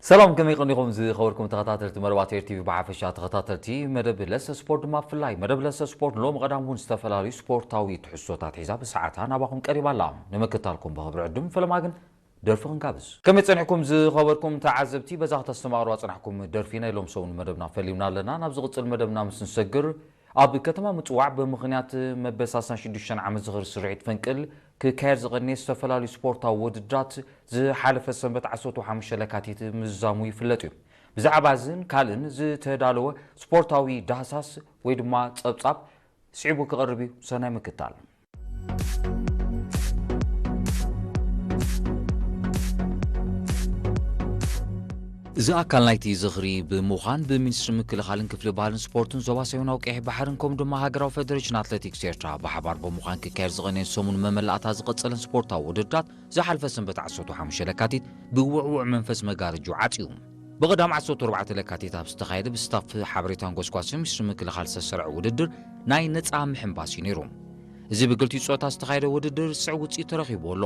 ሰላም፣ ከመይ ቀኒኹም ዝኸበርኩም ተኸታተልቲ መደባት ኤር ቲቪ ብሓፈሻ፣ ተኸታተልቲ መደብ ለሰ ስፖርት ድማ ብፍላይ? መደብ ለሰ ስፖርት ሎሚ ቀዳም እውን ዝተፈላለዩ ስፖርታዊ ትሕዝቶታት ሒዛ ብሰዓታ ናባኹም ቀሪባ ኣላ። ንምክታልኩም ብኽብሪ ዕድም፣ ፈለማ ግን ደርፊ ክንጋብዝ። ከመይ ጸኒሕኩም ዝኸበርኩም ተዓዘብቲ? በዛ ክተስተማቕሩዋ ጸናሕኩም ደርፊ ናይ ሎም ሰሙን መደብና ፈሊምና ኣለና። ናብ ዝቕጽል መደብና ምስ ንሰግር፣ ኣብ ከተማ ምጽዋዕ ብምኽንያት መበል ሰላሳን ሽዱሽተን ዓመት ዝኽሪ ስርሒት ፈንቅል ክካየድ ዝቐነየ ዝተፈላለዩ ስፖርታዊ ውድድራት ዝሓለፈ ሰንበት ዓሰርተ ሓሙሽተ ለካቲት ምዝዛሙ ይፍለጥ እዩ። ብዛዕባ እዝን ካልእን ዝተዳለወ ስፖርታዊ ዳህሳስ ወይ ድማ ጸብጻብ ስዒቡ ክቐርብ እዩ። ሰናይ ምክታል። እዚ ኣካል ናይቲ ዝኽሪ ብምዃን፣ ብሚኒስትሪ ምክልኻልን ክፍሊ ባህልን ስፖርትን ዞባ ሰሜናዊ ቀይሕ ባሕርን፣ ከምኡ ድማ ሃገራዊ ፌደሬሽን ኣትሌቲክስ ኤርትራ ብሓባር ብምዃን ክካየድ ዝቐነየን ሰሙን መመላእታ ዝቐጸለን ስፖርታዊ ውድድራት፣ ዝሓልፈ ሰንበት ዓሰርተ ሓሙሽተ ለካቲት ብውዕዉዕ መንፈስ መጋረጃ ዓጽዩ። ብቐዳም ዓሰርተ ኣርባዕተ ለካቲት ኣብ ዝተኻየደ ብስታፍ ሓበሬታን ጎስጓስን ሚኒስትሪ ምክልኻል ዝተሰርዐ ውድድር ናይ ነጻ ምሕንባስ እዩ ነይሩ። እዚ ብክልቲኡ ጾታ ዝተኻየደ ውድድር ስዕ ውጽኢት ተረኺቡ ኣሎ።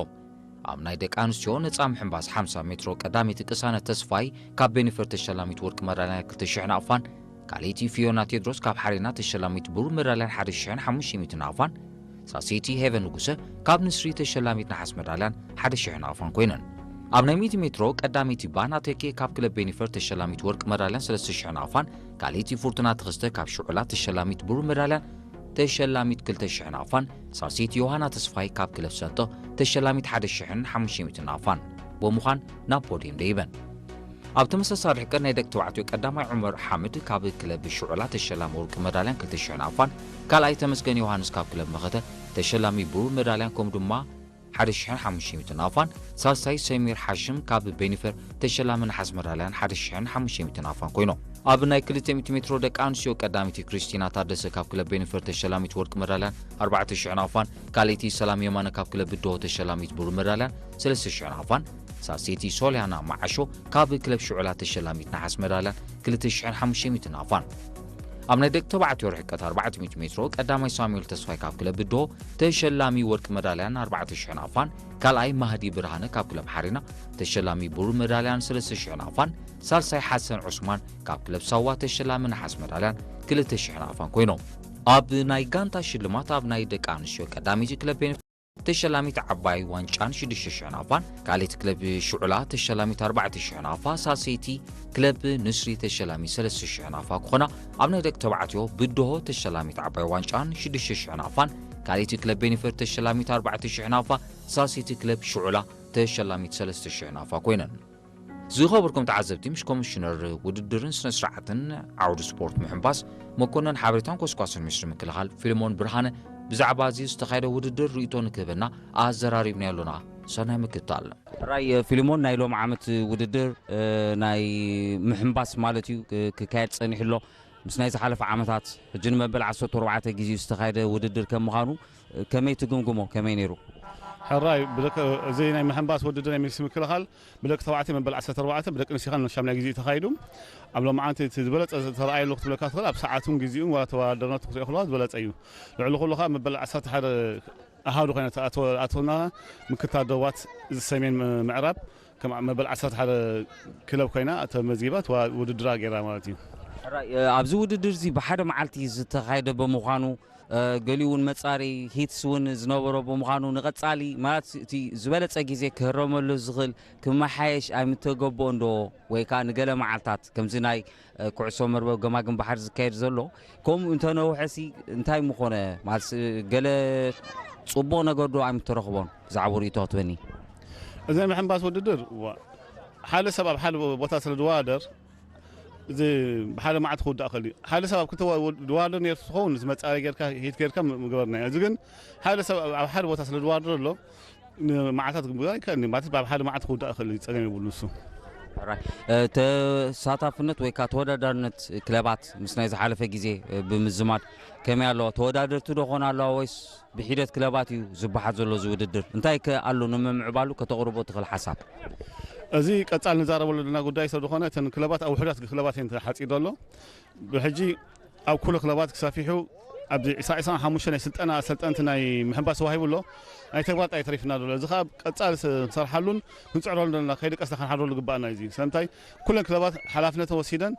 ኣብ ናይ ደቂ ኣንስትዮ ነጻ ምሕንባስ ሓምሳ ሜትሮ ቀዳመይቲ ቅሳነት ተስፋይ ካብ ቤኒፈር ተሸላሚት ወርቂ መዳልያ ክልተ ሽሕ ናቕፋን፣ ካልኣይቲ ፊዮና ቴድሮስ ካብ ሓሬና ተሸላሚት ብሩር መዳልያን ሓደ ሽሕን ሓሙሽተ ሚእትን ናቕፋን፣ ሳልሰይቲ ሄቨን ንጉሰ ካብ ንስሪ ተሸላሚት ነሓስ መዳልያን ሓደ ሽሕ ናቕፋን ኮይነን። ኣብ ናይ ሚእቲ ሜትሮ ቀዳመይቲ ባና ቴኬ ካብ ክለብ ቤኒፈር ተሸላሚት ወርቂ መዳልያን ሰለስተ ሽሕ ናቕፋን፣ ካልኣይቲ ፉርቱና ተኸስተ ካብ ሽዑላ ተሸላሚት ብሩር መዳልያን ተሸላሚት ክልተ ሽሕ ናቕፋን፣ ሳልሰይቲ ዮሃና ተስፋይ ካብ ክለብ ሰንጠቕ ተሸላሚት ሓደ ሽሕን ሓሙሽተ ሚእትን ናቕፋን ብምዃን ናብ ፖድየም ደይበን። ኣብ ተመሳሳሊ ርሕቀት ናይ ደቂ ተባዕትዮ ቀዳማይ ዑመር ሓምድ ካብ ክለብ ሽዑላ ተሸላሚ ወርቂ መዳልያን ክልተ ሽሕ ናቕፋን፣ ካልኣይ ተመስገን ዮሃንስ ካብ ክለብ መኸተ ተሸላሚ ብሩር መዳልያን ከምኡ ድማ ሓደ ሽሕን ሓሙሽተ ሚእትን ናቕፋን፣ ሳልሳይ ሰሚር ሓሽም ካብ ቤኒፈር ተሸላሚ ነሓስ መዳልያን ሓደ ሽሕን ሓሙሽተ ሚእትን ናቕፋን ኮይኖም። ኣብ ናይ ክልተ ሚእቲ ሜትሮ ደቂ ኣንስትዮ ቀዳመይቲ ክሪስቲና ታደሰ ካብ ክለብ ቤኒፈር ተሸላሚት ወርቂ መዳልያን ኣርባዕተ ሽሕ ናቕፋን፣ ካልኣይቲ ሰላም የማነ ካብ ክለብ ብድሆ ተሸላሚት ብሩር መዳልያን ሰለስተ ሽሕ ናቕፋን፣ ሳልሰይቲ ሶልያና መዓሾ ካብ ክለብ ሽዑላ ተሸላሚት ነሓስ መዳልያን ክልተ ሽሕን ሓሙሽተ ሚእትን ናቕፋን። ኣብ ናይ ደቂ ተባዕትዮ ርሕቀት ኣርባዕተ ሚእቲ ሜትሮ ቀዳማይ ሳሙኤል ተስፋይ ካብ ክለብ ብድሆ ተሸላሚ ወርቂ መዳልያን ኣርባዕተ ሽሕ ናቕፋን፣ ካልኣይ ማህዲ ብርሃነ ካብ ክለብ ሓሬና ተሸላሚ ብሩር መዳልያን ሰለስተ ሽሕ ናቕፋን፣ ሳልሳይ ሓሰን ዑስማን ካብ ክለብ ሳዋ ተሸላሚ ነሓስ መዳልያን ክልተ ሽሕ ናቕፋን ኮይኖም። ኣብ ናይ ጋንታ ሽልማት ኣብ ናይ ደቂ ኣንስትዮ ቀዳመይቲ ክለብ ቤኒፈር ተሸላሚት ዓባይ ዋንጫን ሽዱሽተ ሽሕ ናቕፋን፣ ካልኣይቲ ክለብ ሽዑላ ተሸላሚት ኣርባዕተ ሽሕ ናቕፋ፣ ሳልሰይቲ ክለብ ንስሪ ተሸላሚት ሰለስተ ሽሕ ናቕፋ ክኾና፣ ኣብ ናይ ደቂ ተባዕትዮ ብድሆ ተሸላሚት ዓባይ ዋንጫን ሽዱሽተ ሽሕ ናቕፋን፣ ካልኣይቲ ክለብ ቤኒፈር ተሸላሚት ኣርባዕተ ሽሕ ናቕፋ፣ ሳልሰይቲ ክለብ ሽዑላ ተሸላሚት ሰለስተ ሽሕ ናቕፋ ኮይነን። ዝኸበርኩም ተዓዘብቲ፣ ምስ ኮሚሽነር ውድድርን ስነ ስርዓትን ዓውዲ ስፖርት ምሕንባስ መኮነን ሓበሬታን ኮስኳስን ሚኒስትሪ ምክልኻል ፊልሞን ብርሃነ ብዛዕባ እዚ ዝተኻየደ ውድድር ርእይቶ ንክህበና ኣዘራሪብና ኣሎና። ሰናይ ምክታል። ራይ ፊልሞን፣ ናይ ሎም ዓመት ውድድር ናይ ምሕንባስ ማለት እዩ ክካየድ ጸኒሑ ኣሎ። ምስ ናይ ዝሓለፈ ዓመታት ሕጂ ንመበል ዓሰርተ ኣርባዕተ ግዜ ዝተኻየደ ውድድር ከም ምዃኑ ከመይ ትግምግሞ? ከመይ ነይሩ? ሕራይ፣ እዚ ናይ ምሕንባስ ውድድር ናይ ሚኒስትሪ ምክልኻል ብደቂ ተባዕትዮ መበል ዓሰርተ ኣርባዕተ፣ ብደቂ ኣንስትዮ ኸዓ ንሻምናይ ግዜ እዩ ተኻይዱ። ኣብ ሎማዓንቲ እቲ ዝበለጸ ዝተረኣየ ኣሎ ክትብለካ ትኽእል፣ ኣብ ሰዓቱን ግዜኡን ዋላ ተወዳደርና ክትሪኦ ከለኻ ዝበለጸ እዩ። ልዕሊ ኩሉ ኸዓ መበል ዓሰርተ ሓደ ኣሃዱ ኮይና ኣቶና ምክትታል ዶባት እዚ ሰሜን ምዕራብ ከም መበል ዓሰርተ ሓደ ክለብ ኮይና ተመዝጊባ ውድድራ ገይራ ማለት እዩ። ሕራይ፣ ኣብዚ ውድድር እዚ ብሓደ መዓልቲ ዝተኻየደ ብምዃኑ፣ ገሊኡ እውን መጻሪ ሂትስ እውን ዝነበሮ ብምዃኑ፣ ንቐጻሊ ማለት እቲ ዝበለጸ ግዜ ክህረመሉ ዝኽእል ክመሓየሽ ኣይምተገበኦን ዶ? ወይ ከኣ ንገለ መዓልታት ከምዚ ናይ ኩዕሶ መርበብ ገማግም ባሕሪ ዝካየድ ዘሎ ከምኡ እንተነውሐሲ እንታይ ምኾነ? ማለት ገለ ጽቡቕ ነገር ዶ ኣይምተረኽቦን? ብዛዕባ ርእይቶ ክትበኒ። እዚ ናይ ምሕንባስ ውድድር፣ ዋ፣ ሓደ ሰብ ኣብ ሓደ ቦታ ስለ ዝወዳደር፣ እዚ ብሓደ መዓልቲ ክውዳእ ክእል እዩ። ሓደ ሰብ ኣብ ክልተ ወ-፣ ወ-፣ ዝወዳደር ነይሩ ትኸውን፣ እዚ መጻረይ ጌርካ፣ ሂት ጌርካ ም-፣ ምግበርና እዩ። እዚ ግን ሓደ ሰብ ኣብ፣ ኣብ ሓደ ቦታ ስለ ዝወዳደር ኣሎ፣ ንመዓልታት ክውዳእ ኣይክእልን እዩ። ማለት ኣብ ሓደ መዓልቲ ክውዳእ ክእል እዩ፣ ጸገም የብሉ ንሱ። ሕራይ። እ፣ ተሳታፍነት ወይ ከኣ ተወዳዳርነት ክለባት ምስ ናይ ዝሓለፈ ግዜ፣ እ፣ ብምዝማድ ከመይ ኣለዋ? ተወዳደርቲ ዶ ኾና ኣለዋ ወይስ ብሒደት ክለባት እዩ ዝበሓት ዘሎ እዚ ውድድር? እንታይ ከ ኣሎ ንምምዕባሉ ከተቕርቦ ትኽእል ሓሳብ? እዚ ቀጻል ንዛረበሉ ዘለና ጉዳይ ስለ ዝኾነ፣ እተን ክለባት ኣብ ውሑዳት ክለባት እየን ተሓጺሩ ዘሎ። ብሕጂ ኣብ ኩሉ ክለባት ክሰፊሑ ኣብዚ ዕስራ ዕስራን ሓሙሽተ ናይ ስልጠና ኣሰልጠንቲ ናይ ምሕንባስ ተዋሂቡ ኣሎ። ናይ ተግባር ጥራይ ተሪፍና ዘሎ። እዚ ኸኣ ቀጻሊ ስ-፣ ክንሰርሓሉን ክንጽዕረሉን ዘለና፣ ከይደቀስና ክንሓድረሉ ግባኣና እዩ። እዚ ስለምንታይ ኩለን ክለባት ሓላፍነተን ወሲደን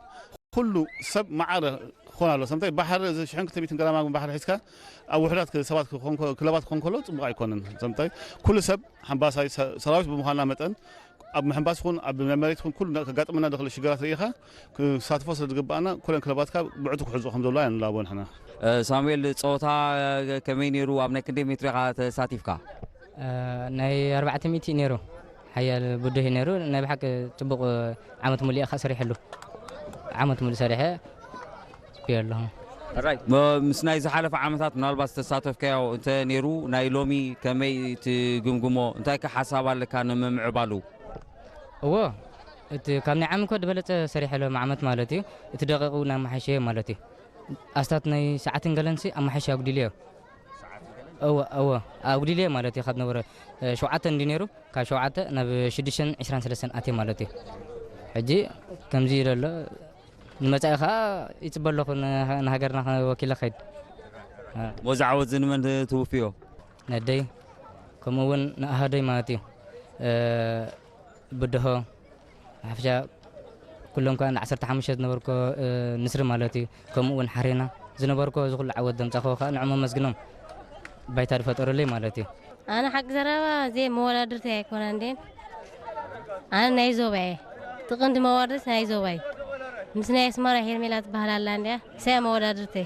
ኩሉ ሰብ ማዕረ ክኾን ኣለዎ። ስለምንታይ ባሕሪ እዚ ሽሕን ክልተ ሚእትን ገራማት ባሕሪ ሒዝካ ኣብ ውሑዳት ክ-፣ ሰባት ክኾን ከ-፣ ክለባት ክኾን ከሎ ጽቡቕ ኣይኮነን። ስለምንታይ ኩሉ ሰብ ሓንባሳይ ሰ-፣ ሰራዊት ብምዃንና መጠን ኣብ ምሕንባስ ይኹን ኣብ ናይ መሬት ይኹን ኩሉ ከጋጥመና ዝኽእል ሽግራት ርኢኻ ክሳትፎ ስለ ዝግባኣና ኩለን ክለባትካ ብዕቱ ክሕዝኦ ከም ዘለዋ ኢና ንላቦ ንሕና። እ፣ ሳሙኤል፣ ጸወታ ከመይ ነይሩ? ኣብ ናይ ክንደይ ሜትሮ ኢኻ ተሳቲፍካ? እ፣ ናይ ኣርባዕተ ሚእቲ ነይሩ። ሓያል ብድህ ነይሩ። ናይ ብሓቂ ጽቡቕ ዓመት ሙሉእ ኢኻ ሰሪሐሉ። ዓመት ሙሉእ ሰሪሐ ጽቡየ ኣለኹ። ሕራይ፣ ም-፣ ምስ ናይ ዝሓለፈ ዓመታት ምናልባት ዝተሳተፍካዮ እንተ ነይሩ፣ ናይ ሎሚ ከመይ ትግምግሞ? እንታይ ከ ሓሳብ ኣለካ ንምምዕባሉ? እዎ፣ እቲ ካብ ናይ ዓሚ እኮ ዝበለጸ ሰሪሐ ሎም ዓመት ማለት እዩ። እቲ ደቂቕ እውን ኣመሓይሸዮ ማለት እዩ። ኣስታት ናይ ሰዓትን ገለንሲ ኣመሓይሸ ኣጉዲልዮ። እወ፣ እወ፣ ኣጉዲልዮ ማለት እዩ። ካብ ነበረ፣ እ፣ ሸውዓተ እንዲ ነይሩ፣ ካብ ሸውዓተ ናብ ሽዱሽተን ዕስራን ሰለስተን ኣትየ ማለት እዩ። ሕጂ ከምዚ ኢለ ኣሎ፣ ንመጻኢ ኸኣ ይጽበ ኣለኹ፣ ን-፣ ንሃገርና ወኪለ ኸይድ። እ። ሞዛ ዓወት እዚ ንመን ትውፍዮ? ነደይ፣ ከምኡ እውን ንኣሃደይ ማለት እዩ። እ፣ ብድሆ፣ ሓፈሻ ኩሎም ከኣ እንዳ ዓሰርተ ሓሙሽተ ዝነበርኮ፣ እ፣ ንስሪ ማለት እዩ። ከምኡ እውን ሓሬና ዝነበርኮ እዚ ኩሉ ዓወት ዘምጻእኮ ከኣ ንዕኦም ኣመስግኖም። ባይታ ዝፈጠሩለይ ማለት እዩ። ኣነ ሓቂ ዘረባ እዜ መወዳድርቲ ኣይኮና እንዴን። ኣነ ናይ ዞባ እየ። ጥቕምቲ መወዳድርቲ ናይ ዞባ እዩ። ምስ ናይ ኣስመራ ሄርሜላ ትበሃል ኣላ እንድያ። እሰያ መወዳድርቲ።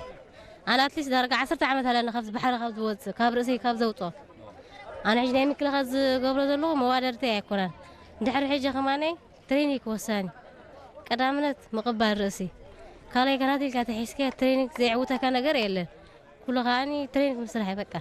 ኣነ ኣትሊስት ዳርጋ ዓሰርተ ዓመት ኣለኒ ካብዚ ባሕሪ ካብ ዝወጽእ፣ ካብ ርእሰይ ካብ ዘውጽኦ። ኣነ ሕጂ ናይ ምክልኻል ዝገብሮ ዘለኹ መወዳድርቲ ኣይኮናን። ድሕሪ ሕጂ ከማነይ ትሬኒንግ ወሳኒ። ቀዳምነት ምቕባል ርእሲ። ካልኣይ ከናት ኢልካ ተሒዝካዮ ትሬኒንግ ዘየዕውተካ ነገር የለን። ኩሉ ከዓኒ ትሬኒንግ ምስራሕ እዩ በቃ።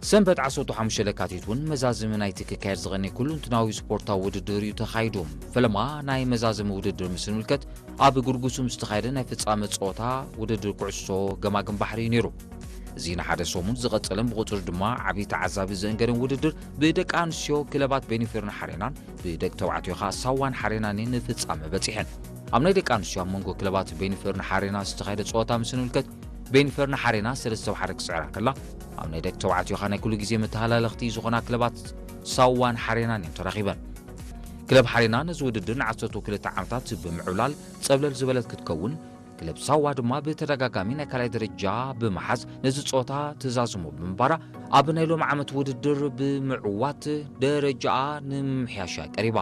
ሰንበት ዓሰርተ ሓሙሽተ ለካቲት እውን መዛዝሚ ናይቲ ክካየድ ዝቐነየ ኩሉንትናዊ ስፖርታዊ ውድድር እዩ ተኻይዱ። ፈለማ ናይ መዛዝሚ ውድድር ምስ ንምልከት፣ ኣብ ጉርጉሱ ምስ ተኻየደ ናይ ፍጻመ ጸወታ ውድድር ኩዕሶ ገማግም ባሕሪ እዩ ነይሩ። እዚ ንሓደ ሰሙን ዝቐጸለን ብቑጽሪ ድማ ዓቢ ተዓዛቢ ዘእንገደን ውድድር ብደቂ ኣንስትዮ ክለባት ቤኒፌርን ሓሬናን ብደቂ ተባዕትዮ ኸኣ ሳዋን ሓሬናን እየን ንፍጻመ በጺሐን። ኣብ ናይ ደቂ ኣንስትዮ ኣብ መንጎ ክለባት ቤኒፌርን ሓሬና ዝተኻየደ ጸወታ ምስ ንምልከት፣ ቤኒፌርን ሓሬና ሰለስተ ብ ሓደ ክስዕራ እንከላ፣ ኣብ ናይ ደቂ ተባዕትዮ ኸኣ ናይ ኩሉ ግዜ መተሃላለኽቲ ዝኾና ክለባት ሳዋን ሓሬናን እየን ተራኺበን። ክለብ ሓሬና ነዚ ውድድር ንዓሰርተ ክልተ ዓመታት ብምዕብላል ጸብለል ዝበለት ክትከውን፣ ክለብ ሳዋ ድማ ብተደጋጋሚ ናይ ካልኣይ ደረጃ ብምሓዝ ነዚ ጸወታ ትዛዝሞ ብምንባራ፣ ኣብ ናይ ሎሚ ዓመት ውድድር ብምዕዋት ደረጃኣ ንምምሕያሻ ቀሪባ።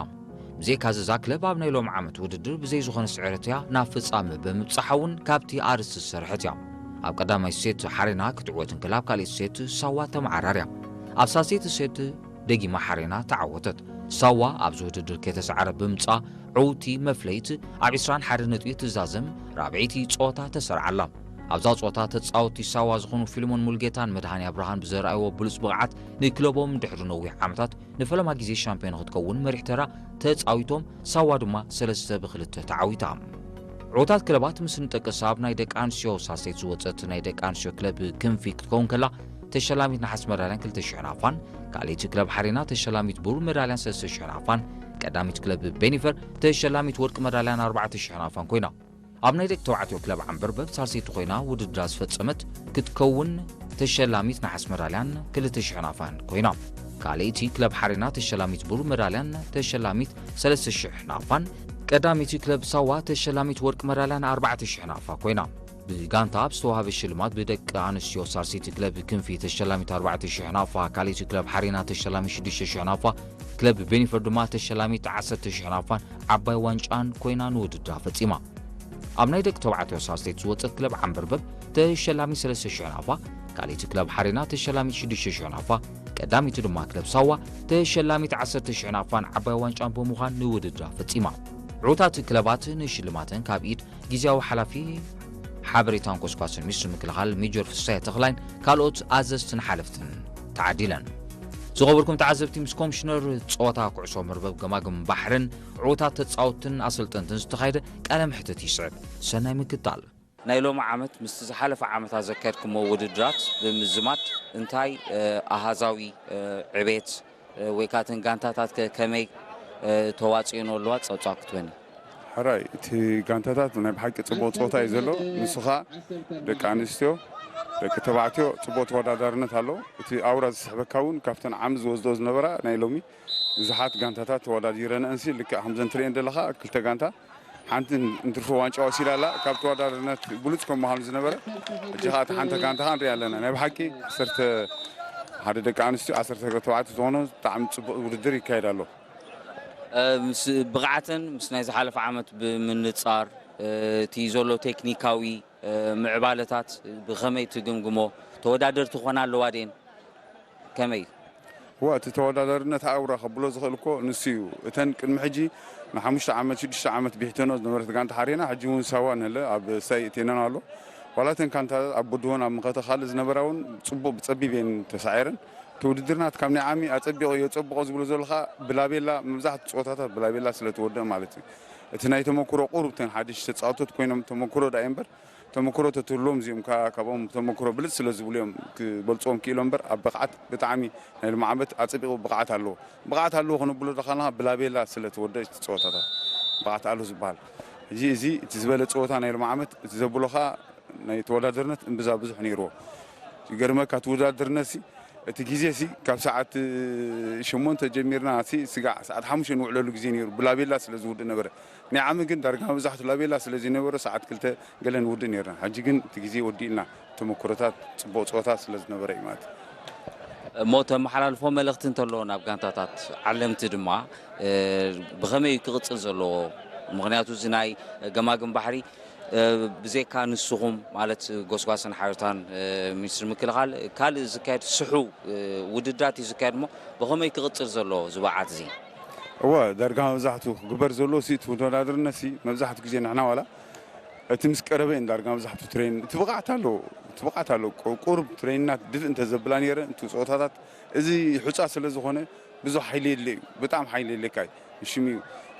ብዘይካዚ እዛ ክለብ ኣብ ናይ ሎሚ ዓመት ውድድር ብዘይ ዝኾነ ስዕረት እያ ናብ ፍጻመ ብምብጻሓ እውን ካብቲ ኣርእስቲ ዝሰርሐት እያ። ኣብ ቀዳማይ ሴት ሓሬና ክትዕወት እንከላ፣ ኣብ ካልኣይቲ ሴት ሳዋ ተመዓራርያ። ኣብ ሳልሰይቲ ሴት ደጊማ ሓሬና ተዓወተት። ሳዋ ኣብዚ ውድድር ከይተሰዓረ ብምጻ ዕውቲ መፍለይት ኣብ ዕስራን ሓደን ነጥቢ ትዛዘም ራብዐይቲ ጸወታ ተሰርዓላ። ኣብዛ ጸወታ ተጻወትቲ ሳዋ ዝኾኑ ፊልሞን ሙልጌታን መድሃኒ ኣብርሃን ብዘርኣይዎ ብሉጽ ብቕዓት ንክለቦም ድሕሪ ነዊሕ ዓመታት ንፈለማ ግዜ ሻምፒዮን ክትከውን መሪሕ ተራ ተጻዊቶም፣ ሳዋ ድማ ሰለስተ ብ ክልተ ተዓዊታ። ዕዉታት ክለባት ምስ ንጠቅስ፣ ኣብ ናይ ደቂ ኣንስትዮ ሳልሰይቲ ዝወጸት ናይ ደቂ ኣንስትዮ ክለብ ክንፊ ክትከውን ከላ፣ ተሸላሚት ነሓስ መዳልያን ክልተ ሽሕ ናፋን፣ ካልኣይቲ ክለብ ሓሬና ተሸላሚት ብሩር መዳልያን ሰለስተ ሽሕ ናፋን፣ ቀዳሚት ክለብ ቤኒፈር ተሸላሚት ወርቂ መዳልያን ኣርባዕተ ሽሕ ናፋን ኮይና። ኣብ ናይ ደቂ ተባዕትዮ ክለብ ዓንበርበብ ሳልሰይቲ ኮይና ውድድራ ዝፈጸመት ክትከውን፣ ተሸላሚት ነሓስ መዳልያን ክልተ ሽሕ ናፋን ኮይና። ካልኣይቲ ክለብ ሓሬና ተሸላሚት ብሩር መዳልያን ተሸላሚት ሰለስተ ሽሕ ናፋን፣ ቀዳመይቲ ክለብ ሳዋ ተሸላሚት ወርቂ መዳልያን ኣርባዕተ ሽሕ ናፋ ኮይና። ብጋንታ ኣብ ዝተዋህበ ሽልማት ብደቂ ኣንስትዮ ሳልሰይቲ ክለብ ክንፊ ተሸላሚት ኣርባዕተ ሽሕ ናፋ፣ ካልኣይቲ ክለብ ሓሬና ተሸላሚት ሽዱሽተ ሽሕ ናፋ፣ ክለብ ቤኒፈር ድማ ተሸላሚት ዓሰርተ ሽሕ ናፋን ዓባይ ዋንጫን ኮይና ንውድድራ ፈጺማ። ኣብ ናይ ደቂ ተባዕትዮ ሳልሰይቲ ዝወጸት ክለብ ዓንበርበብ ተሸላሚት ሰለስተ ሽሕ ናፋ፣ ካልኣይቲ ክለብ ሓሬና ተሸላሚት ሽዱሽተ ሽሕ ናፋ፣ ቀዳሚቱ ድማ ክለብ ሳዋ ተሸላሚት ዓሰርተ ሽሕ ናፋን ዓባይ ዋንጫን ብምዃን ንውድድራ ፈጺማ። ዕዉታት ክለባት ንሽልማተን ካብ ኢድ ግዝያዊ ሓላፊ ሓበሬታን ኮስኳስን ሚኒስትሪ ምክልኻል ሜጀር ፍስሃየ ተኽላይን ካልኦት ኣዘዝትን ሓለፍትን ተዓዲለን። ዝኸበርኩም ተዓዘብቲ፣ ምስ ኮሚሽነር ጸወታ ኩዕሶ መርበብ ገማግም ባሕርን ዕዉታት ተጻወትትን ኣሰልጠንትን ዝተኻየደ ቃለ መሕትት ይስዕብ። ሰናይ ምክታል። ናይ ሎሚ ዓመት ምስቲ ዝሓለፈ ዓመታት ዘካየድኩሞ ውድድራት ብምዝማድ እንታይ ኣሃዛዊ ዕቤት ወይ ከዓ እተን ጋንታታት ከ ከመይ ተዋፅኦን ኣለዋ ፀብፃብ ክትበኒ። ሕራይ እቲ ጋንታታት ናይ ብሓቂ ፅቡቕ ፀወታ እዩ ዘሎ። ንሱ ከዓ ደቂ ኣንስትዮ ደቂ ተባዕትዮ ፅቡቕ ተወዳዳርነት ኣሎ። እቲ ኣውራ ዝስሕበካ እውን ካብተን ዓሚ ዝወስዶ ዝነበራ ናይ ሎሚ ብዙሓት ጋንታታት ተወዳዲረንአንሲ ልክዕ ከምዘን ትርእየን ዘለኻ ክልተ ጋንታ ሓንቲ እንትርፎ ዋንጫ ወሲዳ ኣላ። ካብ ተወዳዳርነት ብሉፅ ከም ምዃኑ ዝነበረ ሕጂ ከዓ እቲ ሓንቲ ጋንታ ከዓ ንሪኣ ኣለና። ናይ ብሓቂ ዓሰርተ ሓደ ደቂ ኣንስትዮ ዓሰርተ ተባዕትዮ ዝኾኑ ብጣዕሚ ፅቡቕ ውድድር ይካየድ ኣሎ። ምስ ብቕዓተን ምስ ናይ ዝሓለፈ ዓመት ብምንፃር እቲ ዘሎ ቴክኒካዊ ምዕባለታት ብኸመይ ትግምግሞ? ተወዳደርቲ ክኾና ኣለዋ ድየን? ከመይ እዩ? እዋ እቲ ተወዳዳርነት ኣውራ ከብሎ ዝኽእል እኮ ንሱ እዩ። እተን ቅድሚ ሕጂ ንሓሙሽተ ዓመት ሽዱሽተ ዓመት ቢሕተኖ ዝነበረት ጋንታ ሓሬና ሕጂ እውን ሳዋ ንህለ ኣብ ሳይ እቴነን ኣሎ። ዋላ እተን ካንታ ኣብ ብድሆን ኣብ ምኸተ ካልእ ዝነበራ እውን ፅቡቕ ብፀቢብ እየን ተሳዒረን። እቲ ውድድርና ካብ ናይ ዓሚ ኣፀቢቑ የፀብቖ ዝብሎ ዘሎ ከዓ ብላቤላ መብዛሕትኡ ፀወታታት ብላቤላ ስለ ትወደእ ማለት እዩ። እቲ ናይ ተመክሮ ቁሩብ እተን ሓድሽ ተፃወቶት ኮይኖም ተመክሮ ዳኣ እምበር ተመክሮ ተትህልዎም እዚኦም ከኣ ካብኦም ተመክሮ ብልፅ ስለ ዝብሉ እዮም ክበልፅዎም ክኢሎም እምበር ኣብ ብቕዓት ብጣዕሚ ናይ ሎሚ ዓመት ኣፀቢቑ ብቕዓት ኣለዎ። ብቕዓት ኣለዎ ክነብሎ ዶ ከለና ብላቤላ ስለ ትወደእ እቲ ፀወታታት ብቕዓት ኣሎ ዝበሃል። ሕጂ እዚ እቲ ዝበለ ፀወታ ናይ ሎሚ ዓመት እቲ ዘብሎ ከኣ ናይ ተወዳደርነት እምብዛ ብዙሕ ነይርዎ። ይገርመካ ተወዳደርነት ሲ እቲ ግዜ ሲ ካብ ሰዓት ሸሞንተ ጀሚርና ሲ ስጋዕ ሰዓት ሓሙሽተ ንውዕለሉ ግዜ ነይሩ ብላቤላ ስለ ዝውድእ ነበረ። ናይ ዓሚ ግን ዳርጋ መብዛሕቱ ላቤላ ስለ ዘይነበረ ሰዓት ክልተ ገለ ንውድእ ነይርና። ሕጂ ግን እቲ ግዜ ወዲእልና ተመክሮታት ፅቡቕ ፀወታ ስለ ዝነበረ እዩ ማለት እዩ። እሞ ተመሓላልፎ መልእኽቲ እንተሎ ናብ ጋንታታት ዓለምቲ ድማ ብኸመይ እዩ ክቕፅል ዘለዎ? ምኽንያቱ እዚ ናይ ገማግም ባሕሪ ብዘይካ ንስኹም ማለት ጎስጓስን ሓበሬታን ሚኒስትሪ ምክልኻል ካልእ ዝካየድ ስሑ ውድድራት እዩ ዝካየድ እሞ ብኸመይ ክቕፅል ዘለዎ እዚ ብቕዓት እዚ? እወ ዳርጋ መብዛሕትኡ ክግበር ዘለዎ ሲ እቲ ተወዳዳርነት ሲ መብዛሕትኡ ግዜ ንሕና ዋላ እቲ ምስ ቀረበ እየን ዳርጋ መብዛሕትኡ ትሬን እቲ ብቕዓት ኣለዎ እቲ ብቕዓት ኣለዎ ቁ- ቁሩብ ትሬንናት ድፍእ እንተዘብላ ነይረ እቲ ፀወታታት እዚ ሑፃ ስለ ዝኾነ ብዙሕ ሓይሊ የድልዮ እዩ ብጣዕሚ ሓይሊ የድልየካ እዩ ንሽም እዩ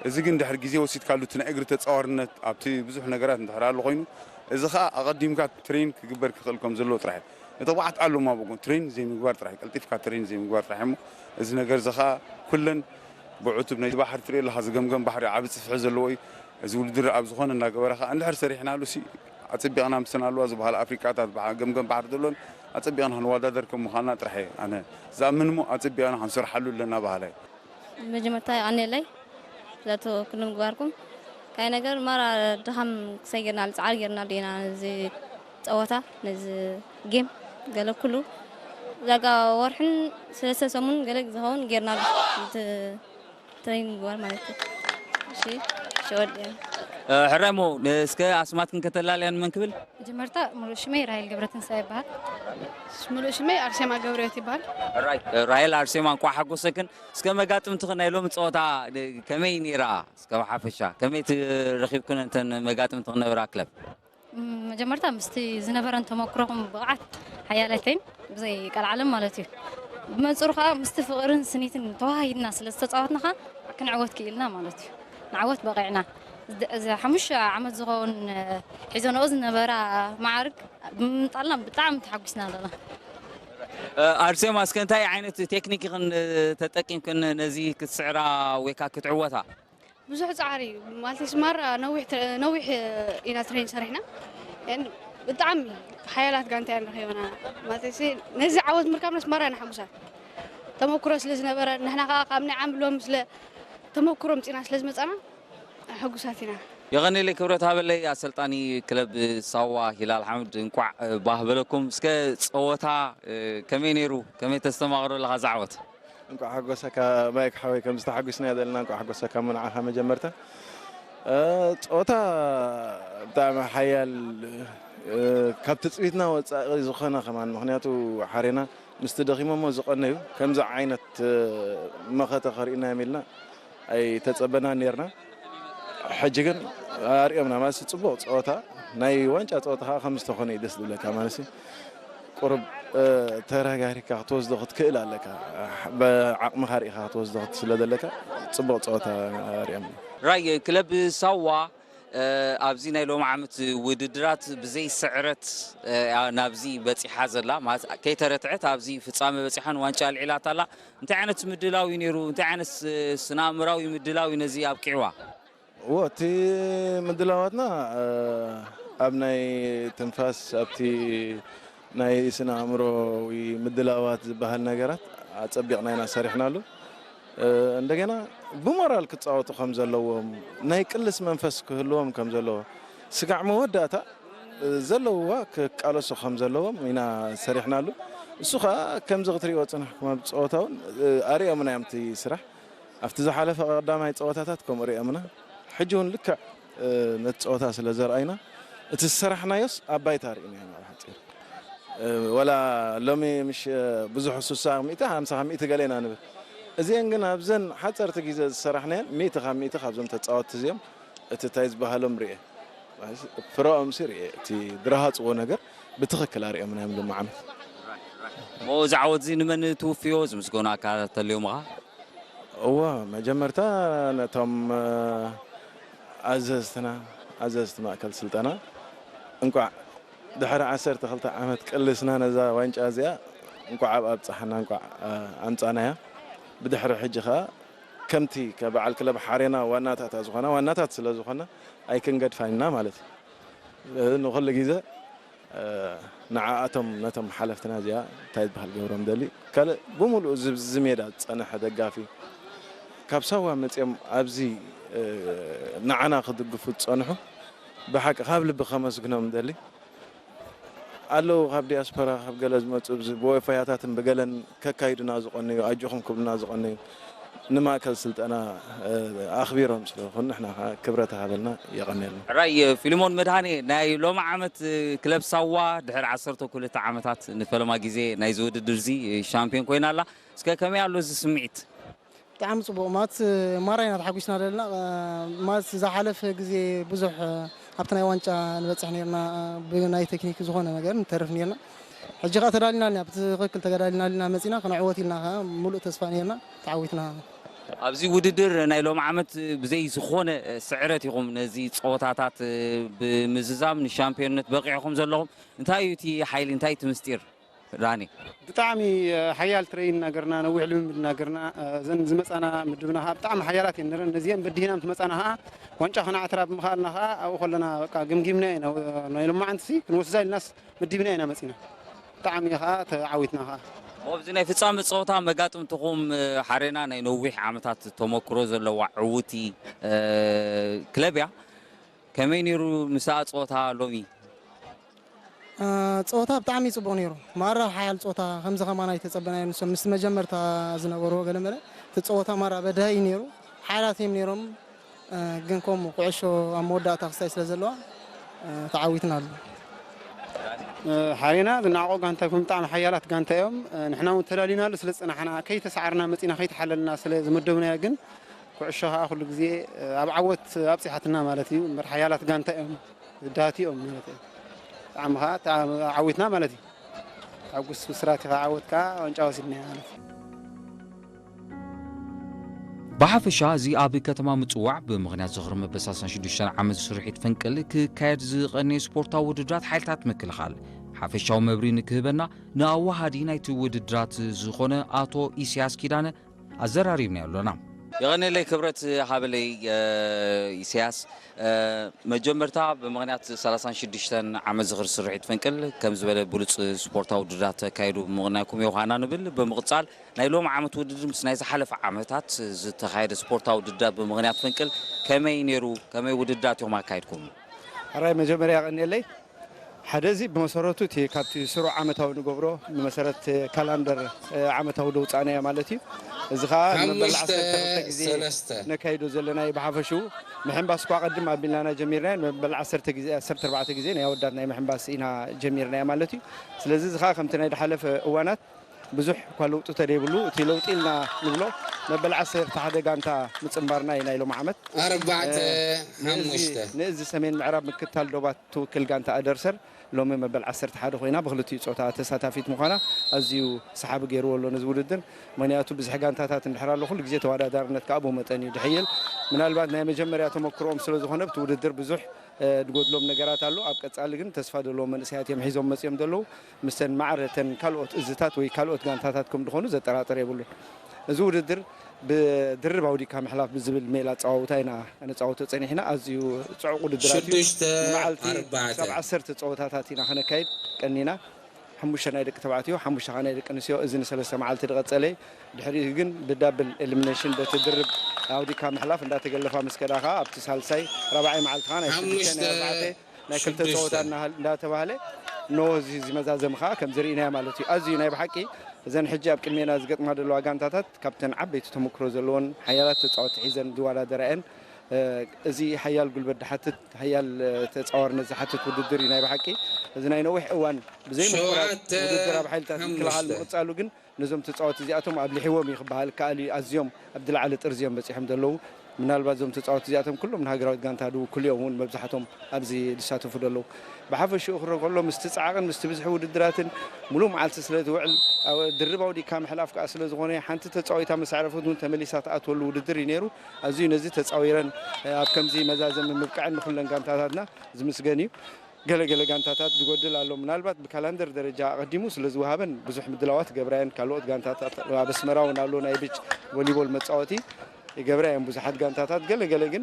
እዚ ግን ድሕሪ ግዜ ወሲድካሉ እቲ ናይ እግሪ ተፃዋርነት ኣብቲ ብዙሕ ነገራት እንድሕር ኣሎ ኮይኑ እዚ ከዓ ኣቐዲምካ ትሬን ክግበር ክኽእል ከም ዘለዎ ጥራሕ እዩ እቲ ብቕዓት ኣሎ እሞ ኣብኡ ትሬን ዘይምግባር ጥራሕ እዩ ቀልጢፍካ ትሬን ዘይምግባር ጥራሕ እዩ እሞ እዚ ነገር እዚ ከዓ ኩለን ብዕቱብ ናይ ባሕሪ ትሪኦ ኣለኻ ዝገምገም ባሕሪ ዓቢ ጽፍሒ ዘለዎ እዩ እዚ ውድድር ኣብ ዝኾነ እናገበረ ከዓ እንድሕር ሰሪሕናሉ ሲ ኣጸቢቕና ምስን ኣለዋ ዝበሃል ኣፍሪቃታት በዓ- ገምገም ባሕሪ ዘሎን ኣጸቢቕና ክንወዳደር ከም ምዃንና ጥራሕ እየ ኣነ ዝኣምን እሞ ኣጸቢቕና ክንሰርሓሉ ኣለና በሃላይ መጀመርታ የቐንየለይ ስለቲ ኩሉ ምግባርኩም ካይ ነገር ማራ ድኻም ክሰይ ጌርና ፃዕሪ ጌርና ዲና ነዚ ፀወታ ነዚ ጌም ገለ ኩሉ ዳርጋ ወርሕን ሰለስተ ሰሙን ገለ ዝኸውን ጌርና ኣሎ እቲ ትሬኒንግ ምግባር ማለት እዩ። እሺ እሺ ወዲኦም። ሕራይ እሞ እስከ ኣስማትክን ከተላልያን መን ክብል? መጀመርታ ሙሉእ ሽመይ ራሄል ገብረትንሳኤ ይበሃል። ሙሉእ ሽመይ ኣርሴማ ገብረህይወት ይበሃል። ሕራይ ራሄል ኣርሴማ እንቋዕ ሓጎሰክን። እስከ መጋጥምትኽን ናይ ሎሚ ፀወታ ከመይ ነይራ? እስከ ብሓፈሻ ከመይ ትረኺብክን እንተን መጋጥምትኽን ነበራ ክለብ? መጀመርታ ምስቲ ዝነበረን ተመክሮኹም ብቕዓት ሓያለተይን ብዘይ ቀልዓለም ማለት እዩ። ብመንፅሩ ከዓ ምስቲ ፍቕርን ስኒትን ተዋሃሂድና ስለ ዝተፃወትና ከዓ ክንዕወት ክኢልና ማለት እዩ። ንዓወት በቒዕና። እዚ ሓሙሽተ ዓመት ዝኸውን ሒዘንኦ ዝነበራ መዓርግ ብምምፃልና ብጣዕሚ ተሓጒስና ኣለና። ኣርሴማ እስከ እንታይ ዓይነት ቴክኒክ ኢኽን ተጠቂምክን ነዚ ክትስዕራ ወይ ከዓ ክትዕወታ? ብዙሕ ፃዕሪ እዩ ማለተይሲ ማራ ነዊሕ ትረ- ነዊሕ ኢና ትሬን ሰሪሕና And ብጣዕሚ ሓያላት ጋንታ እየን ረኺበና ማለተይሲ ነዚ ዓወት ምርካብናስ ማራ ኢና ሕጉሳት ተመክሮ ስለ ዝነበረ ንሕና ከዓ ካብ ናይ ዓምሎም ስለ ተመክሮ ምፂና ስለ ዝመፃና ሕጉሳት ኢና። የቐኔለይ ክብረት ሃበለይ ኣሰልጣኒ ክለብ ሳዋ ሂላል ሓምድ እንቋዕ ባህ በለኩም እስከ ፀወታ ከመይ ነይሩ ከመይ ተስተማቕሮ ኣለኻ ዛዕወት እንቋዕ ሓጎሰካ ማይክ ሓወይ ከምዚ ተሓጒስናዮ ዘለና እንቋዕ ሓጎሰካ እሞ ንዓኻ መጀመርታ እ፣ ጾታ ብጣዕሚ ሓያል እ፣ ካብ ትጽቢትና ወጻኢ ዝኾነ ከማን ምኽንያቱ ሓሬና ምስቲ ደኺሞሞ ዝቐነዩ ከምዚ ዓይነት እ፣ መኸተ ከርእዩና እዮም ኢልና ኣይተጸበናን ኔርና ሕጂ ግን ኣርእዮምና ማለት ጽቡቕ ጸወታ ናይ ዋንጫ ጸወታ ከዓ ከም ዝተኾነ እዩ ደስ ዝብለካ ማለት ቁሩብ ተረጋጊካ ክትወስዶ ክትክእል ኣለካ። ብዓቕምኻ ርኢኻ ክትወስዶ ስለ ዘለካ ጽቡቕ ጸወታ ሪኦም። ራይ ክለብ ሳዋ ኣብዚ ናይ ሎሚ ዓመት ውድድራት ብዘይ ስዕረት ናብዚ በፂሓ ዘላ፣ ከይተረትዐት ኣብዚ ፍፃመ በፂሓን ዋንጫ ኣልዒላታ ኣላ። እንታይ ዓይነት ምድላው እዩ ነይሩ? እንታይ ዓይነት ስነ ኣእምራዊ ምድላው እዩ ነዚ ኣብቂዕዋ? እዎ፣ እቲ ምድላዋትና ኣብ ናይ ትንፋስ፣ ኣብቲ ናይ ስነ ኣእምሮዊ ምድላዋት ዝበሃል ነገራት ኣጸቢቕና ኢና ሰሪሕናሉ። እንደገና ብሞራል ክጻወቱ ከም ዘለዎም፣ ናይ ቅልስ መንፈስ ክህልዎም ከም ዘለዎ፣ ስጋዕ መወዳእታ ዘለውዋ ክቃለሱ ከም ዘለዎም ኢና ሰሪሕናሉ። እሱ ኸኣ ከምዚ ክትሪእዎ ጽናሕኩም ኣብ ጸወታ እውን ኣርእዮምና እዮም እቲ ስራሕ። ኣብቲ ዝሓለፈ ቀዳማይ ጸወታታት ከምኡ ርእዮምና። ሕጂ እውን ልክዕ ነቲ ጸወታ ስለ ዘርኣዩና፣ እቲ ዝሰራሕናዮስ ኣብ ባይታ ርኢናዮ ኢና ብሓጺሩ። ወላ ሎሚ ምሽ ብዙሕ ስሳ ሚእቲ፣ ሓምሳ ሚእቲ ገለ ኢና ንብል። እዚአን ግን ኣብዘን ሓጸርቲ ግዜ ዝሰራሕናየን ሚእቲ ካብ ሚእቲ ካብዞም ተጻወትቲ እዚኦም እቲ እንታይ ዝበሃሎም ርኤ። ፍረኦም ሲ ርኤ። እቲ ድረሃጽዎ ነገር ብትኽክል ኣርእዮምና እዮም ሎሚ ዓመት። እሞ እዚ ዓወት እዚ ንመን ትውፍዮ? ዝምስገኑ ኣካላት ተልዮምኻ? እዎ፣ መጀመርታ ነቶም ኣዘዝትና፣ ኣዘዝቲ ማእከል ስልጠና፣ እንቋዕ ድሕሪ ዓሰርተ ክልተ ዓመት ቅልስና ነዛ ዋንጫ እዚኣ እንቋዕ ኣብ ኣብጽሓና፣ እንቋዕ ኣምጻናያ። ብድሕሪ ሕጂ ኸኣ ከምቲ በዓል ክለብ ሓሬና ዋናታታ ዝኾና፣ ዋናታት ስለ ዝኾና ኣይክንገድፋን ኢና ማለት እዩ። ንኹሉ ግዜ ንዓኣቶም ነቶም ሓለፍትና እዚኣ እንታይ ዝበሃል ገብሮም ደሊ ካልእ ብምሉኡ እዚ ሜዳ ዝጸንሐ ደጋፊ ካብ ሳዋ መጺኦም ኣብዚ ንዓና ክድግፉ ዝጸንሑ ብሓቂ ካብ ልቢ ከመስግኖም ደሊ ኣለዉ። ካብ ዲያስፖራ ካብ ገለ ዝመጹ ብወፈያታትን ብገለን ከካይዱና ዝቐነዩ ኣጆኹም ክብሉና ዝቐነዩ ንማእከል ስልጠና ኣኽቢሮም ስለዝኾኑ ንሕና ከዓ ክብረት ሃበልና የቐንየልና። ሕራይ ፊልሞን መድሃኔ ናይ ሎሚ ዓመት ክለብ ሳዋ ድሕሪ ዓሰርተ ክልተ ዓመታት ንፈለማ ግዜ ናይዚ ውድድር እዚ ሻምፒዮን ኮይና ኣላ። እስከ ከመይ ኣሎ እዚ ስምዒት? ብጣዕሚ ፅቡቕ ማለት ማራ ኢና ተሓጒስና ዘለና ማለት ዝሓለፈ ግዜ ብዙሕ ኣብቲ ናይ ዋንጫ ንበፅሕ ነርና ብናይ ቴክኒክ ዝኾነ ነገር ንተርፍ ነርና። ሕጂ ከዓ ተዳሊና ኣለና ብትኽክል ተዳሊና ኣለና መፂና ክንዕወት ኢልና ከዓ ሙሉእ ተስፋ ነርና። ተዓዊትና። ኣብዚ ውድድር ናይ ሎሚ ዓመት ብዘይ ዝኾነ ስዕረት ኢኹም ነዚ ፀወታታት ብምዝዛም ንሻምፒዮንነት በቂዕኹም ዘለኹም። እንታይ እዩ እቲ ሓይሊ? እንታይ እቲ ምስጢር? ዳኒ። ብጣዕሚ ሓያል ትሬይን እናገርና ነዊሕ ልምምድ እናገርና እዘን ዝመፃና ምድብና ከዓ ብጣዕሚ ሓያላት እየን ነረን ነዚአን በዲህና ምስ መፃና ከዓ ዋንጫ ከነዓትራ ብምኽኣልና ከዓ ኣብኡ ከለና በቃ ግምጊምና ኢና ናይ ሎማዓንቲ ክንወስዳ ኢልናስ መዲብና ኢና መፂና። ብጣዕሚ ከዓ ተዓዊትና ከዓ። ኣብዚ ናይ ፍፃመ ፀወታ መጋጥምትኹም ሓሬና ናይ ነዊሕ ዓመታት ተመክሮ ዘለዋ ዕውቲ ክለብ እያ። ከመይ ነይሩ ምስኣ ፀወታ ሎሚ? ፀወታ ብጣዕሚ ፅቡቕ ነይሩ። ማራ ሓያል ፀወታ ከምዚ ከማና ኣይተፀበናዮ። ንሶም ምስ መጀመርታ ዝነበርዎ ገለመለ እቲ ፀወታ ማራ በዳሂ ነይሩ። ሓያላት እዮም ነይሮም። ግን ከምኡ ኩዕሾ ኣብ መወዳእታ ክስታይ ስለ ዘለዋ ተዓዊትና ኣሎ። ሓሬና ዝነዓቆ ጋንታ ይኹን ብጣዕሚ ሓያላት ጋንታ እዮም። ንሕና እውን ተዳሊናሉ ስለ ዝፀናሕና ከይተሰዓርና መፂና ከይተሓለልና ስለ ዝመደብናዮ ግን ኩዕሾ ከዓ ኩሉ ግዜ ኣብ ዓወት ኣብፂሓትና ማለት እዩ እምበር ሓያላት ጋንታ እዮም ዝዳሃትኦም ማለት እዩ። ብጣዕሚ ከዓ ዓዊትና ማለት እዩ። ሓጉስ ብስራት ከዓ ዓወት ከዓ ዋንጫ ወሲድና ማለት እዩ። ብሓፈሻ እዚ ኣብ ከተማ ምፅዋዕ ብምኽንያት ዝኽሪ መበል ሰላሳን ሽዱሽተን ዓመት ስርሒት ፈንቅል ክካየድ ዝቐነየ ስፖርታዊ ውድድራት ሓይልታት ምክልኻል ሓፈሻዊ መብርሂ ንክህበና ንኣዋሃዲ ናይቲ ውድድራት ዝኾነ ኣቶ ኢሳያስ ኪዳነ ኣዘራሪብናዮ ኣሎና። የቐንየለይ ክብረት ሃበለይ ኢሳያስ። መጀመርታ ብምኽንያት ሰላሳን ሽዱሽተን ዓመት ዝኽሪ ስርሒት ፈንቅል ከም ዝበለ ብሉፅ ስፖርታዊ ውድድራት ተካይዱ ብምቕናይኩም የውሃና ንብል። ብምቕፃል ናይ ሎሚ ዓመት ውድድር ምስ ናይ ዝሓለፈ ዓመታት ዝተኻየደ ስፖርታዊ ውድድራት ብምኽንያት ፈንቅል ከመይ ነይሩ? ከመይ ውድድራት ኢኹም ኣካይድኩም? ሕራይ መጀመርያ የቐንየለይ። ሓደ እዚ ብመሰረቱ እቲ ካብቲ ስሩዕ ዓመታዊ ንገብሮ ብመሰረት ካላንደር ዓመታዊ ደውፃእናዮ ማለት እዩ። እዚ ከዓ ንመበል ሓሙሽተ ዓሰርተ ክልተ ግዜ ሰለስተ ነካይዶ ዘለና እዩ። ብሓፈሽኡ ምሕንባስ እኳ ቀድም ኣቢልናና ጀሚርናዮ ንመበል ዓሰርተ ግዜ ዓሰርተ ኣርባዕተ ግዜ ናይ ኣወዳት ናይ ምሕንባስ ኢና ጀሚርናዮ ማለት እዩ። ስለዚ እዚ ከዓ ከምቲ ናይ ድሓለፈ እዋናት ብዙሕ እኳ ለውጢ ተደይብሉ፣ እቲ ለውጢ ኢልና ንብሎ መበል ዓሰርተ ሓደ ጋንታ ምጽንባርና እዩ ናይ ሎሚ ዓመት። ኣርባዕተ፣ እ፣ ንእዚ፣ ሓሙሽተ። ንእዚ ሰሜን ምዕራብ ምክትታል ዶባት ትውክል ጋንታ ኣደርሰር ሎሚ መበል ዓሰርተ ሓደ ኮይና ብክልቲኡ ጾታ ተሳታፊት ምዃና ኣዝዩ ሰሓቢ ገይርዎ ኣሎ ነዚ ውድድር። ምኽንያቱ ብዝሒ ጋንታታት እንድሕር ኣሎ፣ ኩሉ ግዜ ተወዳዳርነት ከኣ ብኡ መጠን እዩ ድሕይል። ምናልባት ናይ መጀመርያ ተመክሮኦም ስለ ዝኾነ፣ ኣብቲ ውድድር ብዙሕ፣ እ፣ ዝጎድሎም ነገራት ኣሎ። ኣብ ቀጻሊ ግን ተስፋ ዘለዎም መንእሰያት እዮም ሒዞም መጺኦም ዘለዉ። ምስተን ማዕረ እተን ካልኦት እዝታት ወይ ካልኦት ጋንታታት ከም ዝኾኑ ዘጠራጥር የብሉን። እዚ ውድድር ብድርብ ኣውዲካ ምሕላፍ ብዝብል ሜላ ኣጸዋውታ ኢና ነጻውቶ ጸኒሕና። ኣዝዩ ጽዑቕ ውድድራት እዩ። ሽዱሽተ፣ ንመዓልቲ ኣርባዕተ። ክሳብ ዓሰርተ ጸወታታት ኢና ከነካይድ ቀኒና። ሓሙሽተ ናይ ደቂ ተባዕትዮ፣ ሓሙሽተ ከኣ ናይ ደቂ ኣንስትዮ። እዚ ንሰለስተ መዓልቲ ዝቐጸለ እዩ። ድሕሪኡ ግን ብዳብል ኤሊሚኔሽን በቲ ድርብ ኣውዲካ ምሕላፍ እንዳተገለፋ ምስ ከዳ ከኣ ኣብቲ ሳልሳይ ራብዓይ መዓልቲ ከኣ ናይ ሽዱሽተ፣ ሓሙሽተ፣ ናይ ኣርባዕተ፣ ናይ ክልተ ሽዱሽተ። ጸወታ እናሃል-፣ እንዳተባህለ፣ ኖ፣ እዚ፣ እዚ መዛዘሚ ከኣ ከም ዝርኢናዮ ማለት እዩ። ኣዝዩ ናይ ብሓቂ እዘን ሕጂ ኣብ ቅድሜና ዝገጥማ ዘለዋ ጋንታታት ካብተን ዓበይቲ ተመክሮ ዘለዎን ሓያላት ተጻወትቲ ሒዘን ዝወዳደራ እየን። እ፣ እዚ ሓያል ጉልበት ዝሓትት፣ ሓያል፣ እ፣ ተጻዋርነት ዝሓትት ውድድር እዩ ናይ ብሓቂ። እዚ ናይ ነዊሕ እዋን ብዘይ ምቁራጽ ሸውዓተ፣ ውድድር ኣብ ሓይልታት ምክልኻል ሓሙሽተ። ምቕጻሉ ግን ነዞም ተጻወትቲ እዚኣቶም ኣብሊሕዎም እዩ ክበሃል ይከኣል እዩ። ኣዝዮም ኣብ ዝለዓለ ጥርዚ እዮም በጺሖም ዘለዉ። ምናልባት እዞም ተጻወትቲ እዚኣቶም ኩሎም ንሃገራዊት ጋንታ ዝውክሉ እዮም እውን መብዛሕቶም ኣብዚ ዝሳተፉ ዘለዉ። ብሓፈሽኡ ክረአ ከሎ ምስቲ ጻዕቕን ምስቲ ብዝሒ ውድድራትን ሙሉእ መዓልቲ ስለ ትውዕል፣ ኣብ ድርብ ኣውዲካ ምሕላፍ ከኣ ስለ ዝኾነ፣ ሓንቲ ተጻዊታ ምስ ኣዕረፈት እውን ተመሊሳ ትኣትወሉ ውድድር እዩ ነይሩ። ኣዝዩ ነዚ ተጻዊረን፣ እ፣ ኣብ ከምዚ መዛዘሚ ምብቃዐን ንኹለን ጋንታታትና ዝምስገን እዩ። ገለ ገለ ጋንታታት ዝጎድል ኣሎ። ምናልባት ብካላንደር ደረጃ ኣቐዲሙ ስለ ዝወሃበን ብዙሕ ምድላዋት ይገብራ እየን። ካልኦት ጋንታታት ኣብ ኣስመራ እውን ኣሎ፣ ናይ ብጭ ቮሊቦል መጻወቲ ይገብራ እየን ብዙሓት ጋንታታት። ገለ ገለ ግን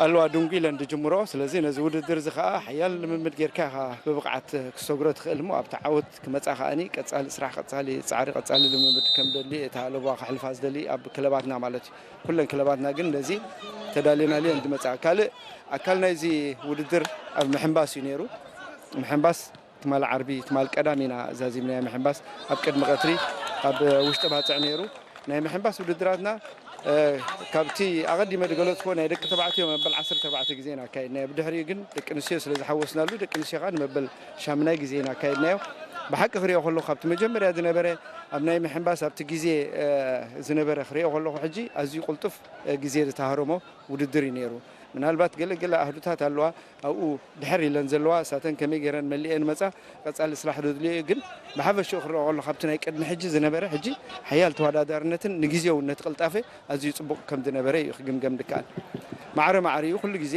ኣለዋ ድንጉ ኢለን ዝጅምሮ። ስለዚ ነዚ ውድድር እዚ ከኣ ሓያል ልምምድ ጌርካ ኢኻ ብብቕዓት ክሰግሮ ትኽእል እሞ ኣብቲ ዓወት ክመጻ ከኣኒ ቀጻሊ ስራሕ፣ ቀጻሊ ጻዕሪ፣ ቀጻሊ ልምምድ ከም ደሊ እታ ለበዋ ከሕልፋ ዝደሊ ኣብ ክለባትና ማለት እዩ። ኩለን ክለባትና ግን ነዚ ተዳልየናሉ እየን ዝመጻ። ካልእ ኣካል ናይዚ ውድድር ኣብ ምሕንባስ እዩ ነይሩ። ምሕንባስ ትማል ዓርቢ፣ ትማል ቀዳም ኢና ዛዚምናዮ ምሕንባስ። ኣብ ቅድሚ ቀትሪ ኣብ ውሽጢ ባጽዕ ነይሩ። ናይ ምሕንባስ ውድድራትና፣ እ፣ ካብቲ ኣቐዲመ ዝገለጽኩዎ ናይ ደቂ ተባዕትዮ መበል ዓሰርተ ኣርባዕተ ግዜ ኢና ኣካይድናዮ። ብድሕሪኡ ግን ደቂ ኣንስትዮ ስለ ዝሓወስናሉ፣ ደቂ ኣንስትዮ ከኣ ንመበል ሻምናይ ግዜ ኢና ኣካይድናዮ። ብሓቂ ክሪኦ ከለኹ፣ ካብቲ መጀመርያ ዝነበረ ኣብ ናይ ምሕንባስ ኣብቲ ግዜ፣ እ፣ ዝነበረ ክሪኦ ከለኹ፣ ሕጂ ኣዝዩ ቅልጡፍ፣ እ፣ ግዜ ዝተሃረሞ ውድድር እዩ ነይሩ። ምናልባት ገለ ገለ ኣህዱታት ኣለዋ ኣብኡ ድሕር ኢለን ዘለዋ፣ እሳተን ከመይ ገይረን መሊኤን መጻ፣ ቀጻሊ ስራሕ ዶ ድልዮ እዩ። ግን ብሓፈሽኡ ክረኦ ከሎ ካብቲ ናይ ቅድሚ ሕጂ ዝነበረ ሕጂ ሓያል ተወዳዳርነትን ንግዜውን ነቲ ቅልጣፈ ኣዝዩ ጽቡቕ ከም ዝነበረ እዩ ክግምገም ዝከኣል። ማዕረ ማዕሪኡ ኩሉ ግዜ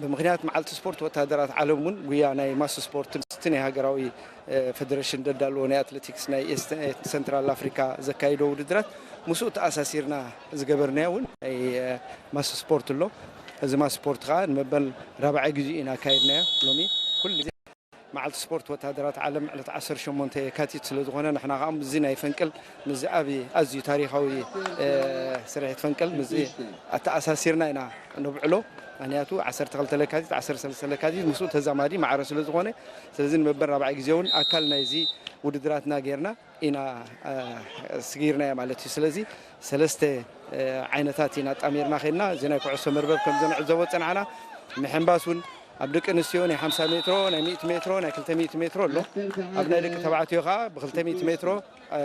ብምኽንያት መዓልቲ ስፖርት ወተሃደራት ዓለም እውን ጉያ ናይ ማስ ስፖርት ምስቲ ናይ ሃገራዊ፣ እ፣ ፌደሬሽን ደዳልዎ ናይ ኣትሌቲክስ ናይ ኤስተ-፣ ሰንትራል ኣፍሪካ ዘካይዶ ውድድራት ምስኡ ተኣሳሲርና ዝገበርናዮ እውን ናይ፣ እ፣ ማስ ስፖርት ኣሎ። እዚ ማስ ስፖርት ከዓ ንመበል ራብዓይ ግዜ ኢና ኣካይድናዮ። ሎሚ ኩሉ ግዜ መዓልቲ ስፖርት ወተሃደራት ዓለም ዕለት ዓሰርተ ሸሞንተ የካቲት ስለ ዝኾነ ንሕና ከዓ ምስዚ ናይ ፈንቅል ምስዚ ዓቢ ኣዝዩ ታሪኻዊ፣ እ፣ ስርሒት ፈንቅል ምስዚ ኣተኣሳሲርና ኢና ነብዕሎ። ምኽንያቱ ዓሰርተ ክልተ ለካቲት፣ ዓሰርተ ሰለስተ ለካቲት ምስኡ ተዛማዲ ማዕረ ስለ ዝኾነ፣ ስለዚ ንመበል ራብዓይ ግዜ እውን ኣካል ናይዚ ውድድራትና ጌርና ኢና፣ እ፣ ስጊርናዮ ማለት እዩ። ስለዚ ሰለስተ፣ እ፣ ዓይነታት ኢና ኣጣሚርና ኸድና። እዚ ናይ ኩዕሶ መርበብ ከም ዝንዕዘቦ ጸናሕና፣ ምሕንባስ እውን ኣብ ደቂ ኣንስትዮ ናይ ሓምሳ ሜትሮ፣ ናይ ሚእቲ ሜትሮ፣ ናይ ክልተ ሚእቲ ሜትሮ ኣሎ። ኣብ ናይ ደቂ ተባዕትዮ ኸዓ ብ ክልተ ሚእቲ ሜትሮ፣ እ፣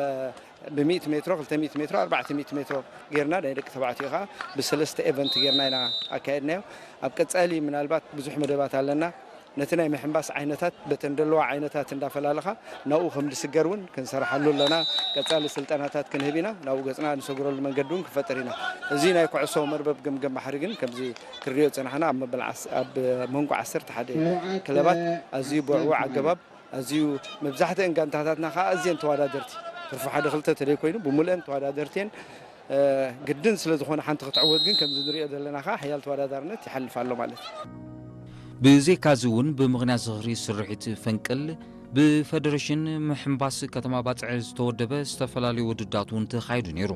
ብ ሚእቲ ሜትሮ፣ ክልተ ሚእቲ ሜትሮ፣ ኣርባዕተ ሚእቲ ሜትሮ ጌርና ናይ ደቂ ተባዕትዮ ኸዓ ብሰለስተ ኤቨንት ጌርና ኢና ኣካየድናዮ። ኣብ ቀጻሊ ምናልባት ብዙሕ መደባት ኣለና። ነቲ ናይ ምሕንባስ ዓይነታት በተን ደለዋ ዓይነታት እንዳፈላለኻ ናብኡ ከም ዝስገር እውን ክንሰርሓሉ ኣለና። ቀጻሊ ስልጠናታት ክንህብ ኢና። ናብኡ ገጽና ንሰግረሉ መንገዲ እውን ክፈጥር ኢና። እዚ ናይ ኩዕሶ መርበብ ገምገም ባሕሪ ግን ከምዚ ክንሪኦ ዝጸናሕና ኣብ መበል ዓስ-፣ ኣብ መንጎ ዓሰርተ ሓደ ክለባት ኣዝዩ ብውዕዉዕ ኣገባብ ኣዝዩ መብዛሕትአን ጋንታታትና ከዓ ኣዝየን ተወዳደርቲ፣ ትርፉ ሓደ ክልተ ተደይ ኮይኑ ብምልአን ተወዳደርቲ እየን። እ፣ ግድን ስለ ዝኾነ ሓንቲ ክትዕወት ግን ከምዚ ንሪኦ ዘለና ከዓ ሓያል ተወዳዳርነት ይሓልፍ ኣሎ ማለት እዩ። ብዘይካዚ እውን ብምኽንያት ዝኽሪ ስርሒት ፈንቅል ብፈደሬሽን ምሕንባስ ከተማ ባጽዕ ዝተወደበ ዝተፈላለዩ ውድዳት እውን ተኻይዱ ነይሩ።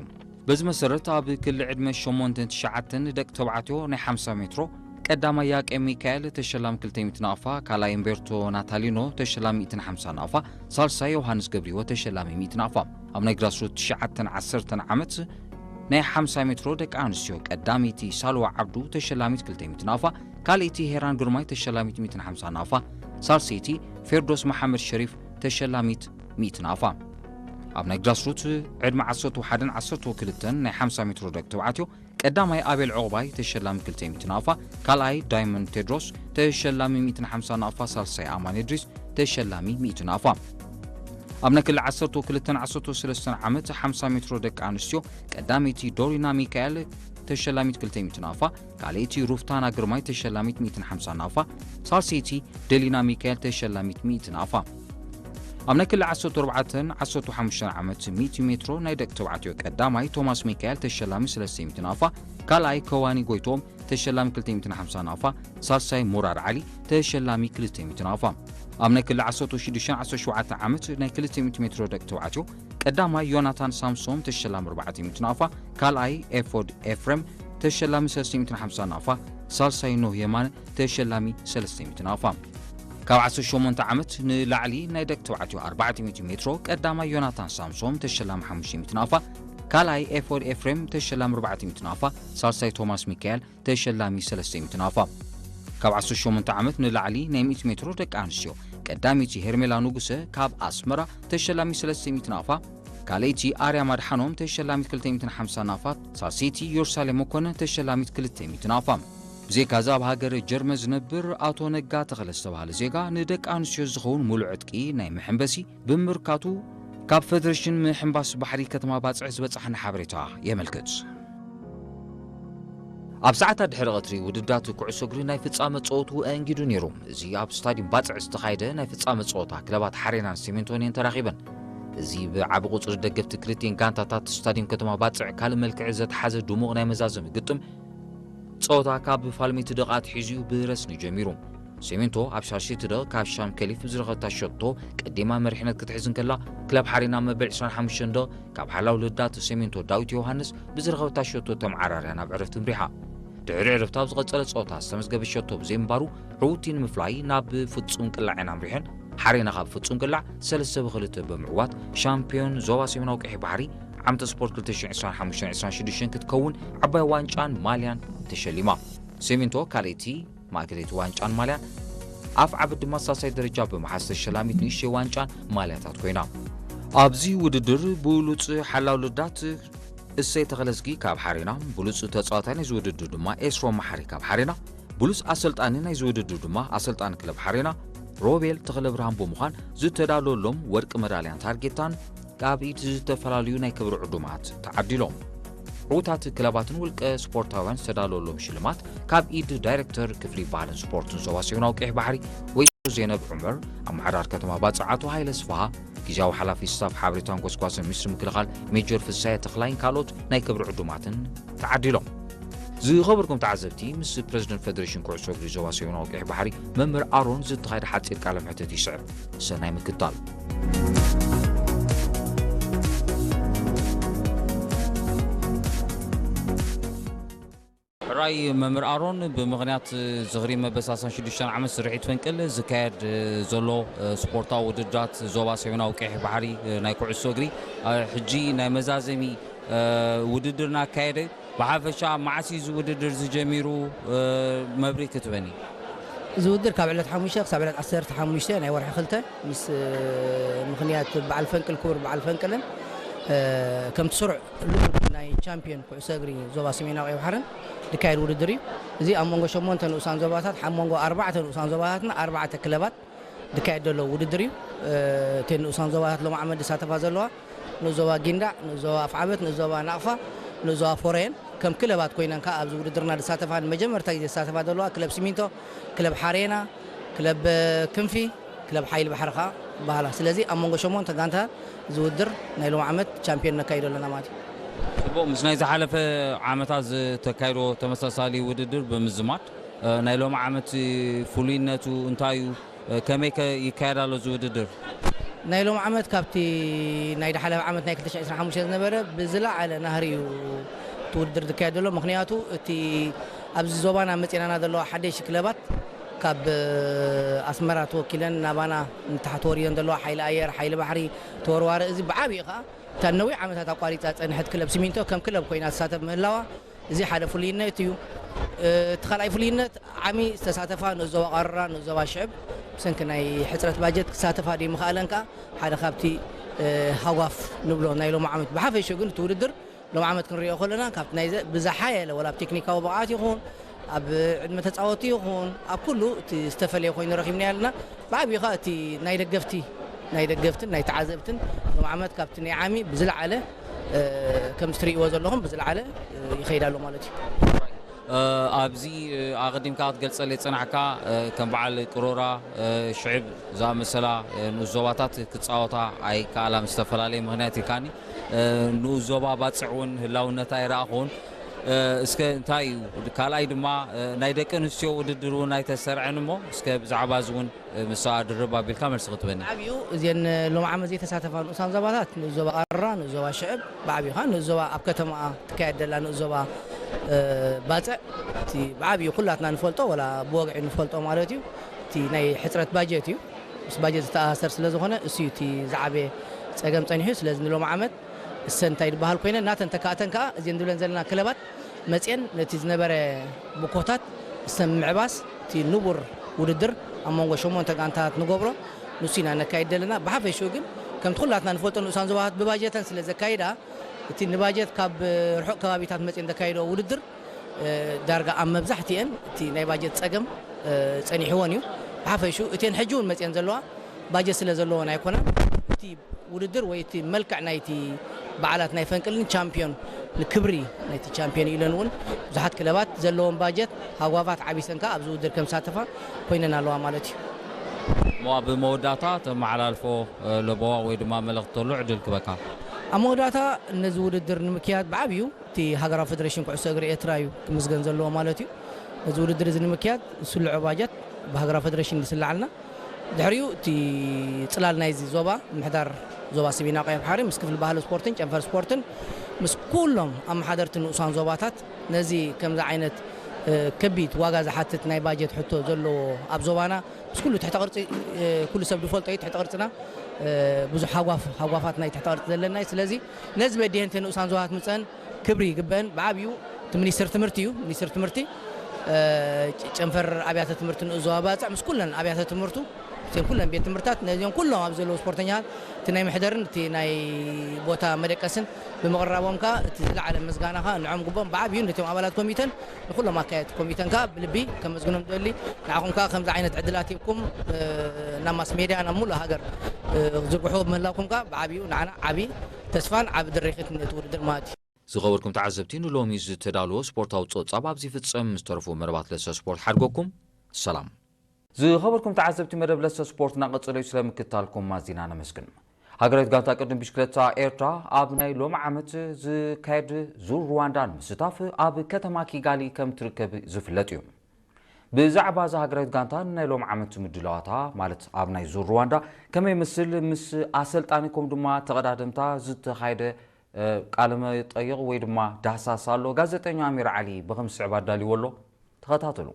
በዚ መሰረት ኣብ ክሊ ዕድመ ሸሞንተን ትሽዓተን ደቂ ተባዕትዮ ናይ ሓምሳ ሜትሮ ቀዳማይ ያቄ ሚካኤል ተሸላሚ ክልተ ሚእቲ ናቕፋ፣ ካልኣይ እምቤርቶ ናታሊኖ ተሸላሚ ሚእትን ሓምሳ ናቕፋ፣ ሳልሳይ ዮሃንስ ገብሪዎ ተሸላሚ ሚእቲ ናቕፋ። ኣብ ናይ ግራስሩት ትሽዓተን ዓሰርተን ዓመት ናይ ሓምሳ ሜትሮ ደቂ ኣንስትዮ ቀዳመይቲ ሳልዋ ዓብዱ ተሸላሚት ክልተ ሚእቲ ናቕፋ፣ ካልኣይቲ ሄራን ግርማይ ተሸላሚት ሚእትን ሓምሳ ናቕፋ፣ ሳልሰይቲ ፌርዶስ መሓመድ ሸሪፍ ተሸላሚት ሚእቲ ናቕፋ። ኣብ ናይ ግራስሩት ዕድመ ዓሰርተ ሓደን ዓሰርተ ክልተን ናይ ሓምሳ ሜትሮ ደቂ ተባዕትዮ ቀዳማይ ኣቤል ዑቕባይ ተሸላሚ ክልተ ሚእቲ ናቕፋ፣ ካልኣይ ዳይመንድ ቴድሮስ ተሸላሚ ሚእትን ሓምሳ ናቕፋ፣ ሳልሳይ ኣማን እድሪስ ተሸላሚ ሚእቲ ናቕፋ። ኣብ ናይ ክሊ ዓሰርተ ክልተን ዓሰርተ ሰለስተን ዓመት ሓምሳ ሜትሮ ደቂ ኣንስትዮ ቀዳመይቲ ዶሪና ሚካኤል ተሸላሚት ክልተ ሚእቲ ናቕፋ፣ ካልኣይቲ ሩፍታና ግርማይ ተሸላሚት ሚእትን ሓምሳ ናቕፋ፣ ሳልሰይቲ ደሊና ሚካኤል ተሸላሚት ሚእቲ ናቕፋ። ኣብ ናይ ክሊ ዓሰርተ ኣርባዕተን ዓሰርተ ሓሙሽተን ዓመት ሚእቲ ሜትሮ ናይ ደቂ ተባዕትዮ ቀዳማይ ቶማስ ሚካኤል ተሸላሚ ሰለስተ ሚእቲ ናቕፋ፣ ካልኣይ ከዋኒ ጎይቶም ተሸላሚ ክልተ ሚእትን ሓምሳ ናቕፋ፣ ሳልሳይ ሙራር ዓሊ ተሸላሚ ክልተ ሚእቲ ናቕፋ። ኣብ ናይ ክሊ ዓሰርተ ሽዱሽተን ዓሰርተ ሸውዓተን ዓመት ናይ ክልተ ሚእቲ ሜትሮ ደቂ ተባዕትዮ ቀዳማይ ዮናታን ሳምሶም ተሸላሚ ኣርባዕተ ሚእቲ ናቕፋ፣ ካልኣይ ኤፎድ ኤፍሬም ተሸላሚ ሰለስተ ሚእትን ሓምሳ ናቕፋ፣ ሳልሳይ ኖህ የማነ ተሸላሚ ሰለስተ ሚእቲ ናቕፋ። ካብ ዓሰርተ ሸሞንተ ዓመት ንላዕሊ ናይ ደቂ ተባዕትዮ ኣርባዕተ ሚእቲ ሜትሮ ቀዳማይ ዮናታን ሳምሶም ተሸላሚ ሓሙሽተ ሚእቲ ናቕፋ፣ ካልኣይ ኤፎድ ኤፍሬም ተሸላሚ ኣርባዕተ ሚእቲ ናቕፋ፣ ሳልሳይ ቶማስ ሚካኤል ተሸላሚ ሰለስተ ሚእቲ ናቕፋ። ካብ ዓሰርተ ሸሞንተ ዓመት ንላዕሊ ናይ ሚእቲ ሜትሮ ደቂ ኣንስትዮ ቀዳመይቲ ሄርሜላ ንጉሰ ካብ ኣስመራ ተሸላሚ ሰለስተ ሚእቲ ናቕፋ፣ ካልኣይቲ ኣርያም ኣድሓኖም ተሸላሚት ክልተ ሚእትን ሓምሳ ናቕፋ፣ ሳልሰይቲ ዮርሳሌም መኮነን ተሸላሚት ክልተ ሚእቲ ናቕፋ። ብዘይካዚ ኣብ ሃገረ ጀርመን ዝነብር ኣቶ ነጋ ተኸለ ዝተባህለ ዜጋ ንደቂ ኣንስትዮ ዝኸውን ሙሉእ ዕጥቂ ናይ መሐንበሲ ብምምርካቱ ካብ ፌደሬሽን ምሕንባስ ባሕሪ ከተማ ባጽዕ ዝበጻሓና ሓበሬታ የመልክት። ኣብ ሰዓታት ድሕሪ ቀትሪ ውድድራት ኩዕሶ እግሪ ናይ ፍጻመ ጸወትኡ ኣእንጊዱ ነይሩ። እዚ ኣብ ስታድዩም ባጽዕ ዝተኻየደ ናይ ፍጻመ ጸወታ ክለባት ሓሬናን ሲሚንቶን እየን ተራኺበን። እዚ ብዓቢ ቁጽሪ ደገፍቲ ክልቲኤን ጋንታታት ስታድዩም ከተማ ባጽዕ ካልእ መልክዕ ዘትሓዘ ድሙቕ ናይ መዛዘሚ ግጥም ጸወታ ካብ ፋልሚቲ ደቓ ኣትሒዙ እዩ ብረስኒ ጀሚሩ። ሲሚንቶ ኣብ ሻርሺቲ ደቕ ካብ ሻም ከሊፍ ብዝረኸብታ ሸቶ ቀዲማ መሪሕነት ክትሕዝ እንከላ፣ ክለብ ሓሬና መበል ዕስራን ሓሙሽተን ደቕ ካብ ሓላው ልዳት ሲሚንቶ ዳዊት ዮሃንስ ብዝረኸብታ ሸቶ ተመዓራርያ ናብ ዕረፍቲ ምሪሓ። ድሕሪ ዕረፍቲ ኣብ ዝቐጸለ ጸወታ ዝተመዝገበ ሸቶ ብዘይምንባሩ ዕውቲ ንምፍላይ ናብ ፍጹም ቅላዕ እየን ኣምሪሐን። ሓሬና ካብ ፍጹም ቅላዕ ሰለስተ ብክልተ ብምዕዋት ሻምፒዮን ዞባ ሰሜናዊ ቀይሕ ባሕሪ ዓመተ ስፖርት ክልተ ሽሕን ዕስራን ሓሙሽተን ዕስራን ሽዱሽተን ክትከውን ዓባይ ዋንጫን ማልያን ተሸሊማ። ሲሚንቶ ካልኣይቲ፣ ማእከለይቲ ዋንጫን ማልያን፣ ኣፍዓበት ድማ ሳልሳይ ደረጃ ብምሓዝ ተሸላሚት ንእሽተይ ዋንጫን ማልያታት ኮይና። ኣብዚ ውድድር ብሉጽ ሓላው ልዳት እሰይ ተኸለዝጊ ካብ ሓሬና፣ ብሉጽ ተጻዋታይ ናይዚ ውድድር ድማ ኤስሮም መሓሪ ካብ ሓሬና፣ ብሉጽ ኣሰልጣኒ ናይዚ ውድድር ድማ ኣሰልጣኒ ክለብ ሓሬና ሮቤል ተኽለብርሃን ብምዃን ዝተዳለወሎም ወርቂ መዳልያን ታርጌታን ካብ ኢድ ዝተፈላለዩ ናይ ክብሪ ዕዱማት ተዓዲሎም። ዕዉታት ክለባትን ውልቀ ስፖርታውያን ዝተዳለወሎም ሽልማት ካብ ኢድ ዳይሬክተር ክፍሊ ባህልን ስፖርትን ዞባ ሰሜናዊ ቀይሕ ባሕሪ ወይዘሮ ዜነብ ዑመር፣ ኣመሓዳር ከተማ ባጽዕ ኣቶ ሃይለ ስፍሃ፣ ግዝያዊ ሓላፊ ስታፍ ሓበሬታን ጎስጓስን ሚኒስትሪ ምክልኻል ሜጀር ፍሳየ ተኽላይን ካልኦት ናይ ክብሪ ዕዱማትን ተዓዲሎም። ዝኸበርኩም ተዓዘብቲ፣ ምስ ፕረዚደንት ፌደሬሽን ኩዕሶ እግሪ ዞባ ሰሜናዊ ቀይሕ ባሕሪ መምህር ኣሮን ዝተኻየደ ሓጺር ቃለ መሕትት ይስዕብ። ሰናይ ምክትታል። ሕራይ መምህር ኣሮን፣ ብምኽንያት ዝኽሪ መበል ሰላሳን ሽዱሽተን ዓመት ስርሒት ፈንቅል ዝካየድ ዘሎ ስፖርታዊ ውድድራት ዞባ ሰሜናዊ ቀይሕ ባሕሪ ናይ ኩዕሶ እግሪ ሕጂ ናይ መዛዘሚ ውድድር እናካየደ፣ ብሓፈሻ መዓስ እዩ እዚ ውድድር ዝጀሚሩ? መብርሂ ክትበኒ። እዚ ውድድር ካብ ዕለት ሓሙሽተ ክሳብ ዕለት ዓሰርተ ሓሙሽተ ናይ ወርሒ ክልተ ምስ ምኽንያት በዓል ፈንቅል፣ ክቡር በዓል ፈንቅልን ከምቲ ስሩዕ ልሙድ ናይ ቻምፒዮን ኩዕሶ እግሪ ዞባ ሰሜናዊ ቀይሕ ባሕርን ዝካየድ ውድድር እዩ። እዚ ኣብ መንጎ ሸሞንተ ንኡሳን ዞባታት፣ ኣብ መንጎ ኣርባዕተ ንኡሳን ዞባታትና ኣርባዕተ ክለባት ዝካየድ ዘሎ ውድድር እዩ። እተን ንኡሳን ዞባታት ሎም ዓመት ዝሳተፋ ዘለዋ ንኡስ ዞባ ጊንዳዕ፣ ንኡስ ዞባ ኣፍዓበት፣ ንኡስ ዞባ ናቕፋ፣ ንኡስ ዞባ ፎረየን ከም ክለባት ኮይነን ከኣ ኣብዚ ውድድርና ዝሳተፋ ንመጀመርታ ግዜ ዝሳተፋ ዘለዋ ክለብ ሲሚንቶ፣ ክለብ ሓሬና፣ ክለብ ክንፊ፣ ክለብ ሓይሊ ባሕሪ ከኣ ይበሃላ። ስለዚ ኣብ መንጎ ሸሞንተ ጋንታ ዝውድር ናይ ሎም ዓመት ቻምፒዮን ነካይዶ ኣለና ማለት እዩ። ጽቡቕ፣ ምስ ናይ ዝሓለፈ ዓመታት ዝተካይዶ ተመሳሳሊ ውድድር ብምዝማድ፣ እ፣ ናይ ሎም ዓመት ፍሉይነቱ እንታይ እዩ? እ፣ ከመይ ከ ይካየድ ኣሎ እዚ ውድድር? ናይ ሎም ዓመት ካብቲ ናይ ዝሓለፈ ዓመት ናይ ክልተ ሽሕን ዕስራን ሓሙሽተን ዝነበረ ብዝለዓለ ናህሪ እዩ እቲ ውድድር ዝካየድ ዘሎ። ምኽንያቱ እቲ ኣብዚ ዞባና መጺናና ዘለዋ ሓደሽቲ ክለባት ካብ ኣስመራ ተወኪለን ናባና ንታሕቲ ወሪደን ዘለዋ ሓይሊ ኣየር፣ ሓይሊ ባሕሪ፣ ተወርዋሪ፣ እዚ ብዓብዪ ኸኣ እታ ነዊሕ ዓመታት ኣቋሪጻ ጸንሐት ክለብ ሲሚንቶ ከም ክለብ ኮይና ትሳተፍ ምህላዋ፣ እዚ ሓደ ፍሉይነት እዩ። እቲ ካልኣይ ፍሉይነት ዓሚ ዝተሳተፋ ንኡስ ዞባ ቃሮራ፣ ንኡስ ዞባ ሽዕብ ብሰንኪ ናይ ሕጽረት ባጀት ክሳተፋ ደይምኽኣለን ከኣ ሓደ ካብቲ ሃጓፍ ንብሎ ናይ ሎሚ ዓመት ብሓፈሽኡ ግን እቲ ውድድር ሎም ዓመት ክንሪኦ ከለና ካብቲ ናይ ብዝሓየለ ወላ ኣብ ቴክኒካዊ ብቕዓት ይኹን ኣብ ዕድመ ተፃወቲ ይኹን ኣብ ኩሉ እቲ ዝተፈለየ ኮይኑ ረኪብና ኣለና። ብዓብዩ ከዓ እቲ ናይ ደገፍቲ ናይ ደገፍትን ናይ ተዓዘብትን ሎም ዓመት ካብቲ ናይ ዓሚ ብዝለዓለ ከም ትርእይዎ ዘለኹም ብዝለዓለ ይኸይድ ኣሎ ማለት እዩ። ኣብዚ ኣቐዲምካ ክትገልጸለይ ዝጸናሕካ ከም በዓል ቅሮራ፣ ሽዕብ ዝኣመሰላ ንኡስ ዞባታት ክጻወታ ኣይከኣላን ብዝተፈላለየ ምኽንያት ኢልካኒ። ንኡስ ዞባ ባጽዕ እውን ህላውነታ ኣይረኣኹን። እስከ እንታይ እዩ ካልኣይ ድማ ናይ ደቂ ኣንስትዮ ውድድር እውን ኣይተሰርዐን እሞ እስከ ብዛዕባ እዚ እውን ምስኣ ድርብ ኣቢልካ መልሲ ክትበኒ። ብዓብዩ እዚን ሎም ዓመት ዘይተሳተፋ ንኡሳን ዞባታት ንኡስ ዞባ ኣራ ንኡስ ዞባ ሽዕብ ብዓብዩ ከዓ ንኡስ ዞባ ኣብ ከተማኣ ትካየድ ዘላ ንኡስ ዞባ ባፅዕ እቲ ብዓብዩ ኩላትና ንፈልጦ ወላ ብወግዒ ንፈልጦ ማለት እዩ እቲ ናይ ሕፅረት ባጀት እዩ ምስ ባጀት ዝተኣሳሰር ስለ ዝኾነ እሱ እዩ እቲ ዝዓበየ ፀገም ፀኒሑ ስለዚ ንሎም ዓመት እሰን እንታይ ዝበሃል ኮይነን ናተን ተካእተን ከዓ እዚን ዝብለን ዘለና ክለባት መፅየን ነቲ ዝነበረ ብኮታት እሰን ምዕባስ እቲ ንቡር ውድድር ኣብ መንጎ ሸሞንተ ጋንታት ንገብሮ ንሱ ኢና ነካይድ ዘለና። ብሓፈሽኡ ግን ከምቲ ኩላትና ንፈልጦ ንኡሳን ዞባታት ብባጀተን ስለ ዘካይዳ እቲ ንባጀት ካብ ርሑቕ ከባቢታት መፅየን ዘካይዶ ውድድር ዳርጋ ኣብ መብዛሕትኤን እቲ ናይ ባጀት ፀገም ፀኒሕዎን እዩ። ብሓፈሽኡ እተን ሕጂ እውን መፅየን ዘለዋ ባጀት ስለ ዘለዎን ኣይኮነን። እቲ ውድድር ወይ እቲ መልክዕ ናይቲ በዓላት ናይ ፈንቅልን ቻምፒዮን ንክብሪ ናይቲ ቻምፒዮን ኢለን እውን ብዙሓት ክለባት ዘለዎም ባጀት ሃጓፋት ዓቢሰን ከዓ ኣብዚ ውድድር ከም ዝሳተፋ ኮይነን ኣለዋ ማለት እዩ። እሞ ኣብ መወዳእታ ተመሓላልፎ ለበዋ ወይ ድማ መልእኽቲ ተሎ ዕድል ክበካ። ኣብ መወዳእታ ነዚ ውድድር ንምክያድ ብዓብዩ እቲ ሃገራዊ ፌደሬሽን ኩዕሶ እግሪ ኤርትራ እዩ ክምስገን ዘለዎ ማለት እዩ። ነዚ ውድድር እዚ ንምክያድ ዝስልዖ ባጀት ብሃገራዊ ፌደሬሽን ዝስልዓልና ድሕሪኡ እቲ ፅላል ናይዚ ዞባ ምሕዳር ዞባ ስቢና ቀይሕ ባሕሪ ምስ ክፍሊ ባህሊ ስፖርትን ጨንፈር ስፖርትን ምስ ኩሎም ኣመሓደርቲ ንኡሳን ዞባታት ነዚ ከምዚ ዓይነት ከቢድ ዋጋ ዝሓትት ናይ ባጀት ሕቶ ዘለዎ ኣብ ዞባና ምስ ኩሉ ትሕተ ቅርፂ ኩሉ ሰብ ዝፈልጦ እዩ ትሕተ ቅርፅና ብዙሕ ሃጓፍ ሃጓፋት ናይ ትሕተ ቅርፂ ዘለና እዩ ስለዚ ነዚ በዲሀን ንኡሳን ዞባታት ምፀን ክብሪ ይግበአን ብዓብዩ እቲ ሚኒስትር ትምህርቲ እዩ ሚኒስትር ትምህርቲ ጨንፈር ኣብያተ ትምህርቲ ንኡስ ዞባ ባፅዕ ምስ ኩለን ኣብያተ ትምህርቱ እዚኦም ኩለን ቤት ትምህርታት ነዚኦም ኩሎም ኣብ ዘለዉ ስፖርተኛታት እቲ ናይ ምሕደርን እቲ ናይ ቦታ መደቀስን ብምቕራቦም ከዓ እቲ ዝለዓለ ምስጋና ከዓ ንዖም ግቦም ብዓብዩ ነቶም ኣባላት ኮሚተን ንኩሎም ኣካየድቲ ኮሚተን ከዓ ብልቢ ከመስግኖም ደሊ ንዓኹም ከዓ ከምዚ ዓይነት ዕድላት ሂብኩም ናብ ማስ ሜድያ ናብ ሙሉእ ሃገር ዝርግሑ ምህላውኩም ከዓ ብዓብዩ ንዓና ዓብዪ ተስፋን ዓቢ ድሬክትን ነቲ ውድድር ማለት እዩ። ዝኸበርኩም ተዓዘብቲ ንሎሚ ዝተዳለወ ስፖርታዊ ጸብጻብ ኣብዚ ይፍጸም። ምስ ተረፉ መደባት ለሰ ስፖርት ሓድገኩም ሰላም። ዝኸበርኩም ተዓዘብቲ መደብ ለሰ ስፖርት እናቐጸለ እዩ። ስለ ምክትታልኩም ኣዚና ነመስግን። ሃገራዊት ጋንታ ቅድም ብሽክለታ ኤርትራ ኣብ ናይ ሎሚ ዓመት ዝካየድ ዙር ሩዋንዳ ንምስታፍ ኣብ ከተማ ኪጋሊ ከም ትርከብ ዝፍለጥ እዩ። ብዛዕባ እዛ ሃገራዊት ጋንታ ናይ ሎም ዓመት ምድላዋታ ማለት ኣብ ናይ ዙር ሩዋንዳ ከመይ ይመስል ምስ ኣሰልጣኒ ከም ድማ ተቐዳደምታ ዝተኻየደ ቃለ መጠይቕ ወይ ድማ ዳህሳስ ኣሎ። ጋዜጠኛ ኣሚር ዓሊ ብኸም ዝስዕብ ኣዳልዎ ኣሎ። ተኸታተሉ።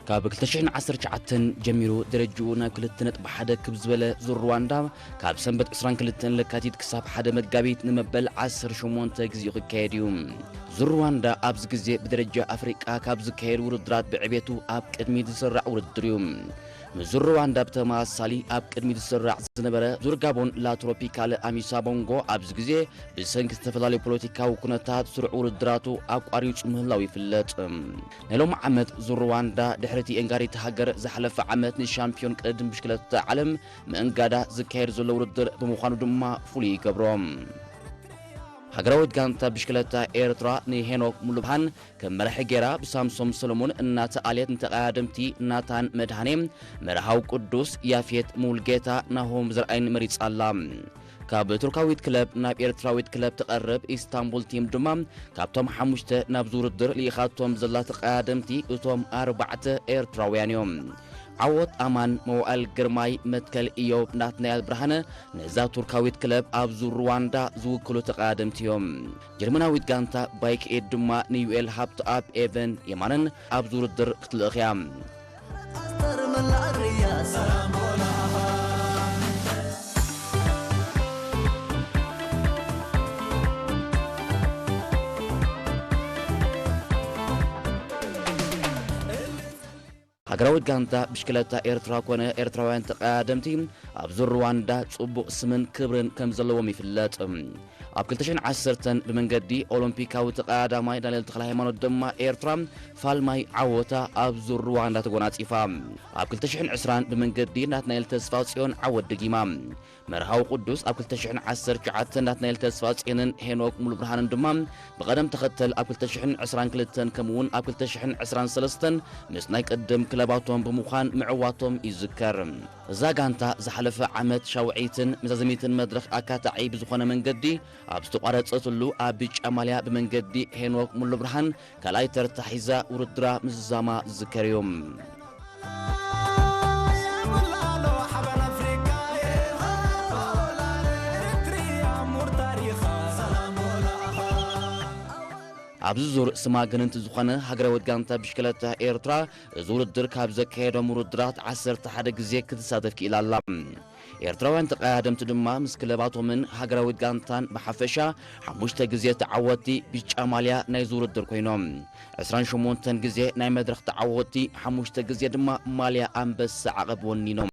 ካብ ክልተ ሽሕን ዓሰርተ ትሽዓተን ጀሚሩ ደረጅኡ ናብ ክልተ ነጥቢ ሓደ ክብ ዝበለ ዙር ሩዋንዳ ካብ ሰንበት ዕስራን ክልተን ለካቲት ክሳብ ሓደ መጋቢት ንመበል ዓሰርተ ሸሞንተ ግዜኡ ክካየድ እዩ። ዙር ሩዋንዳ ኣብዚ ግዜ ብደረጃ ኣፍሪቃ ካብ ዝካየዱ ውድድራት ብዕቤቱ ኣብ ቅድሚት ዝስራዕ ውድድር እዩ። ምስ ዙር ሩዋንዳ ብተመሳሳሊ ኣብ ቅድሚት ዝስራዕ ዝነበረ ዙር ጋቦን ላ ትሮፒካል ኣሚሳ ቦንጎ ኣብዚ ግዜ ብሰንኪ ዝተፈላለዩ ፖለቲካዊ ኩነታት ስሩዕ ውድድራቱ ኣቋሪጹ ምህላው ይፍለጥ። ናይ ሎም ዓመት ዙር ሩዋንዳ ድሕሪ እቲ ኤንጋሪት ሃገር ዝሓለፈ ዓመት ንሻምፒዮን ቅድድም ብሽክለታ ዓለም ምእንጋዳ ዝካየድ ዘሎ ውድድር ብምዃኑ ድማ ፍሉይ ይገብሮ። ሃገራዊት ጋንታ ብሽክለታ ኤርትራ ንሄኖክ ሙሉብሃን ከም መራሒ ጌራ ብሳምሶም ሰለሙን እናተኣልየት ንተቐዳደምቲ ናታን መድሃኔ፣ መርሃዊ ቅዱስ፣ ያፌት ሙልጌታ፣ ናሆም ዘርኣይን መሪጻ ኣላ። ካብ ቱርካዊት ክለብ ናብ ኤርትራዊት ክለብ ትቐርብ ኢስታንቡል ቲም ድማ ካብቶም ሓሙሽተ ናብዚ ውድድር ልኢኻቶም ዘላ ተቐዳደምቲ እቶም ኣርባዕተ ኤርትራውያን እዮም። ዓወት ኣማን፣ መዋእል ግርማይ፣ መትከል ኢዮብ፣ ናትናኤል ብርሃነ ነዛ ቱርካዊት ክለብ ኣብ ዙር ሩዋንዳ ዝውክሉ ተቐዳደምቲ እዮም። ጀርመናዊት ጋንታ ባይክ ኤድ ድማ ንዩኤል ሃብተኣብ፣ ኤቨን የማነን ኣብዚ ውድድር ክትልእኽ እያ። ሃገራዊት ጋንታ ብሽክለታ ኤርትራ ኮነ ኤርትራውያን ተቐዳደምቲ ኣብ ዙር ሩዋንዳ ጽቡቕ ስምን ክብርን ከም ዘለዎም ይፍለጥ። ኣብ ክልተ ሽሕን ዓሰርተን ብመንገዲ ኦሎምፒካዊ ተቐዳዳማይ ዳንኤል ተኽለ ሃይማኖት ድማ ኤርትራ ፋልማይ ዓወታ ኣብ ዙር ሩዋንዳ ተጎናጺፋ። ኣብ ክልተ ሽሕን ዕስራን ብመንገዲ ናትናኤል ተስፋጽዮን ዓወት ደጊማ። መርሃዊ ቅዱስ ኣብ ክልተ ሽሕን ዓሰርተ ትሽዓተን ናትናኤል ተስፋጽዮንን ሄኖክ ሙሉብርሃንን ድማ ብቐደም ተኸተል ኣብ ክልተ ሽሕን ዕስራን ክልተን ከምኡውን ኣብ ክልተ ሽሕን ዕስራን ሰለስተን ምስ ናይ ቅድም ክለባቶም ብምዃን ምዕዋቶም ይዝከር። እዛ ጋንታ ዝሓለፈ ዓመት ሻውዒትን መዛዘሚትን መድረኽ ኣካታዒ ብዝኾነ መንገዲ ኣብ ዝተቋረጸትሉ ኣብ ብጫ ማልያ ብመንገዲ ሄኖክ ሙሉብርሃን ካልኣይ ተርታ ሒዛ ውድድራ ምዝዛማ ዝዝከር እዩ። ኣብዚ ዙር ስማ ገነንቲ ዝኾነ ሃገራዊት ጋንታ ብሽክለታ ኤርትራ፣ እዚ ውድድር ካብ ዘካየዶም ውድድራት ዓሰርተ ሓደ ግዜ ክትሳተፍ ክኢላ ኣላ። ኤርትራውያን ተቐዳደምቲ ድማ ምስ ክለባቶምን ሃገራዊት ጋንታን ብሓፈሻ ሓሙሽተ ግዜ ተዓወትቲ ብጫ ማልያ ናይዚ ውድድር ኮይኖም፣ ዕስራን ሸሞንተን ግዜ ናይ መድረኽ ተዓወትቲ፣ ሓሙሽተ ግዜ ድማ ማልያ ኣንበሳ ዓቐብ ወኒኖም።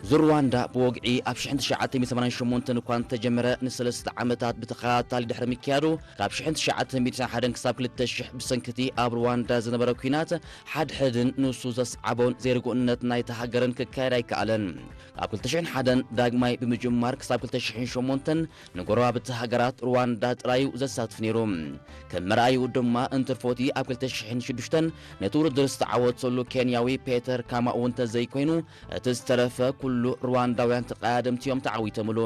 ዙር ሩዋንዳ ብወግዒ ኣብ ሽሕን ትሽዓተ ሚእትን ሰማንያን ሸሞንተን እኳ እንተጀመረ፣ ንሰለስተ ዓመታት ብተኸታታሊ ድሕሪ ምክያዱ፣ ካብ ሽሕን ትሽዓተ ሚእትን ሓደን ክሳብ ክልተ ሽሕ ብሰንክቲ ኣብ ሩዋንዳ ዝነበረ ኲናት ሓድሕድን ንሱ ዘስዓቦን ዘይርጉእነት ናይታ ሃገርን ክካየድ ኣይከኣለን። ካብ ክልተ ሽሕን ሓደን ዳግማይ ብምጅማር ክሳብ ክልተ ሽሕን ሸሞንተን ንጎረባብቲ ሃገራት ሩዋንዳ ጥራዩ ዘሳትፍ ነይሩ። ከም መርኣይኡ ድማ እንትርፎቲ ኣብ ክልተ ሽሕን ሽዱሽተን ነቲ ውድድር ዝተዓወተሉ ኬንያዊ ፔተር ካማኡ እንተዘይኮይኑ፣ እቲ ዝተረፈ ኩሉ ሩዋንዳውያን ተቐዳደምቲ እዮም ተዓዊቶምሉ።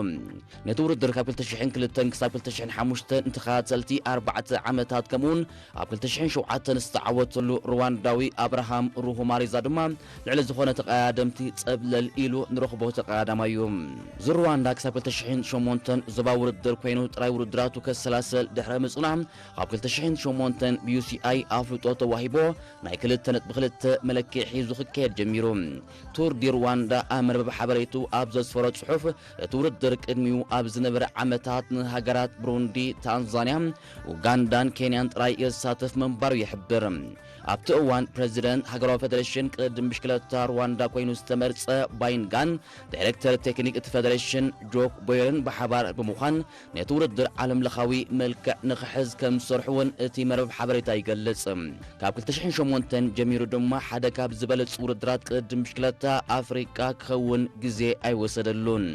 ነቲ ውድድር ካብ ክልተ ሽሕን ክልተን ክሳብ ክልተ ሽሕን ሓሙሽተን ንተኸታተልቲ ኣርባዕተ ዓመታት ከምኡውን ኣብ ክልተ ሽሕን ሸውዓተን ዝተዓወተሉ ሩዋንዳዊ ኣብርሃም ሩሁማሪዛ ድማ ልዕሊ ዝኾነ ተቐዳደምቲ ጸብለል ኢሉ ንረኽቦ ተቐዳዳማይ እዩ። ዙር ሩዋንዳ ክሳብ ክልተ ሽሕን ሸሞንተን ዞባ ውድድር ኮይኑ ጥራይ ውድድራቱ ከሰላሰል ድሕሪ ምጽናሕ፣ ካብ ክልተ ሽሕን ሸሞንተን ብዩሲኣይ ኣፍልጦ ተዋሂቦ ናይ ክልተ ነጥቢ ክልተ መለክዒ ሒዙ ክካየድ ጀሚሩ። ቱር ዲ ሩዋንዳ ኣብ መርበብ ሓበሬቱ ኣብ ዘስፈሮ ጽሑፍ፣ እቲ ውድድር ቅድሚኡ ኣብ ዝነበረ ዓመታት ንሃገራት ብሩንዲ፣ ታንዛንያ፣ ኡጋንዳን ኬንያን ጥራይ የሳተፍ ምንባሩ ይሕብር። ኣብቲ እዋን ፕረዚደንት ሃገራዊ ፌደሬሽን ቅድድም ብሽክለታ ሩዋንዳ ኮይኑ ዝተመርጸ ባይንጋን ዳይሬክተር ቴክኒክ እቲ ፌደሬሽን ጆክ ቦየርን ብሓባር ብምዃን ነቲ ውድድር ዓለምለኻዊ መልክዕ ንኽሕዝ ከም ዝሰርሑ እውን እቲ መርበብ ሓበሬታ ይገልጽ። ካብ ክልተ ሽሕን ሸሞንተን ጀሚሩ ድማ ሓደ ካብ ዝበለጹ ውድድራት ቅድድም ብሽክለታ ኣፍሪቃ ክኸውን ግዜ ኣይወሰደሉን።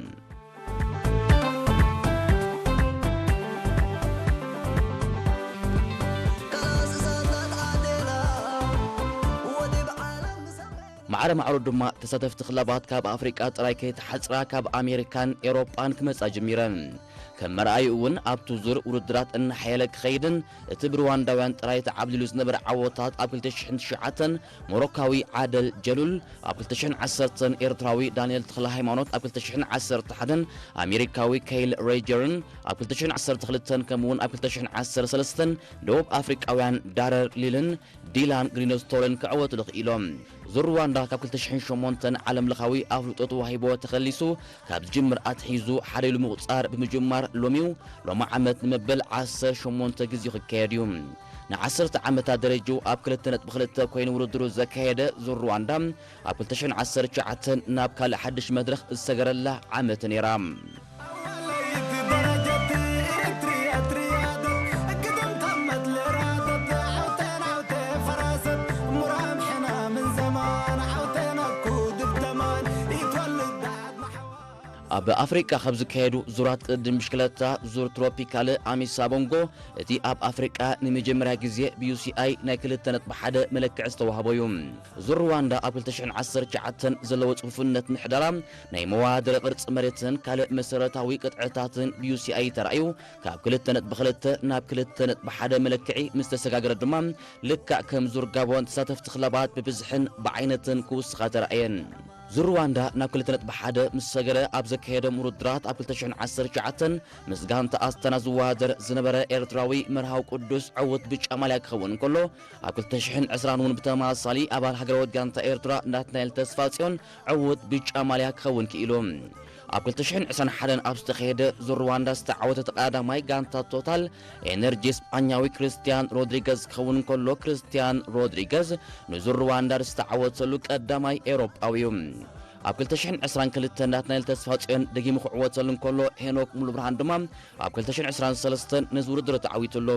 ማዕረ ማዕሩ ድማ ተሳተፍቲ ክለባት ካብ ኣፍሪቃ ጥራይ ከይተሓጽራ ካብ ኣሜሪካን ኤውሮጳን ክመጻ ጀሚረን። ከም መርኣዩ እውን ኣብቲ ዙር ውድድራት እናሓየለ ክኸይድን እቲ ብሩዋንዳውያን ጥራይ ተዓብሊሉ ዝነበረ ዓወታት ኣብ ክልተ ሽሕን ትሽዓተን ሞሮካዊ ዓደል ጀሉል፣ ኣብ ክልተ ሽሕን ዓሰርተን ኤርትራዊ ዳንኤል ተኽለ ሃይማኖት፣ ኣብ ክልተ ሽሕን ዓሰርተ ሓደን ኣሜሪካዊ ከይል ሬጀርን፣ ኣብ ክልተ ሽሕን ዓሰርተ ክልተን ከምኡውን ኣብ ክልተ ሽሕን ዓሰርተ ሰለስተን ደቡብ ኣፍሪቃውያን ዳረር ሊልን ዲላን ግሪኖስቶርን ክዕወቱ ኢሎም። ዙር ሩዋንዳ ካብ ክልተ ሽሕን ሸሞንተን ዓለምለኻዊ ኣፍልጦ ተዋሂቦ ተኸሊሱ ካብ ዝጅምር ኣትሒዙ ሓደ ኢሉ ምቑጻር ብምጅማር ሎሚው ሎሚ ዓመት ንመበል ዓሰርተ ሸሞንተ ግዜ ክካየድ እዩ። ንዓሰርተ ዓመታት ደረጃኡ ኣብ ክልተ ነጥቢ ክልተ ኮይኑ ውድድሩ ዘካየደ ዙር ሩዋንዳ ኣብ ክልተ ሽሕን ዓሰርተ ትሽዓተን ናብ ካልእ ሓድሽ መድረኽ ዝሰገረላ ዓመት ነይራ። ኣብ ኣፍሪቃ ካብ ዝካየዱ ዙራት ቅድድም ብሽክለታ ዙር ትሮፒካል ኣሚሳ ቦንጎ እቲ ኣብ ኣፍሪቃ ንመጀመርያ ግዜ ብዩሲኣይ ናይ ክልተ ነጥቢ ሓደ መለክዒ ዝተዋህቦ እዩ። ዙር ሩዋንዳ ኣብ ክልተ ሽሕን ዓሰርተ ትሽዓተን ዘለዎ ጽፉፍነት ምሕደራ ናይ መዋደሪ ቅርጺ መሬትን ካልእ መሰረታዊ ቅጥዕታትን ብዩሲኣይ ተራእዩ ካብ ክልተ ነጥቢ ክልተ ናብ ክልተ ነጥቢ ሓደ መለክዒ ምስ ተሰጋገረ ድማ ልክዕ ከም ዙር ጋቦን ተሳተፍቲ ክለባት ብብዝሕን ብዓይነትን ክውስኻ ተራእየን። ዙር ሩዋንዳ ናብ ክልተ ነጥቢ ሓደ ምስ ሰገረ ኣብ ዘካየዶም ውድድራት ኣብ ክልተ ሽሕን ዓሰርተ ትሽዓተን ምስ ጋንታ ኣስታና ዝወዳደር ዝነበረ ኤርትራዊ መርሃዊ ቅዱስ ዕዉት ብጫ ማልያ ክኸውን እንከሎ ኣብ ክልተ ሽሕን ዕስራን እውን ብተመሳሳሊ ኣባል ሃገራዊት ጋንታ ኤርትራ ናትናኤል ተስፋጽዮን ዕዉት ብጫ ማልያ ክኸውን ክኢሉ። ኣብ ክልተ ሽሕን ዕስራን ሓደን ኣብ ዝተኻየደ ዙር ሩዋንዳ ዝተዓወተ ተቐዳዳማይ ጋንታ ቶታል ኤነርጂ ስጳኛዊ ክርስቲያን ሮድሪገዝ ክኸውን እንከሎ ክርስቲያን ሮድሪገዝ ንዙር ሩዋንዳ ዝተዓወተሉ ቀዳማይ ኤውሮጳዊ እዩ። ኣብ ክልተ ሽሕን ዕስራን ክልተን ናትናኤል ተስፋጽዮን ደጊሙ ክዕወተሉ እንከሎ ሄኖክ ሙሉብርሃን ድማ ኣብ ክልተ ሽሕን ዕስራን ሰለስተን ነዚ ውድድር ተዓዊቱሉ።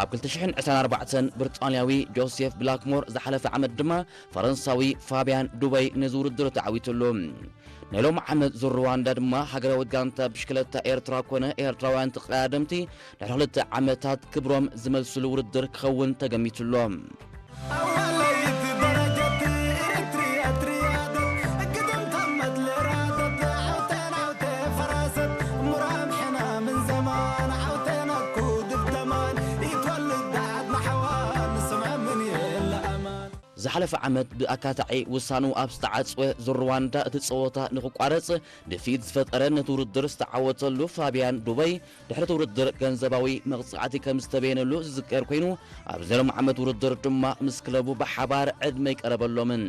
ኣብ ክልተ ሽሕን ዕስራን ኣርባዕተን ብሪጣንያዊ ጆሴፍ ብላክሞር ዝሓለፈ ዓመት ድማ ፈረንሳዊ ፋብያን ዱበይ ነዚ ውድድር ተዓዊቱሉ። ናይ ሎሚ ዓመት ዙር ሩዋንዳ ድማ ሃገራዊት ጋንታ ብሽክለታ ኤርትራ ኮነ ኤርትራውያን ተቐዳደምቲ ድሕሪ ክልተ ዓመታት ክብሮም ዝመልስሉ ውድድር ክኸውን ተገሚቱሎ። ኣዋለይቲ ደረጀቲ ኤርትርያ ትርያደት ግድም ታመት ለራደት ዓውተን ዓውተ ፈራሰት ሙራም ሕና ምን ዘማን ዓውተን ኣኩ ድብደማን ይትወልድ ዳዓት ንሓዋን ንስምዐ ምን የለ ኣማን። ዝሓለፈ ዓመት ብኣካታዒ ውሳኑ ኣብ ዝተዓጽወ ዙር ሩዋንዳ እቲ ጸወታ ንኽቋረጽ ድፍኢት ዝፈጠረ ነቲ ውድድር ዝተዓወተሉ ፋብያን ዱበይ ድሕሪ እቲ ውድድር ገንዘባዊ መቕጻዕቲ ከም ዝተበየነሉ ዝዝከር ኮይኑ ኣብዚ ሎም ዓመት ውድድር ድማ ምስ ክለቡ ብሓባር ዕድመ ይቀረበሎምን።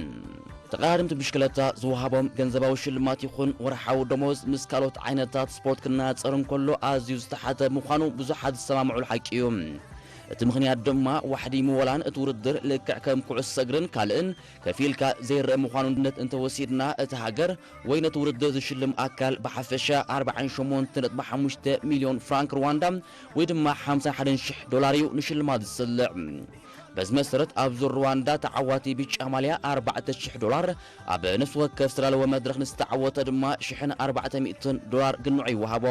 ተቐዳደምቲ ብሽክለታ ዝወሃቦም ገንዘባዊ ሽልማት ይኹን ወርሓዊ ደሞዝ ምስ ካልኦት ዓይነታት ስፖርት ክነጻጸር እንከሎ ኣዝዩ ዝተሓተ ምዃኑ ብዙሓት ዝሰማምዑሉ ሓቂ እዩ። እቲ ምኽንያት ድማ ዋሕዲ ምወላን እቲ ውድድር ልክዕ ከም ኩዕሶ እግርን ካልእን ከፊልካ ዘይረአ ምዃኑ ንኣብነት እንተወሲድና እቲ ሃገር ወይ ነቲ ውድድር ዝሽልም ኣካል ብሓፈሻ ኣርባዓን ሸሞንተ ነጥቢ ሓሙሽተ ሚልዮን ፍራንክ ሩዋንዳ ወይ ድማ ሓምሳን ሓደን ሽሕ ዶላር እዩ ንሽልማት ዝስልዕ። በዚ መሰረት ኣብ ዙር ሩዋንዳ ተዓዋቲ ብጫ ማልያ ኣርባዕተ ሽሕ ዶላር፣ ኣብ ነፍሲ ወከፍ ዝተዳለወ መድረኽ ንዝተዓወተ ድማ ሽሕን ኣርባዕተ ሚእትን ዶላር ግንዖ ይወሃቦ።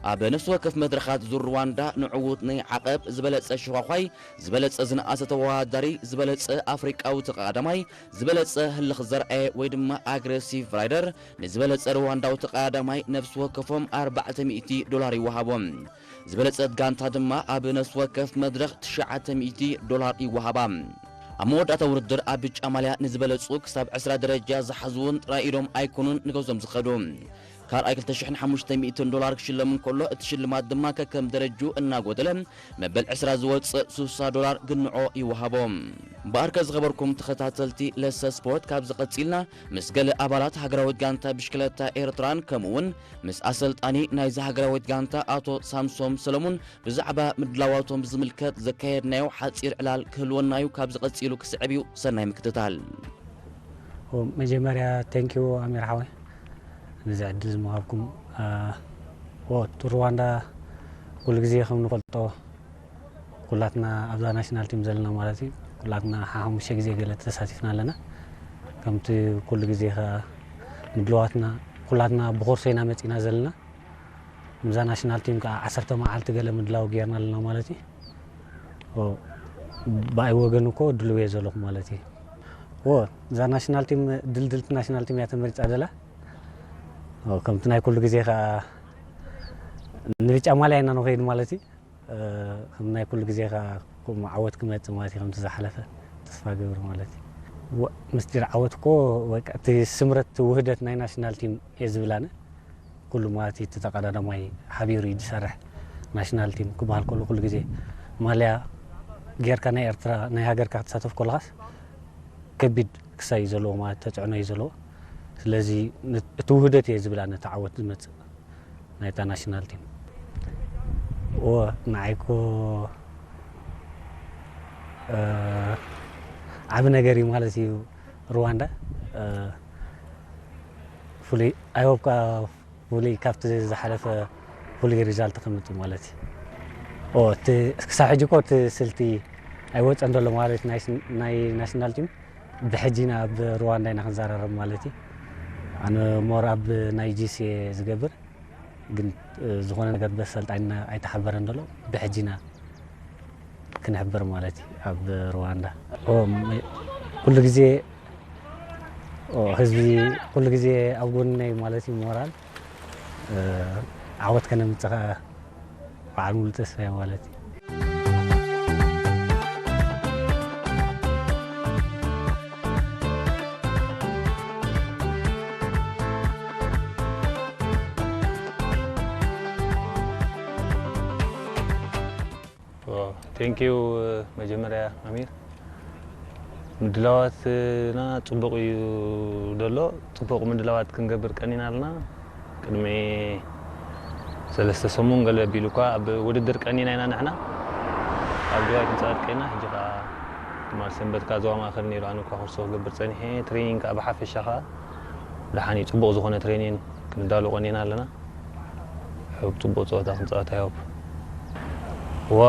ኣብ ነፍሲ ወከፍ መድረኻት ዙር ሩዋንዳ ንዕዉት ናይ ዓቐብ፣ ዝበለጸ ሽዃዃይ፣ ዝበለጸ ዝነኣሰ ተወዳዳሪ፣ ዝበለጸ ኣፍሪቃዊ ተቐዳዳማይ፣ ዝበለጸ ህልኽ ዘርኣየ ወይ ድማ ኣግረሲቭ ራይደር፣ ንዝበለጸ ሩዋንዳዊ ተቐዳዳማይ ነፍሲ ወከፎም ኣርባዕተ ሚእቲ ዶላር ይወሃቦም። ዝበለጸት ጋንታ ድማ ኣብ ነፍሲ ወከፍ መድረኽ ትሽዓተ ሚእቲ ዶላር ይወሃባ። ኣብ መወዳእታ ውድድር ኣብ ብጫ ማልያ ንዝበለጹ ክሳብ ዕስራ ደረጃ ዝሓዙ እውን ጥራይ ኢዶም ኣይኮኑን ንገዝኦም ዝኸዱ። ካልኣይ ክልተ ሽሕን ሓሙሽተ ሚእትን ዶላር ክሽለም እንከሎ እቲ ሽልማት ድማ ከከም ደረጁ እናጎደለ መበል ዕስራ ዝወጽእ ሱሳ ዶላር ግንዖ ይወሃቦ። እምበኣርከ ዝኸበርኩም ተኸታተልቲ ለሰ ስፖርት ካብዚ ቀጺልና ምስ ገለ ኣባላት ሃገራዊት ጋንታ ብሽክለታ ኤርትራን ከምኡ እውን ምስ ኣሰልጣኒ ናይዚ ሃገራዊት ጋንታ ኣቶ ሳምሶም ሰለሙን ብዛዕባ ምድላዋቶም ዝምልከት ዘካየድናዮ ሓጺር ዕላል ክህልወና እዩ። ካብዚ ቀጺሉ ክስዕብ እዩ። ሰናይ ምክትታል። መጀመርያ ቴንኪዩ ኣሚር ሓወይ ነዚ ዕድል ዝመሃብኩም። ሩዋንዳ ኩሉ ግዜ ከም ንፈልጦ ኩላትና ኣብዛ ናሽናል ቲም ዘለና ማለት እዩ ኩላትና ሓሙሽተ ግዜ ገለ ተሳቲፍና ኣለና። ከምቲ ኩሉ ግዜ ከዓ ምድልዋትና ኩላትና ብኮርሶ ኢና መፂና ዘለና። ምዛ ናሽናል ቲም ከዓ ዓሰርተ መዓልቲ ገለ ምድላው ጌርና ኣለና ማለት እዩ። ብኣይ ወገን እኮ ድልው እየ ዘለኹ ማለት እዩ። እዛ ናሽናል ቲም ድልድልቲ ናሽናል ቲም እያ ተመሪፃ ዘላ። ከምቲ ናይ ኩሉ ግዜ ከዓ ንብጫ ማልያ ኢና ንኸይድ ማለት እዩ። ከም ናይ ኩሉ ግዜ ከዓ ከምኡ ዓወት ክመፅእ ማለት እዩ ከምቲ ዝሓለፈ ተስፋ ገብር ማለት እዩ። ምስጢር ዓወት እኮ እቲ ስምረት ውህደት ናይ ናሽናል ቲም እየ ዝብል ኣነ። ኩሉ ማለት እቲ ተቀዳዳማይ ሓቢሩ እዩ ዝሰርሕ። ናሽናል ቲም ክበሃል ከሎ ኩሉ ግዜ ማልያ ጌርካ ናይ ኤርትራ ናይ ሃገርካ ክትሳተፍ ከለኻስ ከቢድ ክሳይ እዩ ዘለዎ ማለት ተፅዕኖ እዩ ዘለዎ። ስለዚ እቲ ውህደት እየ ዝብል ኣነ እቲ ዓወት ዝመፅእ ናይታ ናሽናል ቲም። እወ ንዓይ እኮ ዓቢ ነገር እዩ ማለት እዩ። ሩዋንዳ ፍሉይ ኣይወብካ ፍሉይ ካብቲ ዝሓለፈ ፍሉይ ሪዛልት ከምፅእ ማለት እዩ። ክሳብ ሕጂ እኮ እቲ ስልቲ ኣይወፀን ዘሎ ማለት ናይ ናሽናል ቲም ብሕጂ ናብ ሩዋንዳ ኢና ክንዘራረብ ማለት እዩ። ኣነ ሞር ኣብ ናይ ጂሲ ዝገብር ግን ዝኾነ ነገር በሰልጣንና ኣይተሓበረን ዘሎ ብሕጂና ክንሕበር ማለት እዩ ኣብ ሩዋንዳ ኩሉ ግዜ ህዝቢ ኩሉ ግዜ ኣብ ጎንና እዩ ማለት እዩ ሞራል ዓወት ከነምፅእ በዓል ሙሉ ተስፋ ማለት እዩ። ቴንኪዩ። መጀመርያ ኣሚር ምድላዋትና ፅቡቕ እዩ ዘሎ። ፅቡቕ ምድላዋት ክንገብር ቀኒና ኣለና። ቅድሚ ሰለስተ ሰሙን ገለ ኣቢሉ እኳ ኣብ ውድድር ቀኒና ኢና ንሕና ኣብ ዱባይ ክንፃወት ቀኒና። ሕጂ ከዓ ትማል ሰንበት ከዓ ዞባ ማእኸል ነይሩ። ኣነ እኳ ኮርሶ ክገብር ፀኒሐ። ትሬኒንግ ከዓ ብሓፈሻ ከዓ ደሓን እዩ። ፅቡቕ ዝኾነ ትሬኒንግ ክንዳሎ ቀኒና ኣለና። ሕብ ፅቡቕ ፀወታ ክንፃወት ኣይሆብ ዋ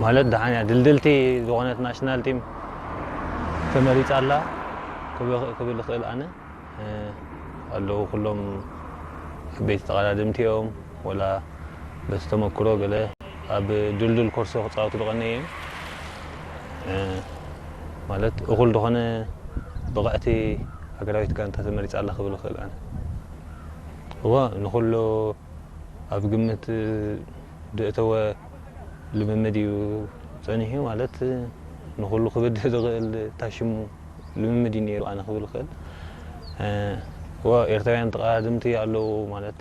ማለት ደሓን እያ። ድልድልቲ ዝኾነት ናሽናል ቲም ተመሪፃ ኣላ ክብል እኽእል ኣነ። ኣለዉ ኩሎም ዓበይቲ ተቐዳደምቲ እዮም። ወላ በቲ ተመክሮ ገለ ኣብ ድልዱል ኮርሶ ክፃወቱ ዝቐነዩ እዮም። ማለት እኹል ዝኾነ ብቕዕቲ ሃገራዊት ጋንታ ተመሪፃ ኣላ ክብል እኽእል ኣነ። እወ ንኹሉ ኣብ ግምት ድእተወ ልምምድ እዩ ፀኒሑ ማለት ንኹሉ ክብድህ ዝኽእል ታሽሙ ልምምድ እዩ ነይሩ ኣነ ክብል እኽእል። እወ ኤርትራውያን ተቐዳደምቲ ኣለዉ ማለት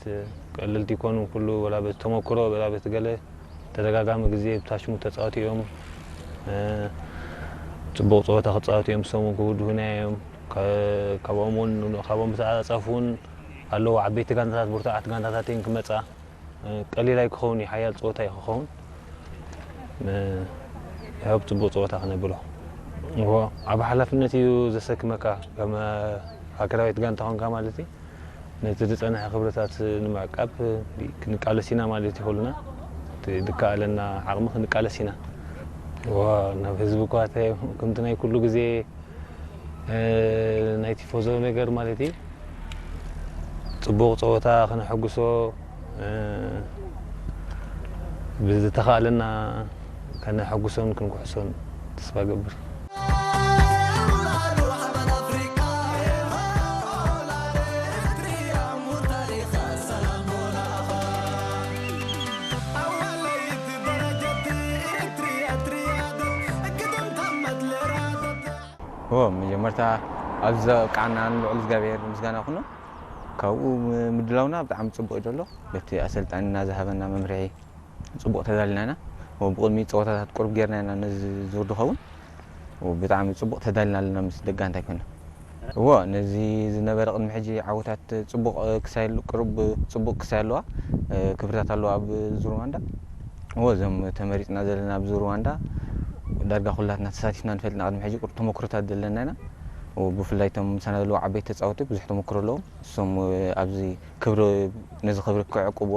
ቀለልቲ ይኮኑ ኩሉ ወላ በቲ ተመክሮ ወላ በቲ ገለ ተደጋጋሚ ግዜ ብታሽሙ ተፃወቲ እዮም። ፅቡቕ ፀወታ ክፃወቱ እዮም ሰሙ ክብድሁና እዮም። ካብኦም እውን ካብኦም ብተዓፃፃፊ እውን ኣለዉ ዓበይቲ ጋንታታት ብርቱዓት ጋንታታት እየን ክመፃ። ቀሊል ኣይክኸውን እዩ ሓያል ፀወታ እዩ ክኸውን። ያው ፅቡቕ ፀወታ ክነብሎ እዎ ዓብ ሓላፍነት እዩ ዘሰክመካ ከም ሃገራዊት ጋንታ ኮንካ ማለት እዩ። ነቲ ዝጸንሐ ክብርታት ንምዕቃብ ክንቃለስ ኢና ማለት እዩ። ኩልና እቲ ዝከኣለና ዓቕሚ ክንቃለስ ኢና። ዋ ናብ ህዝቢ እኳ እንታይ ከምቲ ናይ ኩሉ ግዜ ናይ ቲፎዞ ነገር ማለት እዩ። ጽቡቕ ጸወታ ከነሐጉሶ ብዝተኻእለና ከነሐጉሶን ክንኩሕሶን ተስፋ ገብር። ዎ መጀመርታ ኣብዚ ዘብቃዓና ንልዑል እግዚኣብሔር ምስጋና ይኹኖ። ካብኡ ምድላውና ብጣዕሚ ጽቡቕ እዩ ዘሎ። በቲ ኣሰልጣኒና ዝሃበና መምርሒ ጽቡቕ ተዳሊና ኢና። ብቕድሚ ጸወታታት ቁሩብ ጌርና ኢና ነዚ ዙር ዝኸውን። ብጣዕሚ ጽቡቕ ተዳሊና ኣለና ምስ ደቂ ጋንታ ኣይኮና። እዎ ነዚ ዝነበረ ቅድሚ ሕጂ ዓወታት ጽቡቕ ክሳይ ቁሩብ ጽቡቕ ክሳይ ኣለዋ። ክብርታት ኣለዋ ኣብ ዙር ሩዋንዳ። እዎ እዞም ተመሪጽና ዘለና ኣብ ዙር ሩዋንዳ ዳርጋ ኩላትና ተሳቲፍና ንፈልጥና ቅድሚ ሕጂ ቁሩብ ተመክሮታት ዘለና ኢና። ብፍላይ እቶም ምሳና ዘለዉ ዓበይቲ ተጻወቲ ብዙሕ ተመክሮ ኣለዎም። እሶም ኣብዚ ክብሪ ነዚ ክብሪ ክዕቅብዎ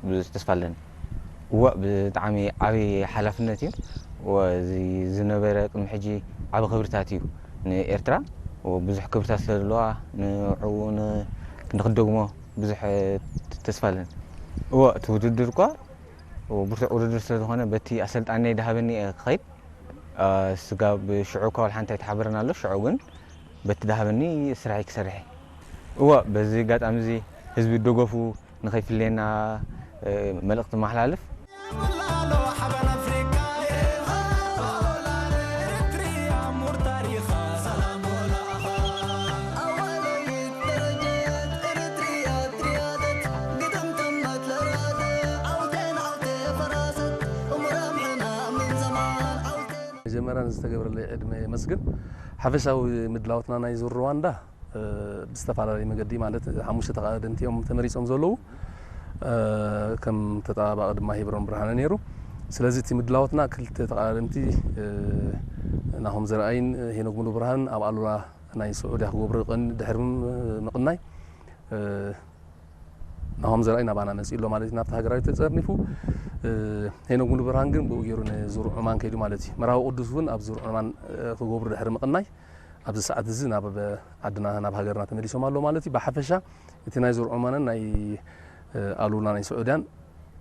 ብዙሕ ተስፋ ኣለኒ። እወ ብጣዕሚ ዓብዪ ሓላፍነት እዩ። እወ እዚ ዝነበረ ቅድሚ ሕጂ ዓቢ ክብርታት እዩ ንኤርትራ። እወ ብዙሕ ክብርታት ስለ ዘለዋ ንዕኡ ንክደግሞ ብዙሕ ተስፋ ኣለኒ። እወ እቲ ውድድር እኳ ብርቱዕ ውድድር ስለ ዝኾነ በቲ ኣሰልጣነይ ድሃበኒ እየ ክኸይድ። ስጋብ ሽዑ እኳ ወላ ሓንቲ ኣይተሓበረን ኣሎ። ሽዑ ግን በቲ ድሃበኒ ስራሐይ ክሰርሕ እየ። እወ በዚ ኣጋጣሚ እዚ ህዝቢ ደገፉ ንኸይፍለየና መልእኽቲ መሓላልፍ። መጀመርያ ንዝተገብረለይ ዕድመ የመስግን። ሓፈሻዊ ምድላውትና ናይ ዙር ሩዋንዳ ብዝተፈላለየ መገዲ ማለት ሓሙሽተ ተቐዳደምቲ እዮም ተመሪፆም ዘለዉ። ከም ተጠባባቒ ድማ ሄብሮም ብርሃነ ነይሩ። ስለዚ እቲ ምድላውትና ክልተ ተቐዳደምቲ ናሆም ዘርኣይን ሄኖክ ሙሉ ብርሃን ኣብ ኣሉላ ናይ ስዑድያ ክገብሩ ድሕሪ ምቕናይ ናሆም ዘርኣይ ናባና መፂኡ ኣሎ ማለት እዩ ናብቲ ሃገራዊ ተፀርኒፉ። ሄኖክ ሙሉ ብርሃን ግን ብኡ ገይሩ ንዙር ዑማን ከይዱ ማለት እዩ። መርሃዊ ቅዱስ እውን ኣብ ዙር ዑማን ክገብሩ ድሕሪ ምቕናይ ኣብዚ ሰዓት እዚ ናብ ዓድና ናብ ሃገርና ተመሊሶም ኣሎ ማለት እዩ። ብሓፈሻ እቲ ናይ ዙር ዑማንን ናይ ኣሉላ ናይ ስዑድያን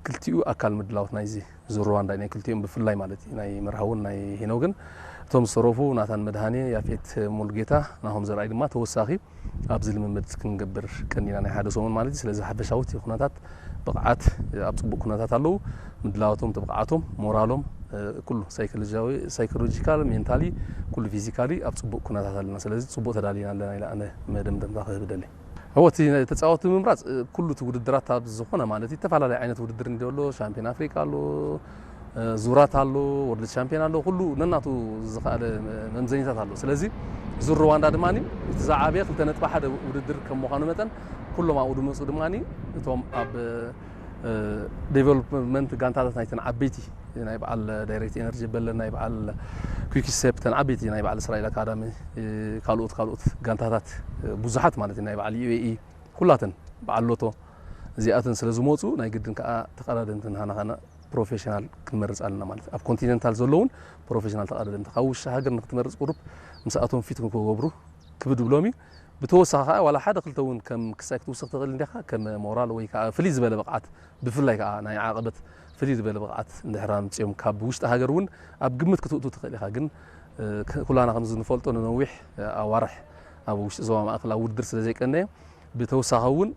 ክልቲኡ ኣካል ምድላዎት ናይዚ ዙር ሩዋንዳ ናይ ክልቲኦም ብፍላይ ማለት እዩ ናይ መርሃውን ናይ ሄኖግን እቶም ዝተረፉ ናታን መድሃኔ፣ ያፌት ሙሉጌታ፣ ናሆም ዘርኣይ ድማ ተወሳኺ ኣብዚ ልምምድ ክንገብር ቀኒና ናይ ሓደ ሰሙን ማለት እዩ። ስለዚ ሓፈሻዊ እቲ ኩነታት ብቕዓት ኣብ ጽቡቕ ኩነታት ኣለዉ። ምድላዋቶም፣ ብቕዓቶም፣ ሞራሎም ኩሉ ሳይኮሎጂካል፣ ሜንታሊ ኩሉ ፊዚካሊ ኣብ ጽቡቕ ኩነታት ኣለና። ስለዚ ጽቡቕ ተዳሊና ኣለና ኢለ ኣነ መደምደምታ ክህብ ደሊ። እወ እቲ ተጻወቲ ምምራጽ ኩሉ እቲ ውድድራት ኣብ ዝኾነ ማለት እዩ፣ ዝተፈላለዩ ዓይነት ውድድር እንዲ ኣሎ፣ ሻምፒዮን ኣፍሪቃ ኣሎ፣ ዙራት ኣሎ፣ ወርልድ ቻምፒዮን ኣሎ፣ ኩሉ ነናቱ ዝኸኣለ መምዘኒታት ኣሎ። ስለዚ ዙር ሩዋንዳ ድማ እቲ ዝዓበየ ክልተ ነጥቢ ሓደ ውድድር ከም ምዃኑ መጠን ኩሎም ኣብኡ ዝመፁ ድማ እቶም ኣብ ዴቨሎፕመንት ጋንታታት ናይተን ዓበይቲ ናይ በዓል ዳይሬክት ኤነርጂ በለ ናይ በዓል ኩኪ ሴፕ ተን ዓበይቲ ናይ በዓል እስራኤል ኣካዳሚ ካልኦት ካልኦት ጋንታታት ብዙሓት ማለት ናይ በዓል ዩ ኤ ኢ ኩላተን በዓል ሎቶ እዚኣተን ስለ ዝመፁ ናይ ግድን ከዓ ተቐዳደምቲ ንሃና ኸና ፕሮፌሽናል ክንመርፅ ኣለና ማለት እዩ። ኣብ ኮንቲነንታል ዘለውን ፕሮፌሽናል ተቐዳደምቲ ካብ ውሽጢ ሃገር ንክትመርፅ ቁሩብ ምስኣቶም ፊት ክገብሩ ክብድ ብሎም እዩ። ብተወሳኺ ከዓ ዋላ ሓደ ክልተ እውን ከም ክሳይ ክትውስኽ ትኽእል እንዲኻ ከም ሞራል ወይ ከዓ ፍልይ ዝበለ ብቕዓት ብፍላይ ከዓ ናይ ዓቐበት ፍልይ ዝበለ ብቕዓት እንድሕር ኣምፅኦም ካብ ውሽጢ ሃገር እውን ኣብ ግምት ክትእቱ ትኽእል ኢኻ። ግን ኩላና ከምዚ ንፈልጦ ንነዊሕ ኣዋርሕ ኣብ ውሽጢ ዞባ ማእከል ኣብ ውድድር ስለ ዘይቀነየ ብተወሳኺ እውን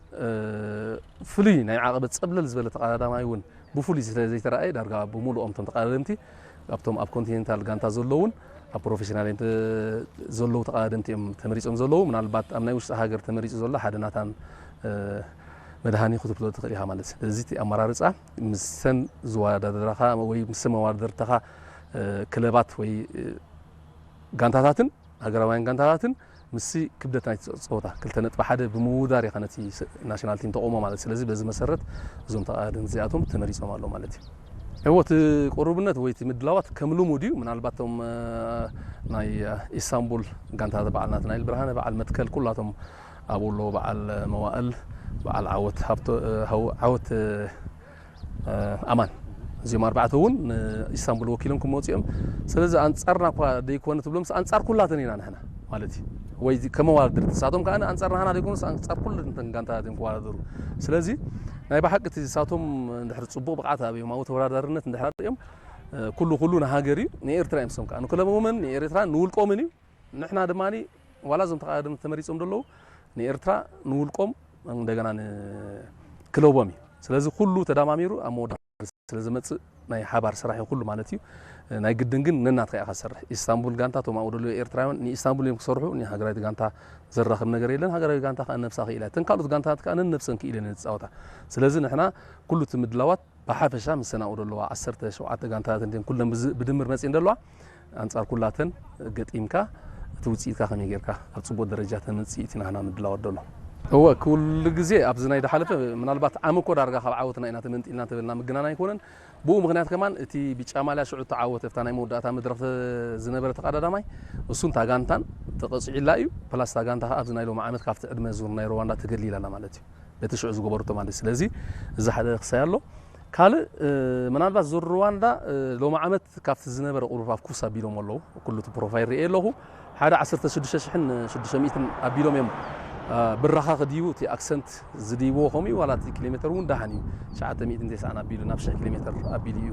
ፍሉይ ናይ ዓቐበት ፀብለል ዝበለ ተቐዳዳማይ እውን ብፍሉይ ስለ ዘይተረኣየ ዳርጋ ብምሉኦም እቶም ተቐዳደምቲ ኣብቶም ኣብ ኮንቲኔንታል ጋንታ ዘለውን ኣብ ፕሮፌሽናል ዘለዉ ተቐዳደምቲ እዮም ተመሪፆም ዘለዉ። ምናልባት ኣብ ናይ ውሽጢ ሃገር ተመሪፁ ዘሎ ሓደ ናታን መድሃኒ ክትብሎ ትኽእል ኢኻ ማለት እዩ። ስለዚ እቲ ኣመራርፃ ምስተን ዝወዳደራኻ ወይ ምስ መወዳደርተኻ ክለባት ወይ ጋንታታትን ሃገራውያን ጋንታታትን ምስቲ ክብደት ናይቲ ፀወታ ክልተ ነጥቢ ሓደ ብምውዳር ኢኻ ነቲ ናሽናል ቲም ተቆሞ ማለት። ስለዚ በዚ መሰረት እዞም ተቐዳደምቲ እዚኣቶም ተመሪፆም ኣሎ ማለት እዩ። እዎ እቲ ቅሩብነት ወይ እቲ ምድላዋት ከም ልሙድ እዩ። ምናልባት እቶም ናይ ኢስታንቡል ጋንታታት በዓል ናትናኤል ብርሃነ፣ በዓል መትከል ኩላቶም ኣብኡ ኣለዉ። በዓል መዋእል፣ በዓል ዓወት ሃብቶ ዓወት ኣማን እዚኦም ኣርባዕተ እውን ንኢስታንቡል ወኪሎም ክመፁ እዮም። ስለዚ ኣንፃርና እኳ ደይኮነ ትብሎ ምስ ኣንፃር ኩላተን ኢና ንሕና ማለት እዩ። ወይ ከመዋዳድርቲ ንሳቶም ከዓ ኣንፃር ናህና ደይኮኑስ ኣንፃር ኩለንተን ጋንታታት እዮም ክወዳደሩ። ስለዚ ናይ ብሓቂ እቲ ንሳቶም እንድሕር ፅቡቕ ብቕዓት ኣብዮም ኣብኡ ተወዳዳርነት እንድሕር ኣርእዮም ኩሉ ኩሉ ንሃገር እዩ ንኤርትራ እዮም። ንሶም ከዓ ንክለቦምን ንኤርትራ ንውልቆምን እዩ። ንሕና ድማ ዋላ እዞም ተቐዳደምቲ ተመሪፆም ዘለዉ ንኤርትራ ንውልቆም እንደገና ንክለቦም እዩ። ስለዚ ኩሉ ተዳማሚሩ ኣብ መወዳእታ ስለ ዝመፅእ ናይ ሓባር ስራሕ እዩ ኩሉ ማለት እዩ። ናይ ግድን ግን ነናትካ ኢኻ ትሰርሕ። ኢስታንቡል ጋንታ እቶም ኣብኡ ዘለዉ ኤርትራውያን ንኢስታንቡል እዮም ክሰርሑ፣ ንሃገራዊት ጋንታ ዘራኽብ ነገር የለን። ሃገራዊት ጋንታ ከዓ ነብሳ ክኢላ እተን ካልኦት ጋንታታት ከዓ ነንነብሰን ክኢለን እየን ዝፃወታ። ስለዚ ንሕና ኩሉ እቲ ምድላዋት ብሓፈሻ ምስ ሰናኡ ዘለዋ ዓሰርተ ሸውዓተ ጋንታታት እንዲን ኩለን ብድምር መፂን ዘለዋ ኣንፃር ኩላተን ገጢምካ እቲ ውፅኢትካ ከመይ ጌርካ ኣብ ፅቡቅ ደረጃ ተምፅእ እቲ ናህና ምድላዋት ዘሎ። እወ ኩሉ ግዜ ኣብዚ ናይ ድሓለፈ ምናልባት ዓሚ እኮ ዳርጋ ካብ ዓወትና ኢና ተመንጢልና ተበልና ምግናን ኣይኮነን። ብኡ ምክንያት ከማን እቲ ብጫ ማልያ ሽዑ ተዓወተ ኣብታ ናይ መወዳእታ መድረክ ዝነበረ ተቀዳዳማይ እሱን ታጋንታን ተቀፂዒላ እዩ። ፕላስ ታጋንታ ከዓ ኣብዚ ናይ ሎሚ ዓመት ካብቲ ዕድመ ዙር ናይ ሩዋንዳ ተገሊላ ኣላ ማለት እዩ። በቲ ሽዑ ዝገበርቶ ማለት እዩ። ስለዚ እዚ ሓደ ክሳይ ኣሎ። ካልእ ምናልባት ዙር ሩዋንዳ ሎሚ ዓመት ካብቲ ዝነበረ ቁሩብ ኣብ ኩስ ኣቢሎም ኣለዉ። ኩሉ እቲ ፕሮፋይል ርእየ ኣለኹ። ሓደ ዓሰርተ ሽዱሽተ ሽሕን ሽዱሽተ ሚእትን ኣቢሎም እዮም። ብራኻ ክድይቡ እቲ ኣክሰንት ዝድይብዎ ከምኡ እዩ። ዋላ እቲ ኪሎ ሜተር እውን ደሓን እዩ። ትሽዓተ ሚእትን ተስዓን ኣቢሉ ናብ ሽሕ ኪሎ ሜተር ኣቢሉ እዩ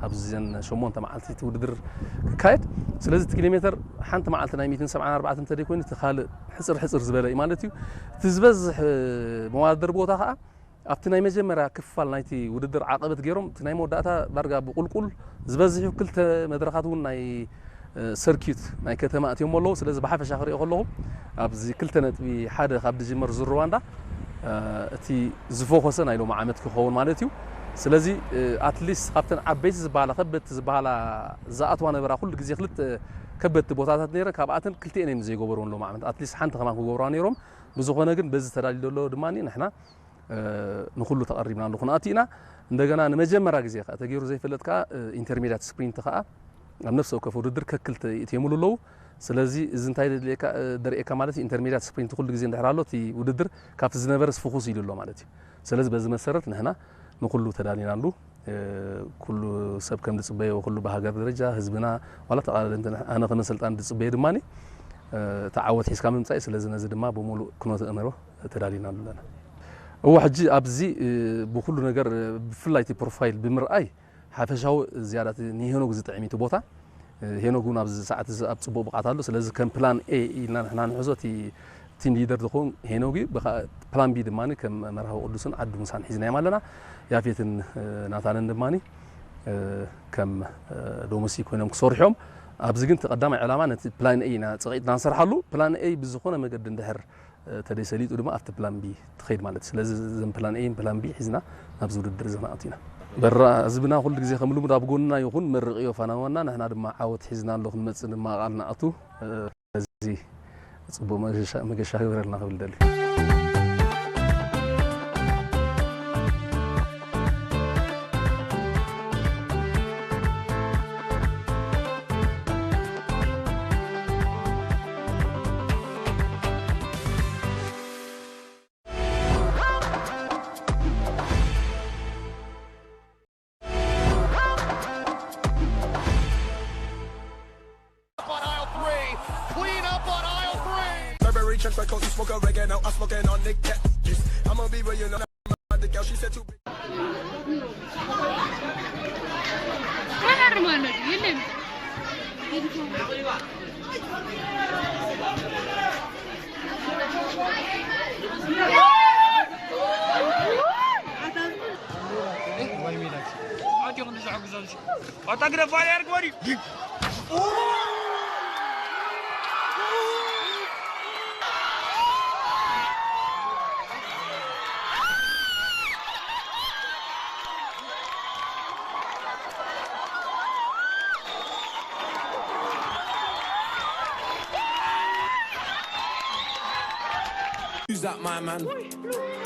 ኣብዚ ዘን ሸሞንተ መዓልቲ እቲ ውድድር ክካየድ። ስለዚ እቲ ኪሎ ሜተር ሓንቲ መዓልቲ ናይ ሚእትን ሰብዓን ኣርባዕተን እንተደይኮይኑ እቲ ካልእ ሕፅር ሕፅር ዝበለ እዩ ማለት እዩ። እቲ ዝበዝሕ መዋደር ቦታ ከዓ ኣብቲ ናይ መጀመርያ ክፋል ናይቲ ውድድር ዓቐበት ገይሮም እቲ ናይ መወዳእታ ዳርጋ ብቁልቁል ዝበዝሑ ክልተ መድረኻት እውን ናይ ሰርኪዩት ናይ ከተማ እትዮም ኣለዉ። ስለዚ ብሓፈሻ ክሪኦ ከለኹ ኣብዚ ክልተ ነጥቢ ሓደ ካብ ድጅመር ዙር ሩዋንዳ እቲ ዝፎኮሰ ናይ ሎሚ ዓመት ክኸውን ማለት እዩ። ስለዚ ኣትሊስት ካብተን ዓበይቲ ዝበሃላ ከበድቲ ዝበሃላ ዝኣትዋ ነበራ ኩሉ ግዜ ክልተ ከበድቲ ቦታታት ነይረ ካብኣተን ክልቲኤን እዮም ዘይገበርዎን ሎም ዓመት ኣትሊስት ሓንቲ ከማን ክገብርዋ ነይሮም። ብዝኾነ ግን በዚ ተዳልዩ ዘሎ ድማ ንሕና ንኩሉ ተቐሪብና ኣሎ ክንኣቱ ኢና። እንደገና ንመጀመርያ ግዜ ከዓ ተገይሩ ዘይፈልጥ ከዓ ኢንተርሜዲያት ስፕሪንት ከዓ ኣብ ነፍሲ ወከፍ ውድድር ከክልተ ይእትየምሉ ኣለዉ። ስለዚ እዚ እንታይ ደርእየካ ማለት እዩ ኢንተርሜዲያት ስፕሪንት ኩሉ ግዜ እንድሕር ኣሎ እቲ ውድድር ካብቲ ዝነበረ ስፍኹስ ኢሉ ኣሎ ማለት እዩ። ስለዚ በዚ መሰረት ንሕና ንኩሉ ተዳሊናሉ ኩሉ ሰብ ከም ዝፅበዮ ኩሉ ብሃገር ደረጃ ህዝብና ዋላ ተቃዳደምቲ ኣነ ከመ ሰልጣን ዝፅበዮ ድማ እቲ ዓወት ሒዝካ ምምጻእ እዩ። ስለዚ ነዚ ድማ ብምሉእ ኩነተ ኣእምሮ ተዳሊና ኣለና። እወ፣ ሕጂ ኣብዚ፣ እ፣ ብኹሉ ነገር፣ እ፣ ብፍላይ እቲ ፕሮፋይል ብምርኣይ ሓፈሻዊ ዝያዳ እቲ ንሄኖግ ዝጥዕም እዩ እቲ ቦታ። እ፣ ሄኖግ እውን ኣብዚ ሰዓት እዚ ኣብ ጽቡቕ ብቕዓት ኣሎ። ስለዚ ከም ፕላን ኤ ኢልና ንሕና ንሕዞ። እቲ ቲም ሊደር ዝኸውን ሄኖግ እዩ። ብኻ-፣ ፕላን ቢ ድማ ከም መርሃዊ ቅዱስን ዓዱ ሙሳን ሒዝናዮም ኣለና። ያፌትን፣ እ፣ ናታንን ድማ፣ እ፣ ከም፣ እ፣ ዶሞሲ ኮይኖም ክሰርሑ እዮም። ኣብዚ ግን እቲ ቀዳማይ ዕላማ ነቲ ፕላን ኤ ኢና ጸቒጥና ንሰርሓሉ። ፕላን ኤ ብዝኾነ መገዲ እንድሕር፣ እ፣ ተደይሰሊጡ ድማ ኣብቲ ፕላን ቢ ትኸይድ ማለት እዩ። ስለዚ እዘን ፕላን ኤን ፕላን ቢ ሒዝና ናብዚ ውድድር እዚ ክንኣቱ ኢና። በራ ህዝብና ኩሉ ግዜ ከም ልሙድ ኣብ ጎንና ይኹን፣ መርቕዮ ፋናዋና፣ ንሕና ድማ ዓወት ሒዝና ኣሎ ክንመጽእ ድማ ቃል ንኣቱ። እ፣ ስለዚ ጽቡቕ መገሻ፣ መገሻ ክግበረልና ክብል ደልዩ። On aisle three. Clean up on aisle three. Burberry trench coat, you smoke a reggae, now I'm smoking on the cat. Yes, I'ma be real, you know, the girl, she said too big. Who's that, my man?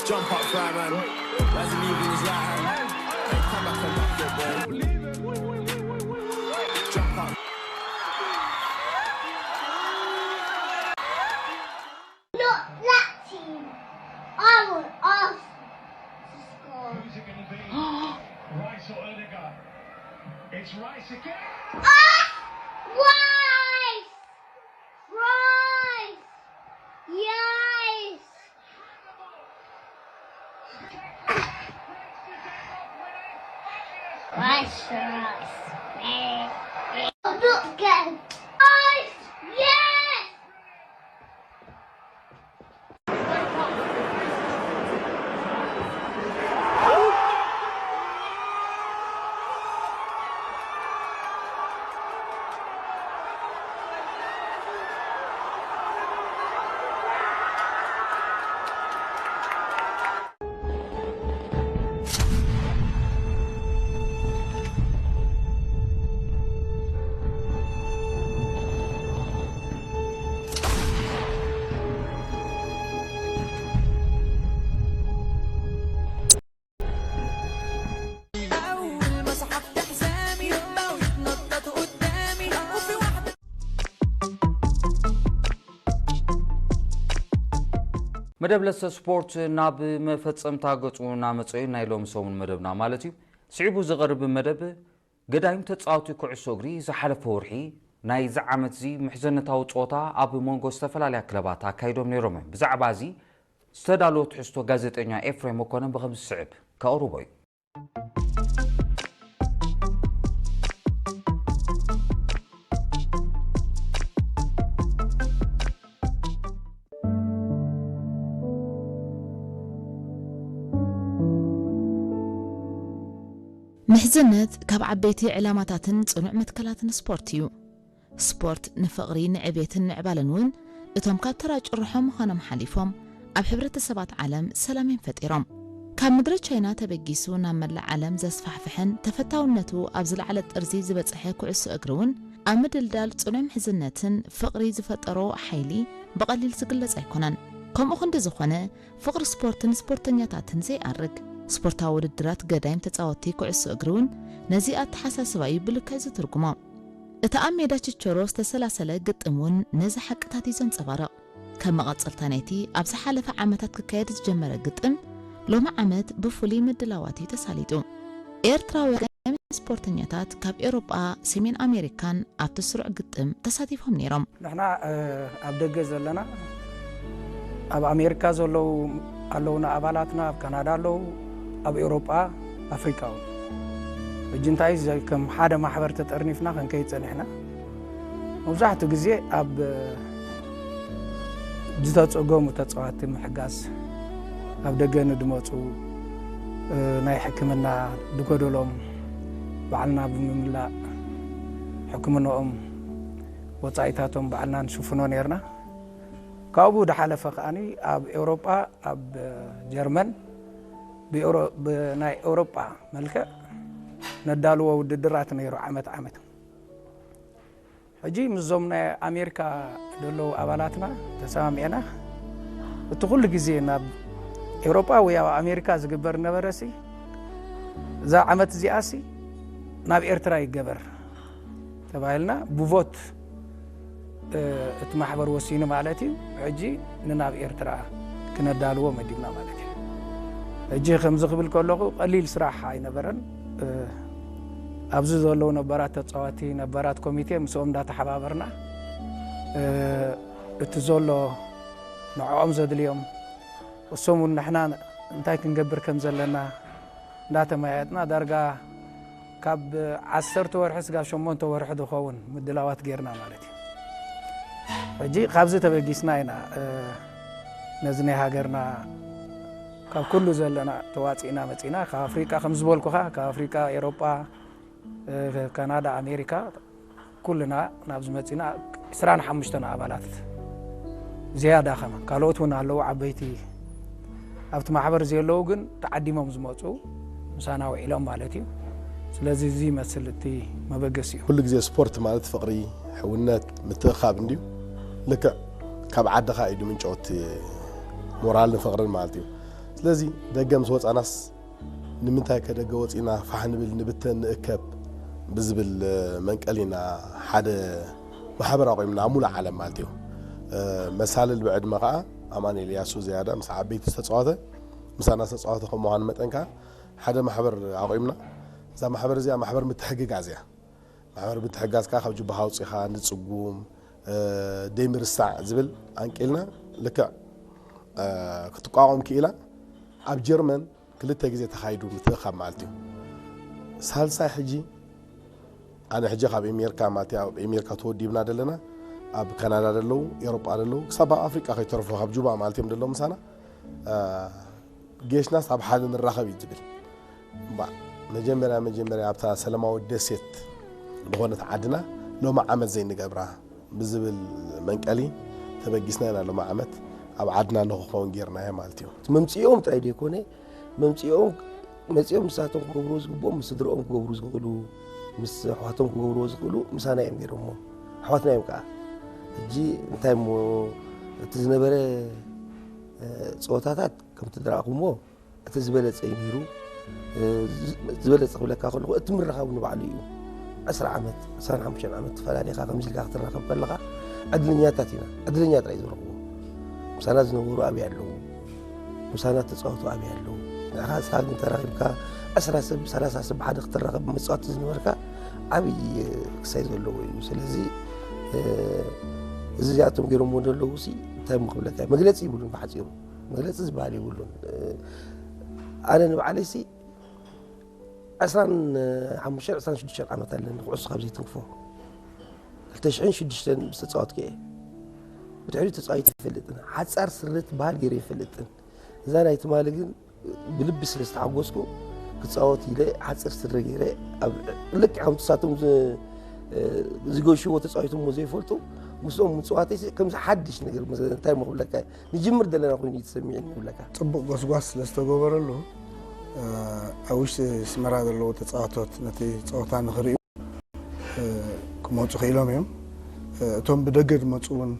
Jump up, fly, man. Rising, leaving his right hand. Hey, come back and back it, bro. Jump up. Not that team. I want us to score. Who's it gonna be? Rice or Odegaard? It's Rice again. Ah! Rice! Rice! Yes! Rice, rice. Look again. Rice! Yes! መደብ ለሰ ስፖርት ናብ መፈጸምታ ገጹ እናመጸ እዩ፣ ናይ ሎሚ ሰሙን መደብና ማለት እዩ። ስዒቡ ዝቐርብ መደብ ገዳይም ተጻወቲ ኩዕሶ እግሪ ዝሓለፈ ወርሒ ናይዚ ዓመትዚ ምሕዝነታዊ ጸወታ ኣብ መንጎ ዝተፈላለያ ክለባት ኣካይዶም ነይሮም። ብዛዕባ እዚ ዝተዳለወ ትሕዝቶ ጋዜጠኛ ኤፍሬም መኮነን ብኸም ዝስዕብ ከቕርቦ እዩ። ምሕዝነት ካብ ዓበይቲ ዕላማታትን ጽኑዕ መትከላትን ስፖርት እዩ። ስፖርት ንፍቕሪ፣ ንዕቤትን ምዕባለን እውን እቶም ካብ ተራ ጭርሖ ምዃኖም ሓሊፎም ኣብ ሕብረተሰባት ዓለም ሰላም እዮም ፈጢሮም። ካብ ምድሪ ቻይና ተበጊሱ ናብ መላእ ዓለም ዘስፋሕፍሐን ተፈታውነቱ ኣብ ዝለዓለ ጥርዚ ዝበጽሐ ኩዕሶ እግሪ እውን ኣብ ምድልዳል ጽኑዕ ምሕዝነትን ፍቕሪ ዝፈጠሮ ሓይሊ ብቐሊል ዝግለጽ ኣይኮነን። ከምኡ ክንዲ ዝኾነ፣ ፍቕሪ ስፖርትን ስፖርተኛታትን ዘይኣርግ። ስፖርታዊ ውድድራት ገዳይም ተጻወትቲ ኩዕሶ እግሪ እውን ነዚ ኣተሓሳስባ እዩ ብልክዕ ዝትርጉሞ። እቲ ኣብ ሜዳ ችቸሮ ዝተሰላሰለ ግጥም እውን ነዚ ሓቅታት እዩ ዘንጸባርቕ። ከም መቐጸልታ ናይቲ ኣብ ዝሓለፈ ዓመታት ክካየድ ዝጀመረ ግጥም፣ ሎሚ ዓመት ብፍሉይ ምድላዋት እዩ ተሳሊጡ። ኤርትራውያን ስፖርተኛታት ካብ ኤውሮጳ፣ ሰሜን ኣሜሪካን ኣብቲ ስሩዕ ግጥም ተሳቲፎም ነይሮም። ንሕና ኣብ ደገ ዘለና ኣብ ኣሜሪካ ዘለዉ ኣለዉና ኣባላትና፣ ኣብ ካናዳ ኣለዉ፣ ኣብ ኤውሮጳ፣ ኣፍሪቃ እውን። ሕጂ እንታይ ከም ሓደ ማሕበር ተጠርኒፍና ክንከይድ ጸኒሕና። መብዛሕትኡ ግዜ ኣብ ዝተጸገሙ ተጻዋቲ ምሕጋዝ፣ ኣብ ደገ ንድመጹ ናይ ሕክምና ድጎደሎም ባዕልና ብምምላእ ሕክምናኦም ወጻኢታቶም ባዕልና ንሽፍኖ ነርና። ካብኡ ድሓለፈ ከኣኒ ኣብ ኤውሮጳ፣ ኣብ ጀርመን ብኤውሮ-፣ ብናይ ኤውሮጳ መልክዕ ነዳልዎ ውድድራት ነይሩ ዓመት ዓመት። ሕጂ ምስዞም ናይ ኣሜሪካ ዘለዉ ኣባላትና ተሰማሚዕና፣ እቲ ኩሉ ግዜ ናብ ኤውሮጳ ወይ ኣብ ኣሜሪካ ዝግበር ነበረሲ፣ እዛ ዓመት እዚኣሲ ናብ ኤርትራ ይገበር ተባሂልና፣ ብቮት እቲ ማሕበር ወሲኑ ማለት እዩ። ሕጂ ንናብ ኤርትራ ክነዳልዎ መዲብና ማለት እዩ። ሕጂ ከምዚ ክብል ከለኹ ቀሊል ስራሕ ኣይነበረን። ኣብዚ ዘለዉ ነባራት ተጻዋቲ፣ ነባራት ኮሚቴ ምስኦም እንዳተሓባበርና እቲ ዘሎ ንዕኦም ዘድልዮም፣ እሶም እውን ንሕና እንታይ ክንገብር ከም ዘለና እንዳተመያየጥና ዳርጋ ካብ ዓሰርተ ወርሒ ስጋብ ሸሞንተ ወርሒ ዝኸውን ምድላዋት ጌርና ማለት እዩ። ሕጂ ካብዚ ተበጊስና ኢና፣ እ፣ ነዚ ናይ ሃገርና ካብ ኩሉ ዘለና ተዋጺእና መጺና። ካብ ኣፍሪቃ ከም ዝበልኩኻ፣ ካብ ኣፍሪቃ፣ ኤሮጳ፣ እ፣ ካናዳ፣ ኣሜሪካ ኩልና ናብዚ መጺና። ዕስራን ሓሙሽተን ኣባላት ዝያዳ ከማን፣ ካልኦት እውን ኣለዉ ዓበይቲ ኣብቲ ማሕበር ዘለዉ ግን ተዓዲሞም ዝመጹ ምሳና ውዒሎም ማለት እዩ። ስለዚ እዚ ይመስል እቲ መበገሲኡ። ኩሉ ግዜ ስፖርት ማለት ፍቕሪ፣ ሕውነት፣ ምትእኻብ እንድዩ። ልክዕ ካብ ዓድኻ እዩ ድምንጮ እቲ ሞራልን ፍቕርን ማለት እዩ። ስለዚ ደገ ምስ ወጻናስ ንምንታይ ከደገ ወጺና ፋሕ ንብል፣ ንብተን፣ ንእከብ ብዝብል መንቀል ኢና ሓደ ማሕበር ኣቑምና ኣብ ሙሉእ ዓለም ማለት እዩ። መሳልል ብዕድመ ከኣ ኣማኑኤል እያሱ ዝያዳ ምስ ዓበይቲ ዝተጻወተ፣ ምሳና ዝተጻወተ ከም ምዃኑ መጠን ከኣ ሓደ ማሕበር ኣቑምና። እዛ ማሕበር እዚኣ ማሕበር ምትሕግጋዝ እያ። ማሕበር ምትሕግጋዝ ከኣ ካብ ጅባኻ ኣውጺኻ ንጽጉም፣ እ፣ ደይምርሳዕ ዝብል ኣንቂልና ልክዕ፣ እ፣ ክትቋቋም ክኢላ። ኣብ ጀርመን ክልተ ግዜ ተኻይዱ ምትእኻብ ማለት እዩ። ሳልሳይ ሕጂ ኣነ ሕጂ ካብ ኤሜርካ ማለት እዩ፣ ኣብ ኤሜርካ ተወዲብና ደለና፣ ኣብ ካናዳ ደለዉ፣ ኤሮጳ ደለዉ፣ ክሳብ ኣብ ኣፍሪቃ ከይተርፉ ካብ ጁባ ማለት እዮም ደለዉ ምሳና። እ፣ ጌሽናስ ኣብ ሓደ ንራኸብ እዩ ዝብል። እምበኣር መጀመርያ መጀመርያ ኣብታ ሰላማዊት ደሴት ዝኾነት ዓድና ሎሚ ዓመት ዘይንገብራ ብዝብል መንቀሊ ተበጊስና ኢና ሎሚ ዓመት ኣብ ዓድና ንኽኸውን ጌርናዮ ማለት እዩ። እቲ መምጽኢኦም ጥራይ ዘይኮነ፣ መምጽኢኦም መጺኦም ንሳቶም ክገብርዎ ዝግብኦም ምስ ስድርኦም ክገብሩ ዝኽእሉ፣ ምስ ኣሕዋቶም ክገብርዎ ዝኽእሉ ምሳና እዮም ነይሮሞ። ኣሕዋትና እዮም ከኣ። ሕጂ እንታይ እሞ እቲ ዝነበረ፣ እ፣ ጸወታታት ከምቲ ዝረኣኹምዎ እቲ ዝበለጸ እዩ ነይሩ። እ፣ ዝ-፣ ዝበለጸ ክብለካ ከለኹ እቲ ምርኻቡ ንባዕሉ እዩ። ዕስራ ዓመት፣ ዕስራን ሓሙሽተን ዓመት ተፈላለኻ ከምዚ ኢልካ ክትራኸብ ከለኻ ዕድለኛታት ኢና። ዕድለኛ ጥራይ ዝረኽቡ። ምሳና ዝነበሩ ኣበይ ኣለዉ? ምሳና ተጻወቱ ኣበይ ኣለዉ? ንዓኻ ንስኻ ግን ተራኺብካ ዕስራ ሰብ፣ ሰላሳ ሰብ ብሓደ ክትራኸብ መጻወቲ ዝነበርካ ዓብዪ ክሳይ ዘለዎ እዩ። ስለዚ፣ እ፣ እዚኣቶም ገይሮምዎ ዘለዉ ሲ እንታይ እሞ ክብለካ እዩ? መግለጺ ይብሉን ብሓጺሩ። መግለጺ ዝበሃል የብሉን። እ፣ ኣነ ንባዕለይሲ ዕስራን ሓሙሽተን ዕስራን ሽዱሽተን ዓመት ኣለኒ ኩዕሶ ካብ ዘይትንክፎ። ክልተ ሽሕን ሽዱሽተን ምስ ተጻወትኩ እየ። ብድሕሪኡ ተጻዊተ ኣይፈልጥን። ሓጻር ስረ ትበሃል ገይረ ኣይፈልጥን። እዛ ናይ ትማሊ ግን ብልቢ ስለ ዝተሓጎስኩ ክጻወት ኢለ ሓጺር ስረ ገይረ ኣብ ልክዕ ከምቲ ንሳቶም ዝ-፣ እ፣ ዝገሽዎ ተጻዊቶሞ ዘይፈልጡ ምስኦም ምጽዋተይ ከምዚ ሓድሽ ነገር ምስ-፣ እንታይ እሞ ክብለካ እዩ? ንጅምር ዘለና ኮይኑ እዩ ተሰሚዑኒ ይብለካ። ጽቡቕ ጎስጓስ ስለ ዝተገበረሉ፣ እ፣ ኣብ ውሽጢ ኣስመራ ዘለዉ ተጻወቶት ነቲ ጸወታ ንኽርእዩ፣ እ፣ ክመጹ ክኢሎም እዮም። እ፣ እቶም ብደገ ዝመጹ እውን፣